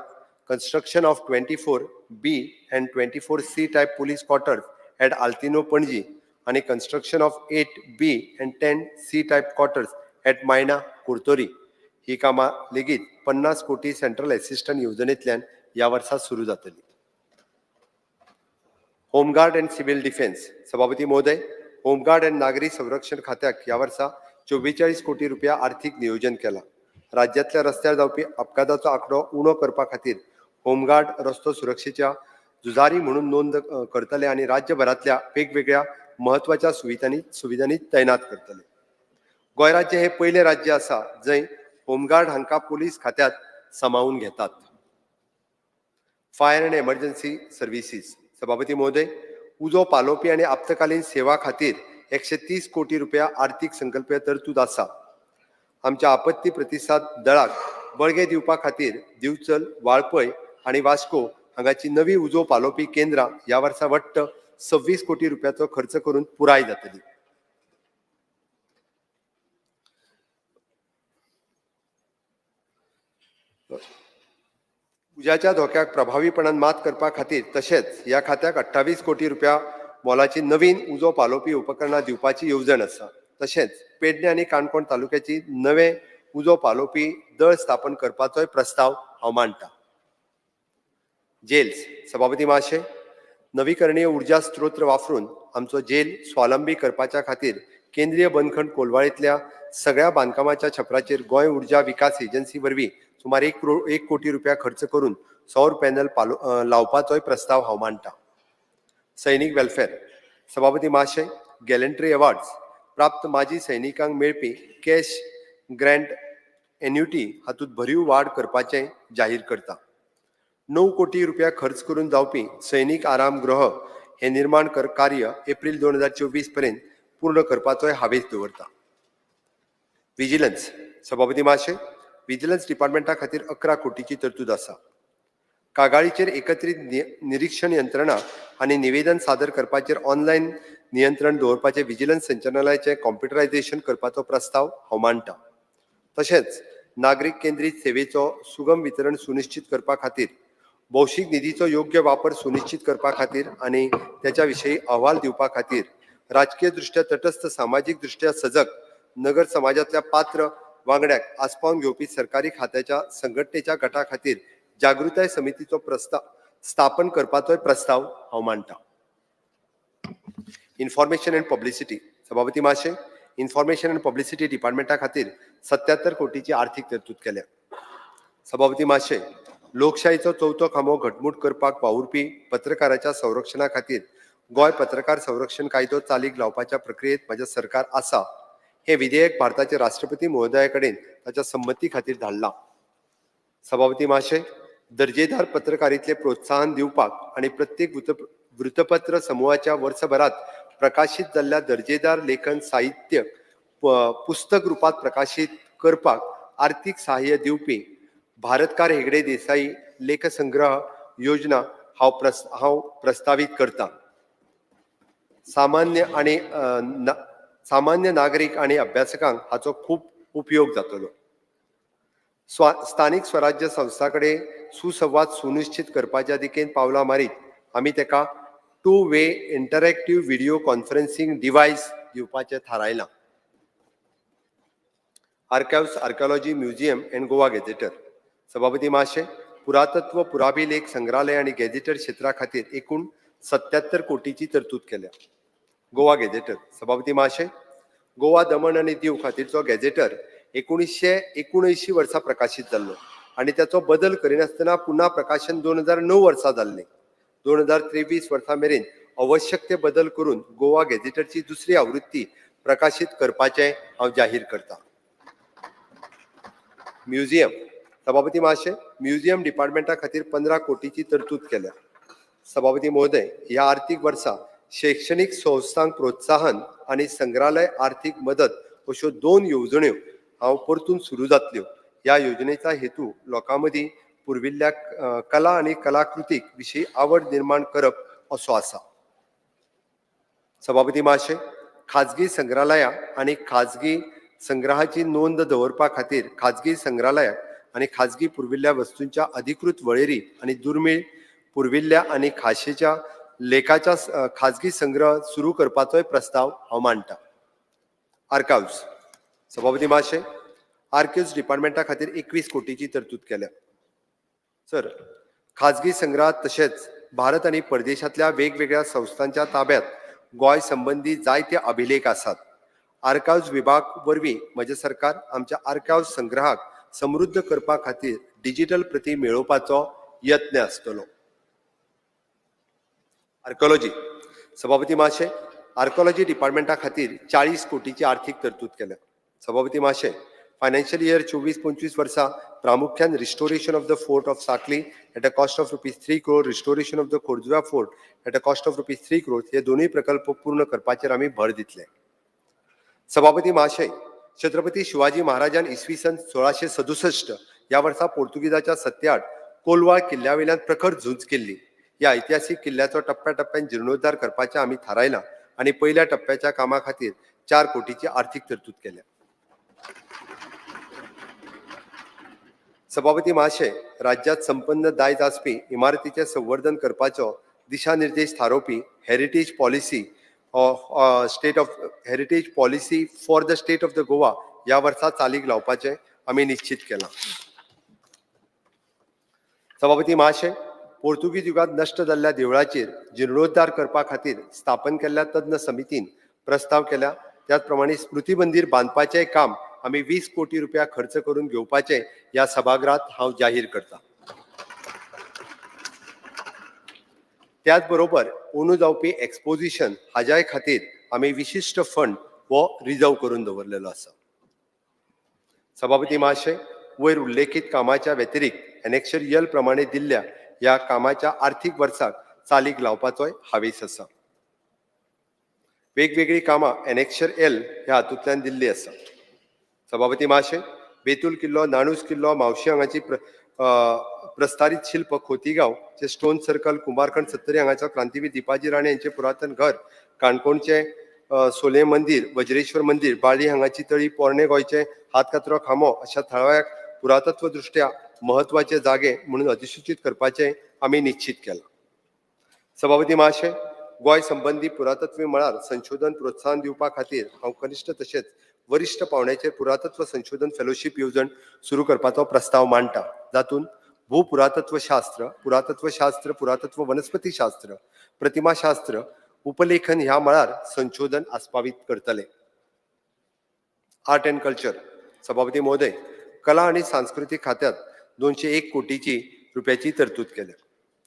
construction of 24 B and 24 C type police quarters at Altinho Panaji आणि construction of 8 B and 10 C type quarters at Maina Curtorim ही कामां लेगीत 50 कोटी सेंट्रल एसिस्टंट येवजणेंतल्यान ह्या वर्सा सुरू जातली. Home guard and civil defence. सभापती महोदय, होमगार्ड अँड नागरी संरक्षण खात्याक ह्या वर्सा 44 कोटी रुपया आर्थीक नियोजन केलां. राज्यांतल्या रस्त्यार जावपी अपघाताचो आंकडो उणो करपा खातीर होमगार्ड रस्तो सुरक्षेच्या झुजारी म्हणून नोंद करतले आनी राज्यभरांतल्या वेगवेगळ्या म्हत्वाच्या सुविधांनी तैनात करतले. गोंय राज्य हे पयलें राज्य आसा जंय होमगार्ड हांकां पोलीस खात्यांत सामावून घेतात. Fire and emergency services. सभापती महोदय, उजो पालोवपी आनी आपत्कालीन सेवा खातीर 130 कोटी रुपया आर्थीक संकल्पीय तरतूद आसा. आमच्या आपत्ती प्रतिसाद दळाक बळगें दिवपा खातीर दिवचल, वाळपय आनी वास्को हांगाची नवी उजो पालोवपी केंद्रां ह्या वर्सा वट्ट 26 कोटी रुपयाचो खर्च करून पुराय जातली. उज्याच्या धोक्याक प्रभावीपणान मात करपा खातीर तशेंच ह्या खात्याक 28 कोटी रुपया मोलाची नवीन उजो पालोवपी उपकरणां दिवपाची येवजण आसा. तशेंच पेडणे आनी काणकोण तालुक्याची नवे उजो पालोवपी दळ स्थापन करपाचोय प्रस्ताव हांव मांडटा. जेल्स. सभापती महाशय, नवीकरणीय ऊर्जा स्त्रोत वापरून आमचो जेल स्वावलंबी करपाच्या खातीर केंद्रीय बंदखण कोलवाळेंतल्या सगळ्या बांदकामाच्या छपराचेर गोंय ऊर्जा विकास एजन्सी वरवीं सुमार 1 कोटी रुपया खर्च करून सौर पॅनल लावपाचोय प्रस्ताव हांव मांडटा. सैनीक वेलफेअर. सभापती महाशय, गॅलंट्री अवॉर्ड्स प्राप्त माजी सैनिकांक मेळपी कॅश ग्रँट एन्युटी हातूंत भरीव वाड करपाचें जाहीर करता. 9 कोटी रुपया खर्च करून जावपी सैनीक आराम गृह हे निर्माण कर कार्य एप्रील 2024 पर्यंत पूर्ण करपाचोय हावेस दवरता. विजिलन्स. सभापती महाशय, विजिलन्स डिपार्टमेंटा खातीर 11 कोटीची तरतूद आसा. कागाळीचेर एकत्रीत निरीक्षण यंत्रणा आनी निवेदन सादर करपाचेर ऑनलायन नियंत्रण दवरपाचें विजिलन्स संचालनालयाचें कॉम्प्युटरायझेशन करपाचो प्रस्ताव हांव मांडटा. तशेंच नागरीक केंद्रीत सेवेचो सुगम वितरण सुनिश्चित करपा खातीर, भौशीक निधीचो योग्य वापर सुनिश्चित करपा खातीर आनी त्याच्या विशीं अहवाल दिवपा खातीर राजकीय दृश्ट्या तटस्थ, सामाजीक दृश्ट्या सजग, नगर समाजांतल्या पात्र वांगड्याक आस्पावन घेवपी सरकारी खात्याच्या संघटनेच्या गटा खातीर जागृताय समितीचो प्रस्ताव स्थापन करपाचोय प्रस्ताव हांव मांडटा. Information and publicity. सभापती महाशय, इन्फॉर्मेशन अँड पब्लिसिटी डिपार्टमेंटा खातीर 77 कोटीची आर्थीक तरतूद केल्या. सभापती महाशय, लोकशाहीचो चवथो खांबो घटमूट करपाक वावुरपी पत्रकाराच्या संरक्षणा खातीर गोंय पत्रकार संरक्षण कायदो चालीक लावपाच्या प्रक्रियेत म्हजें सरकार आसा. हें विधेयक भारताचे राष्ट्रपती महोदया कडेन ताच्या संमती खातीर धाडलां. सभापती महाशय, दर्जेदार पत्रकारितेक प्रोत्साहन दिवपाक आनी प्रत्येक वृत्तपत्र समुहाच्या वर्सभरात प्रकाशीत जाल्ल्या दर्जेदार लेखन साहित्य पुस्तक रुपात प्रकाशीत करपाक आर्थीक सहाय्य दिवपी भारतकार हेगडे देसाई लेखसंग्रह योजना हांव प्रस्तावीत करता. सामान्य नागरीक आनी अभ्यासकांक हाचो खूब उपयोग जातलो. स्थानीक स्वराज्य संस्था कडेन सुसंवाद सुनिश्चित करपाच्या दिकेन पावलां मारीत आमी ताका two way interactive video conferencing device दिवपाचें थारायलां. Archives, Archaeology, Museum and Goa Gazetteer. सभापती महाशय, पुरातत्व, पुराभिलेख, संग्रहालय आनी गॅझेटर क्षेत्रा खातीर एकूण 77 कोटीची तरतूद केल्या. गोवा गॅझेटर. सभापती महाशय, गोवा, दमण आनी दीव खातीरचो गॅझेटर 1979 वर्सा प्रकाशीत जाल्लो आनी ताचो बदल करिनासतना पुन्हा प्रकाशन 2009 वर्सा जाल्लें. 2023 वर्सा मेरेन आवश्यक ते बदल करून गोवा गॅझेटरची दुसरी आवृत्ती प्रकाशीत करपाचें हांव जाहीर करता. म्युझियम. सभापती महाशय, म्युझियम डिपार्टमेंटा खातीर 15 कोटीची तरतूद केल्या. सभापती महोदय, ह्या आर्थीक वर्सा शैक्षणीक संस्थांक प्रोत्साहन आनी संग्रहालय आर्थीक मदत अश्यो दोन येवजण्यो हांव परतून सुरू जातल्यो. ह्या योजनेचा हेतू लोकां मदीं पुर्विल्ल्या कला आनी कलाकृतीक विशीं आवड निर्माण करप असो आसा. सभापती महाशय, खाजगी संग्रहालयां आनी खाजगी संग्रहाची नोंद दवरपा खातीर खाजगी संग्रहालयाक आनी खाजगी पुर्विल्ल्या वस्तूंच्या अधिकृत वळेरी आनी दुर्मीळ पुर्विल्ल्या आनी खाशेच्या लेखाच्या खाजगी संग्रह सुरू करपाचोय प्रस्ताव हांव मांडटा. आर्काव्स. सभापती महाशय, आर्काव्स डिपार्टमेंटा खातीर 21 कोटीची तरतूद केल्या. सर, खाजगी संग्रहात तशेंच भारत आनी परदेशांतल्या वेगवेगळ्या संस्थांच्या ताब्यात गोंय संबंदी जायते अभिलेख आसात. आर्काव्ज विभाग वरवीं म्हजें सरकार आमच्या आर्काव्ज संग्रहाक समृद्ध करपा खातीर डिजिटल प्रती मेळोवपाचो यत्न आसतलो. आर्कोलॉजी. सभापती महाशय, आर्कोलॉजी डिपार्टमेंटा खातीर 40 कोटीची आर्थीक तरतूद केल्या. सभापती महाशय, फायनान्शियल इयर 24-25 वर्सा प्रामुख्यान restoration of the fort of Sanquelim at a cost of ₹3 crore, restoration of the Corjuem Fort at a cost of ₹3 crore हे दोनूय प्रकल्प पूर्ण करपाचेर आमी भर दितले. सभापती महाशय, छत्रपती शिवाजी महाराजान इसवी सन 1667 ह्या वर्सा पोर्तुगीजाच्या सत्तेआड कोलवाळ किल्ल्या वयल्यान प्रखर झूज केल्ली. ह्या ऐतिहासीक किल्ल्याचो टप्प्या टप्प्यान जीर्णोद्धार करपाचें आमी थारायलां आनी पयल्या टप्प्याच्या कामा खातीर 4 कोटीची आर्थीक तरतूद केल्या. सभापती महाशय, राज्यात संपन्न दायज आसपी इमारतीचें संवर्धन करपाचो दिशानिर्देश थारोवपी heritage policy for the state of the Goa ह्या वर्सा चालीक लावपाचें आमी निश्चित केलां. सभापती महाशय, पोर्तुगीज युगांत नश्ट जाल्ल्या देवळाचेर जिर्णोद्धार करपा खातीर स्थापन केल्ल्या तज्ञ समितीन प्रस्ताव केल्या. त्याच प्रमाणे स्मृती मंदीर बांदपाचें काम आमी 20 कोटी रुपया खर्च करून घेवपाचें ह्या सभागृहात हांव जाहीर करता. त्याच बरोबर अंदू जावपी एक्सपोजिशन हाज्याय खातीर आमी विशिश्ट फंड हो रिजर्व करून दवरलेलो आसा. सभापती महाशय, वयर उल्लेखीत कामाच्या व्यतिरिक्त एनेक्शर यल प्रमाणे दिल्ल्या ह्या कामाच्या आर्थीक वर्साक चालीक लावपाचोय हावेस आसा. वेगवेगळीं कामां एनेक्शर एल ह्या हातूंतल्यान दिल्ली आसा. सभापती महाशय, बेतूल किल्लो, नाणूस किल्लो, म्हावशी हांगाची प्रस्तारीत शिल्प, खोतीगांव चे स्टोन सर्कल, कुंभारखंड सत्तरी हांगाचो क्रांतीवीर दीपाजी राणे यांचे पुरातन घर, काणकोणचे सोले मंदीर, वज्रेश्वर मंदीर, बाळ्ळी हांगाची तळी, पोरणे गोंयचे हातकातरो खांबो अशा थळाव्याक पुरातत्व दृष्ट्या महत्वाचे जागे म्हणून अधिसूचित करपाचे आमी निश्चित केलां. सभापती महाशय, गोंय संबंदी पुरातत्व मळार संशोधन प्रोत्साहन दिवपा खातीर हांव कनिश्ठ तशेंच वरिश्ठ पावंड्याचेर पुरातत्व संशोधन फेलोशीप येवजण सुरू करपाचो प्रस्ताव मांडटा, जातूंत भूपुरातत्वशास्त्र, पुरातत्वशास्त्र, पुरातत्व वनस्पतीशास्त्र, प्रतिमाशास्त्र, उपलेखन ह्या मळार संशोधन आस्पावीत करतले. Art and culture. सभापती महोदय, कला आनी सांस्कृतीक खात्यात 201 कोटीची रुपयाची तरतूद केल्या.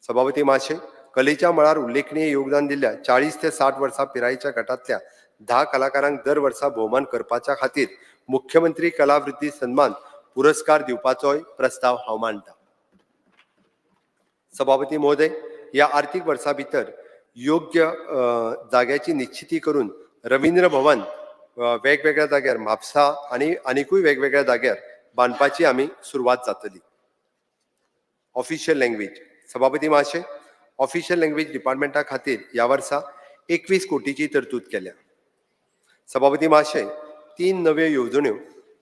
सभापती महाशय, कलेच्या मळार उल्लेखनीय योगदान दिल्ल्या 40 ते 60 वर्सां पिरायेच्या गटांतल्या 10 कलाकारांक दर वर्सा भोवमान करपाच्या खातीर मुख्यमंत्री कलावृद्धी सन्मान पुरस्कार दिवपाचोय प्रस्ताव हांव मांडटा. सभापती महोदय, ह्या आर्थीक वर्सा भितर योग्य जाग्याची निश्चिती करून रवींद्र भवन वेगवेगळ्या जाग्यार म्हापसा आनी आनिकूय वेगवेगळ्या जाग्यार बांदपाची आमी सुरवात जातली. Official language. सभापती महाशय, ऑफिशियल लँग्वेज डिपार्टमेंटा खातीर ह्या वर्सा 21 कोटीची तरतूद केल्या. सभापती महाशय, तीन नव्यो येवजण्यो,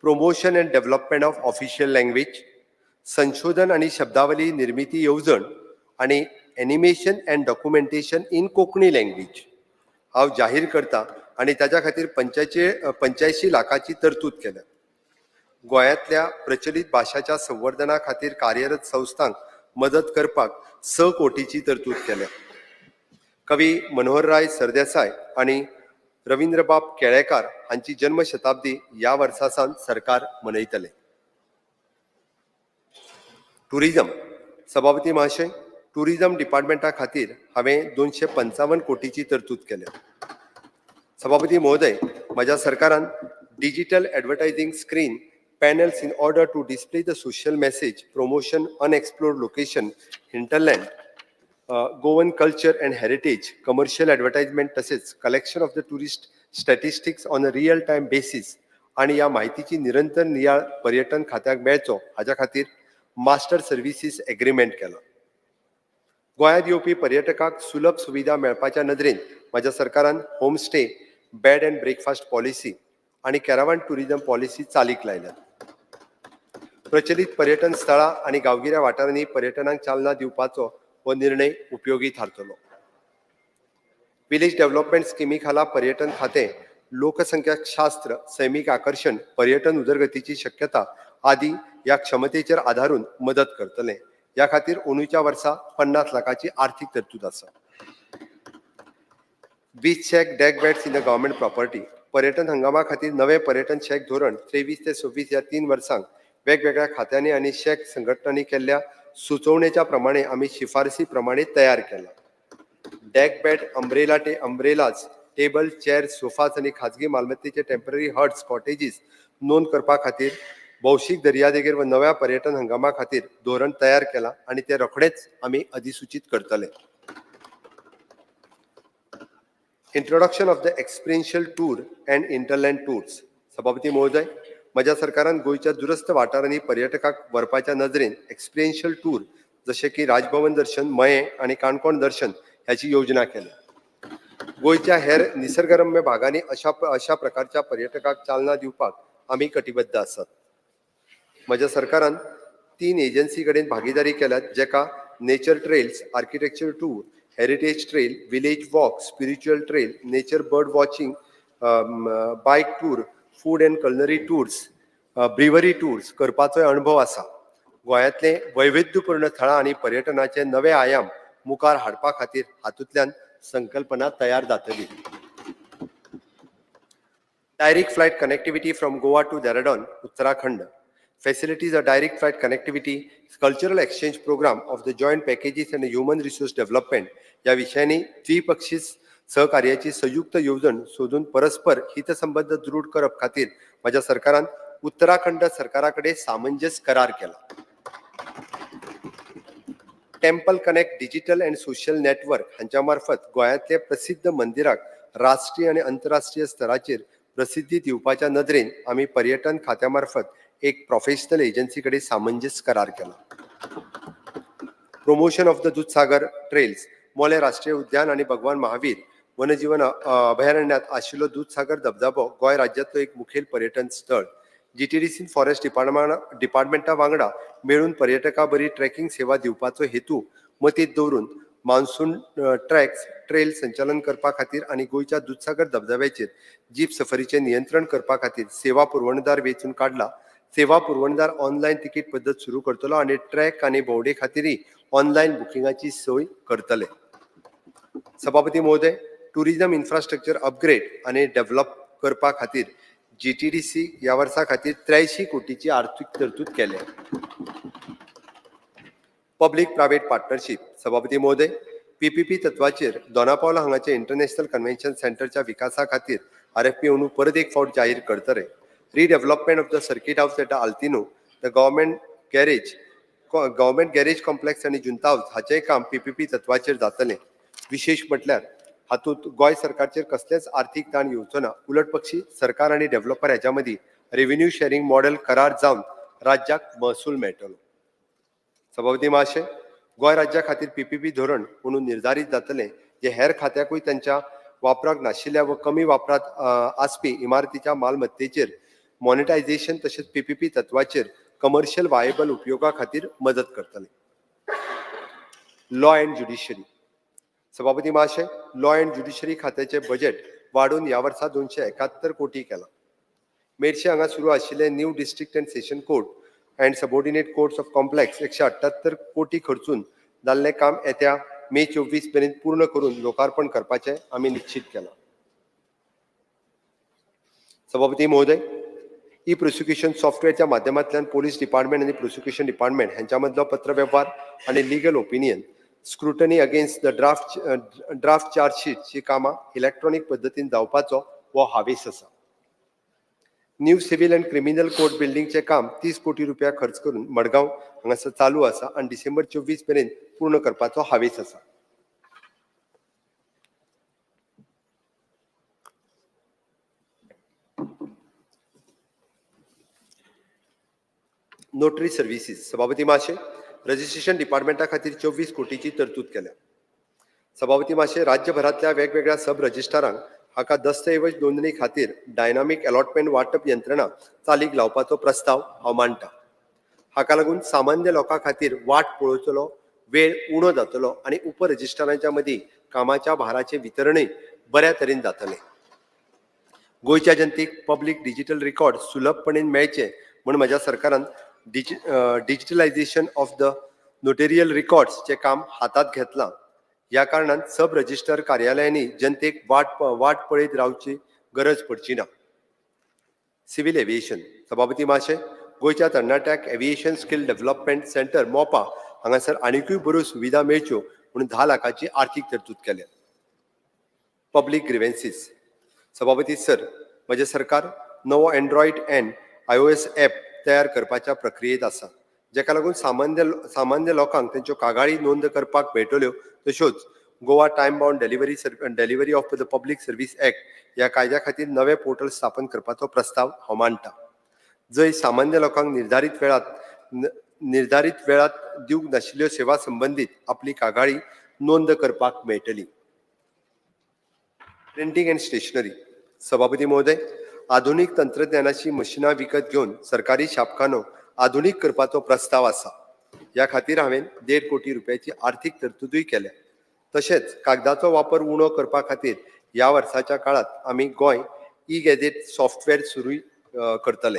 Promotion and Development of Official Language, संशोधन आणि शब्दावली निर्मिती येवजण आणि Animation and Documentation in Konkani Language हांव जाहीर करता आणि ताज्या खातीर 85 लाखाची तरतूद केल्या. गोंयांतल्या प्रचलित भाशाच्या संवर्धना खातीर कार्यरत संस्थांक मदत करपाक 6 कोटीची तरतूद केल्या. कवी मनोहरराय सरदेसाय आनी रवींद्रबाब केळेकार हांची जन्मशताब्दी ह्या वर्सा सावन सरकार मनयतले. टुरिझम. सभापती महाशय, टुरिझम डिपार्टमेंटा खातीर हांवें 255 कोटीची तरतूद केल्या. सभापती महोदय, म्हज्या सरकारान digital advertising screen panels in order to display the social message, promotion unexplored location, hinterland, Goan culture and heritage, commercial advertisement तसेच collection of the tourist statistics on a real time basis आणि ह्या माहितीची निरंतर नियाळ पर्यटन खात्याक मेळचो हाज्या खातीर मास्टर सर्विसीस एग्रीमेंट केला. गोंयांत येवपी पर्यटकांक सुलभ सुविधा मेळपाच्या नदरेन म्हज्या सरकारान homestay, bed and breakfast policy आनी कॅरावान टुरिझम पॉलिसी चालीक लायल्यात. प्रचलित पर्यटन स्थळां आनी गांवगिऱ्या वाठारांनी पर्यटनाक चालना दिवपाचो हो निर्णय उपयोगी थारतलो. विलेज डेव्हलपमेंट स्किमी खाला पर्यटन खातें लोकसंख्याशास्त्र, सैमीक आकर्शण, पर्यटन उदरगतीची शक्यता आदी ह्या क्षमतेचेर आदारून मदत करतले. ह्या खातीर अंदूच्या वर्सा 50 लाखाची आर्थीक तरतूद आसा. Beach shack, deck beds in the government property. पर्यटन हंगामा खातीर नवें पर्यटन शॅक धोरण 23 ते 26 ह्या 3 वर्सांक वेगवेगळ्या खात्यांनी आनी शॅक संघटनांनी केल्ल्या सुचोवणेच्या प्रमाणे आमी शिफारसी प्रमाणे तयार केला. डेक बेड, umbrella टे umbrellas, table, chair, sofas आनी खाजगी मालमत्तेचे टेम्पररी हट्स, कॉटेजीस नोंद करपा खातीर भौशीक दर्यादेगेर व नव्या पर्यटन हंगामा खातीर धोरण तयार केलां आनी ते रोखडेच आमी अधिसूचीत करतले. Introduction of the experiential tour and hinterland tours. सभापती महोदय, म्हज्या सरकारान गोंयच्या दुरस्थ वाठारांनी पर्यटकांक व्हरपाच्या नदरेन एक्सपिरियन्शियल टूर जशें की राजभवन दर्शन, मयें आनी काणकोण दर्शन ह्याची योजना केल्या. गोंयच्या हेर निसर्गरम्य भागांनी अशा प्रकारच्या पर्यटकाक चालना दिवपाक आमी कटिबद्ध आसात. म्हज्या सरकारान तीन एजन्सी कडेन भागीदारी केल्यात, जेका nature trails, architecture tour, heritage trail, village walk, spiritual trail, nature bird watching, bike tour, food and culinary tours, brewery tours करपाचोय अणभव आसा. गोंयांतले वैविध्यपूर्ण थळां आनी पर्यटनाचे नवे आयाम मुखार हाडपा खातीर हातूंतल्यान संकल्पना तयार जातली. Direct flight connectivity from Goa to Dehradun, Uttarakhand. Facilities a direct flight connectivity, cultural exchange program of the joint packages and human resource development ह्या विशयांनी द्विपक्षीय सहकार्याची संयुक्त येवजण सोदून परस्पर हितसंबंध दृढ करप खातीर म्हज्या सरकारान उत्तराखंड सरकारा कडेन सामंजस्य करार केला. Temple connect digital and social network हांच्या मार्फत गोंयांतले प्रसिद्ध मंदिराक राष्ट्रीय आनी अंतरराष्ट्रीय स्तराचेर प्रसिद्धी दिवपाच्या नदरेन आमी पर्यटन खात्या मार्फत एक प्रोफेशनल एजन्सी कडेन सामंजस्य करार केला. Promotion of the Dudhsagar trails. Mollem राष्ट्रीय उद्यान आनी भगवान महावीर वनजीवन अभयारण्यात आशिल्लो दुधसागर धबधबो गोंय राज्यांतलो एक मुखेल पर्यटन स्थळ. जीटीडीसीन फॉरेस्ट डिपार्टमेंटा वांगडा मेळून पर्यटकां बरी ट्रेकिंग सेवा दिवपाचो हेतू मतींत दवरून मान्सून ट्रॅक्स ट्रेल संचालन करपा खातीर आनी गोंयच्या दुधसागर धबधब्याचेर जीप सफरीचें नियंत्रण करपा खातीर सेवा पुरवणदार वेंचून काडला. सेवा पुरवणदार ऑनलायन तिकीट पद्दत सुरू करतलो आनी ट्रॅक आनी भोंवडे खातीरय ऑनलायन बुकिंगाची सोय करतले. सभापती महोदय, टुरिझम इन्फ्रास्ट्रक्चर अपग्रेड आनी डेव्हलप करपा खातीर जीटीडीसी ह्या वर्सा खातीर 83 कोटीची आर्थीक तरतूद केल्या. Public private partnership. सभापती महोदय, पीपीपी तत्वाचेर दोनापावला हांगाचे इंटरनॅशनल कन्व्हेन्शन सेंटरच्या विकासा खातीर आरएफपी अंदू परत एक फावट जाहीर करतले. Redevelopment of the circuit house at Altino, the government garage complex आनी जुंता हाऊस हाचेंय काम पीपीपी तत्वाचेर जातलें. विशेश म्हटल्यार हातूंत गोंय सरकारचेर कसलेंच आर्थीक ताण येवचो ना. उलट पक्षी सरकार आनी डेव्हलपर हाच्या मदीं रेव्हेन्यू शेअरिंग मॉडेल करार जावन राज्याक महसूल मेळटलो. सभापती महाशय, गोंय राज्या खातीर पीपीपी धोरण म्हणून निर्धारीत जातलें, जे हेर खात्याकूय तांच्या वापराक नाशिल्ल्या व कमी वापरात आसपी इमारतीच्या मालमत्तेचेर मॉनिटायझेशन तशेंच पीपीपी तत्वाचेर कमर्शियल वायबल उपयोगा खातीर मदत करतले. Law and judiciary. सभापती महाशय, लॉ अँड ज्युडिशरी खात्याचे बजेट वाडोवन ह्या वर्सा 271 कोटी केलां. मेरशे हांगा सुरू आशिल्ले new district and session court and subordinate courts of complex 178 कोटी खर्चून जाल्लें काम येत्या मे 24 मेरेन पूर्ण करून लोकार्पण करपाचें आमी निश्चित केलां. सभापती महोदय, ई प्रोसिक्युशन सॉफ्टवेअरच्या माध्यमांतल्यान पोलीस डिपार्टमेंट आनी प्रोसिक्युशन डिपार्टमेंट हांच्या मदलो पत्रवेव्हार आनी legal opinion scrutiny against the draft चार्जशीटची कामां इलेक्ट्रॉनीक पद्दतीन जावपाचो हो हावेस आसा. New civil and criminal court बिल्डिंगचें काम 30 कोटी रुपया खर्च करून मडगांव हांगासर चालू आसा आनी डिसेंबर 24 मेरेन पूर्ण करपाचो हावेस आसा. Notary services. सभापती महाशय, रजिस्ट्रेशन डिपार्टमेंटा खातीर 24 कोटीची तरतूद केल्या. सभापती महाशय, राज्यभरांतल्या वेगवेगळ्या सब रजिस्ट्रारांक हाका दस्तऐवज नोंदणी खातीर डायनामीक अलॉटमेंट वांटप यंत्रणा चालीक लावपाचो प्रस्ताव हांव मांडटा. हाका लागून सामान्य लोकां खातीर वाट पळोवचलो वेळ उणो जातलो आनी उप रजिस्ट्रारांच्या मदीं कामाच्या भाराचें वितरणूय बऱ्या तरेन जातलें. गोंयच्या जनतेक पब्लीक डिजिटल रिकॉर्ड सुलभपणान मेळचे म्हूण म्हज्या सरकारान digitalisation of the notarial रिकॉर्ड्सचें काम हातांत घेतलां. ह्या कारणान सब रजिस्टर कार्यालयांनी जनतेक वाट पळयत रावची गरज पडची ना. Civil aviation. सभापती महाशय, गोंयच्या तरणाट्याक aviation skill development centre Mopa हांगासर आनिकूय बऱ्यो सुविधा मेळच्यो म्हणून 10 लाखाची आर्थीक तरतूद केल्या. पब्लीक ग्रिवेन्सीस. सभापती सर, म्हजें सरकार नवो एन्ड्रॉयड अँड आयओएस ॲप तयार करपाच्या प्रक्रियेंत आसा, जेका लागून सामान्य लोकांक तेंच्यो कागाळी नोंद करपाक मेळटल्यो. तश्योच Goa Time Bound Delivery of the Public Service Act ह्या कायद्या खातीर नवें पोर्टल स्थापन करपाचो प्रस्ताव हांव मांडटा, जंय सामान्य लोकांक निर्धारीत वेळात दिवंक नाशिल्ल्यो सेवा संबंदीत आपली कागाळी नोंद करपाक मेळटली. Printing and stationery. सभापती महोदय, आधुनीक तंत्रज्ञानाची मशिनां विकत घेवन सरकारी छापखानो आधुनीक करपाचो प्रस्ताव आसा. ह्या खातीर हांवें 1.5 कोटी रुपयाची आर्थीक तरतुदूय केल्या. तशेंच कागदाचो वापर उणो करपा खातीर ह्या वर्साच्या काळांत आमी गोंय ई गॅझेट सॉफ्टवेअर सुरू करतले.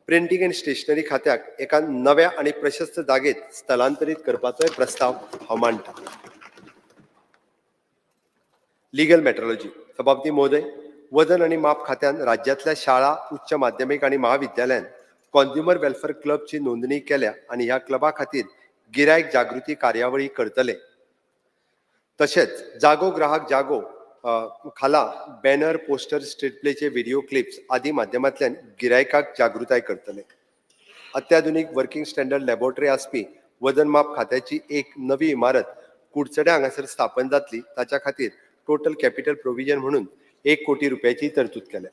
प्रिंटींग अँड स्टेशनरी खात्याक एका नव्या आनी प्रशस्त जागेत स्थलांतरीत करपाचोय प्रस्ताव हांव मांडटा. Legal metrology. सभापती महोदय, वजन आनी माप खात्यान राज्यांतल्या शाळा, उच्च माध्यमीक आनी महाविद्यालयान कॉन्ज्युमर वेलफेअर क्लबची नोंदणी केल्या आनी ह्या क्लबा खातीर गिरायक जागृती कार्यावळी करतले. तशेंच जागो ग्राहक जागो खाला बॅनर, पोस्टर, स्ट्रीट प्लेचे व्हिडिओ क्लिप्स आदी माध्यमांतल्यान गिरायकाक जागृताय करतले. अत्याधुनीक वर्किंग स्टँडर्ड लॅबोरेटरी आसपी वजन माप खात्याची एक नवी इमारत कुडचड्या हांगासर स्थापन जातली. ताच्या खातीर टोटल कॅपिटल प्रोविजन म्हणून 1 कोटी रुपयाची तरतूद केल्या.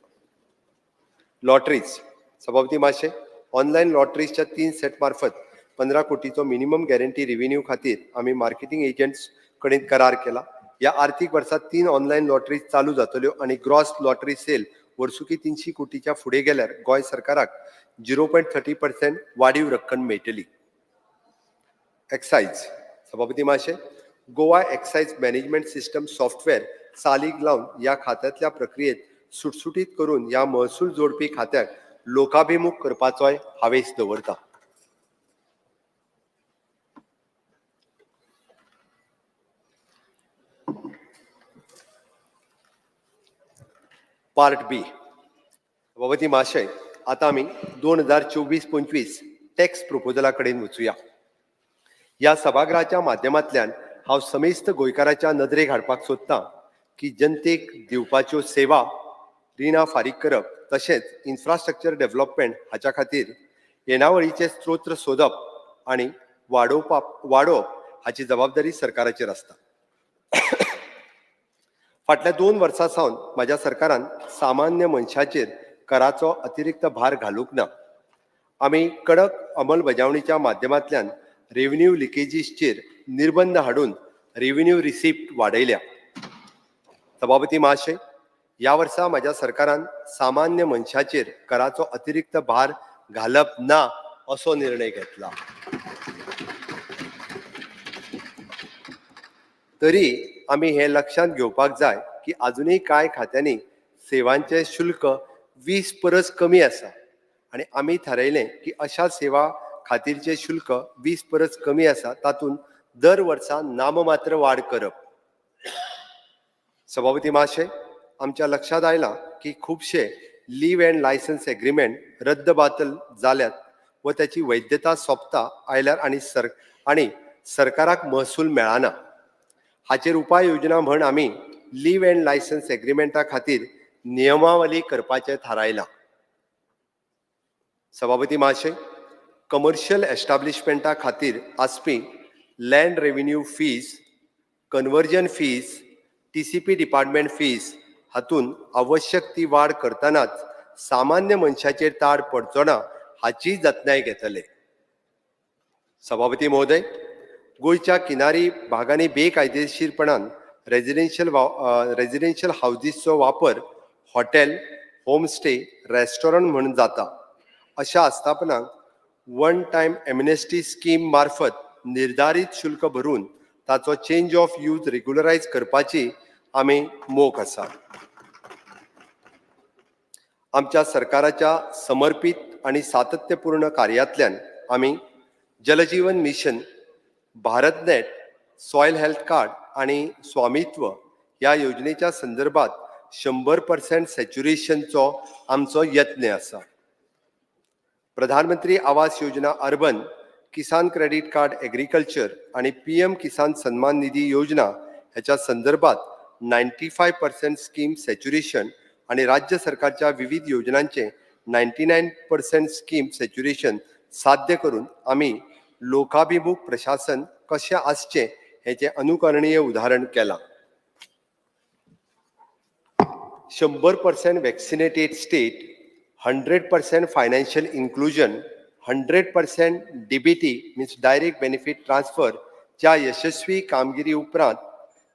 लॉटरीज. सभापती माशे, ऑनलायन लॉटरीजच्या तीन सेट मार्फत 15 कोटीचो मिनिमम गॅरंटी रिव्हेन्यू खातीर आमी मार्केटिंग एजंट्स कडेन करार केला. ह्या आर्थीक वर्सात तीन ऑनलायन लॉटरीज चालू जातल्यो आनी ग्रॉस लॉटरी सेल वर्सुकी 300 कोटीच्या फुडें गेल्यार गोंय सरकाराक 0.30% वाडीव रक्कम मेळटली. एक्सायज. सभापती माशे, Goa excise management system software चालीक लावन ह्या खात्यांतल्या प्रक्रियेत सुटसुटीत करून ह्या महसूल जोडपी खात्याक लोकाभिमुख करपाचोय हावेस दवरता. Part B. सभापती महाशय, आता आमी 2024-25 टॅक्स प्रपोजला कडेन वचुया. ह्या सभागृहाच्या माध्यमांतल्यान हांव समेस्त गोंयकाराच्या नदरेक हाडपाक सोदतां की जनतेक दिवपाच्यो सेवा, रिणां फारीक करप तशेंच इन्फ्रास्ट्रक्चर डेव्हलपमेंट हाच्या खातीर येणावळीचे स्त्रोत सोदप आनी वाडोवप हाची जबाबदारी सरकाराचेर आसता. फाटल्या 2 वर्सां सावन म्हाज्या सरकारान सामान्य मनशाचेर कराचो अतिरिक्त भार घालूंक ना. आमी कडक अंमलबजावणीच्या माध्यमांतल्यान रेव्हेन्यू लिकेजीसचेर निर्बंध हाडून रेव्हेन्यू रिसिप्ट वाडयल्या. सभापती महाशय, ह्या वर्सा म्हाज्या सरकारान सामान्य मनशाचेर कराचो अतिरिक्त भार घालप ना असो निर्णय घेतला. तरी आमी हें लक्षांत घेवपाक जाय की आजुनूय कांय खात्यांनी सेवांचे शुल्क 20 परस कमी आसा आनी आमी थारायलें की अशा सेवा खातीरचे शुल्क 20 परस कमी आसा तातूंत दर वर्सा नाममात्र वाड करप. सभापती महाशय, आमच्या लक्षात आयलां की खुबशे लीव अँड लायसन्स एग्रीमेंट रद्द बातल जाल्यात व त्याची वैधता सोंपता आयल्यार आनी सरकाराक महसूल मेळना. हाचेर उपाय योजना म्हण आमी लीव अँड लायसन्स एग्रीमेंटा खातीर नियमावली करपाचें थारायलां. सभापती महाशय, कमर्शियल एस्टाब्लिशमेंटा खातीर आसपी land revenue fees, conversion fees, TCP department fees हातूंत आवश्यक ती वाड करतनाच सामान्य मनशाचेर ताण पडचो ना हाची जतनाय घेतले. सभापती महोदय, गोंयच्या किनारी भागांनी बेकायदेशीरपणान रेजिडेन्शियल हावजीसचो वापर हॉटेल, होमस्टे, रेस्टॉरंट म्हूण जाता. अशा आस्थापनांक वन टायम एमनेस्टी स्कीम मार्फत निर्धारीत शुल्क भरून ताचो चेंज ऑफ यूज रेग्युलरायज करपाची आमी मोख आसा. आमच्या सरकाराच्या समर्पीत आनी सातत्यपूर्ण कार्यांतल्यान आमी Jal Jeevan mission, BharatNet, soil health card आनी स्वामित्व ह्या योजनेच्या संदर्भात 100% सॅच्युरेशनचो आमचो यत्न आसा. प्रधानमंत्री आवास योजना अर्बन, किसान क्रेडीट कार्ड एग्रीकल्चर आनी पीएम किसान सन्मान निधी योजना ह्याच्या संदर्भात 95% स्कीम सॅच्युरेशन आनी राज्य सरकारच्या विविध योजनांचे 99% स्कीम सॅच्युरेशन साध्य करून आमी लोकाभिमुख प्रशासन कशें आसचें हेचें अनुकरणीय उदाहरण केलां. 100% vaccinated state, 100% financial inclusion, 100% DBT, means direct benefit transfer च्या यशस्वी कामगिरी उपरांत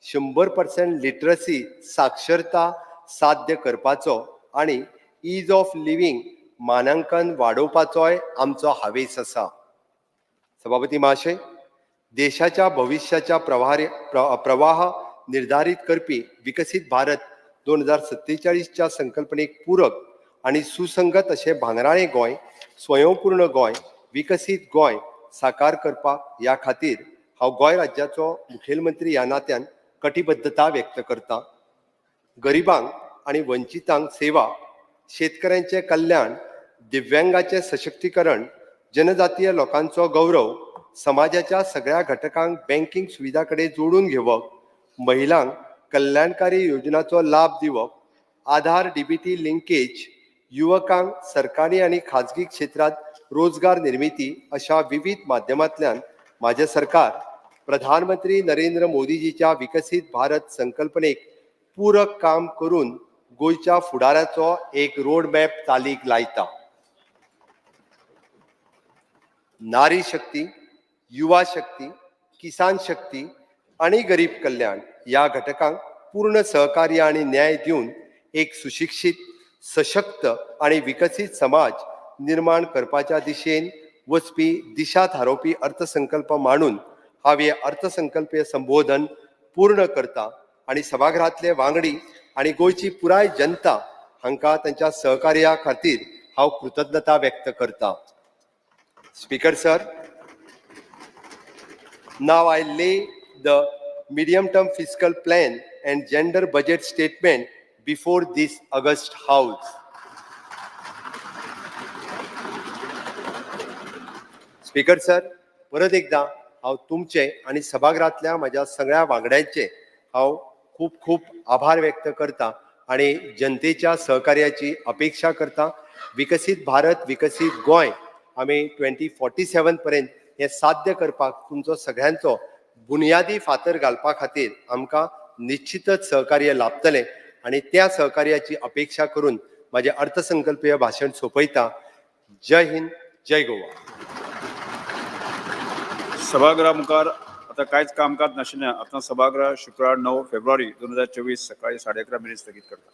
100% लिटरसी, साक्षरता साध्य करपाचो आनी is of living मानांकन वाडोवपाचोय आमचो हावेस आसा. सभापती महाशय, देशाच्या भविश्याच्या प्रवाह निर्धारित करपी विकसीत भारत 2047च्या संकल्पनेक पूरक आणि सुसंगत अशें भांगराळें गोंय स्वयंपूर्ण गोंय, विकसीत गोंय साकार करपाक ह्या खातीर हांव गोंय राज्याचो मुखेलमंत्री ह्या नात्यान कटिबद्धता व्यक्त करता. गरिबांक आनी वंचितांक सेवा, शेतकऱ्यांचें कल्याण, दिव्यांगाचें सशक्तीकरण, जनजातीय लोकांचो गौरव, समाजाच्या सगळ्या घटकांक बँकींग सुविधा कडेन जोडून घेवप, महिलांक कल्याणकारी योजनाचो लाभ दिवप, आधार डीबीटी लिंकेज, युवकांक सरकारी आनी खाजगी क्षेत्रांत रोजगार निर्मिती अशा विविध माध्यमांतल्यान म्हाजें सरकार प्रधानमंत्री नरेंद्र मोदीजीच्या विकसीत भारत संकल्पनेक पूरक काम करून गोंयच्या फुडाराचो एक रोड मॅप चालीक लायता. नारी शक्ती, युवा शक्ती, किसान शक्ती आनी गरीब कल्याण ह्या घटकांक पूर्ण सहकार्य आनी न्याय दिवन एक सुशिक्षीत, सशक्त आनी विकसीत समाज निर्माण करपाच्या दिशेन वचपी दिशा थारोवपी अर्थसंकल्प मांडून हांव हें अर्थसंकल्पीय संबोधन पूर्ण करता आनी सभाघरांतले वांगडी आनी गोंयची पुराय जनता हांकां तांच्या सहकार्या खातीर हांव कृतज्ञता व्यक्त करता. Speaker sir, now I lay the medium term fiscal plan and gender budget statement before this august house. Speaker sir, परत एकदा हांव तुमचे आनी सभाघरांतल्या म्हज्या सगळ्या वांगड्यांचे हांव खूब खूब आभार व्यक्त करता आनी जनतेच्या सहकार्याची अपेक्षा करता. विकसीत भारत, विकसीत गोंय आमी 2047 पर्यंत हें साध्य करपाक तुमचो सगळ्यांचो बुनियादी फातर घालपा खातीर आमकां निश्चितच सहकार्य लाभतलें आनी त्या सहकार्याची अपेक्षा करून म्हाजें अर्थसंकल्पीय भाशण सोंपयता. जय हिंद, जय गोवा. सभागृहा मुखार आतां कांयच कामकाज नाशिल्ल्यान आतां सभागृह शुक्रार 9 फेब्रुवारी 2024 सकाळी 11:30 मेरेन स्थगीत करता.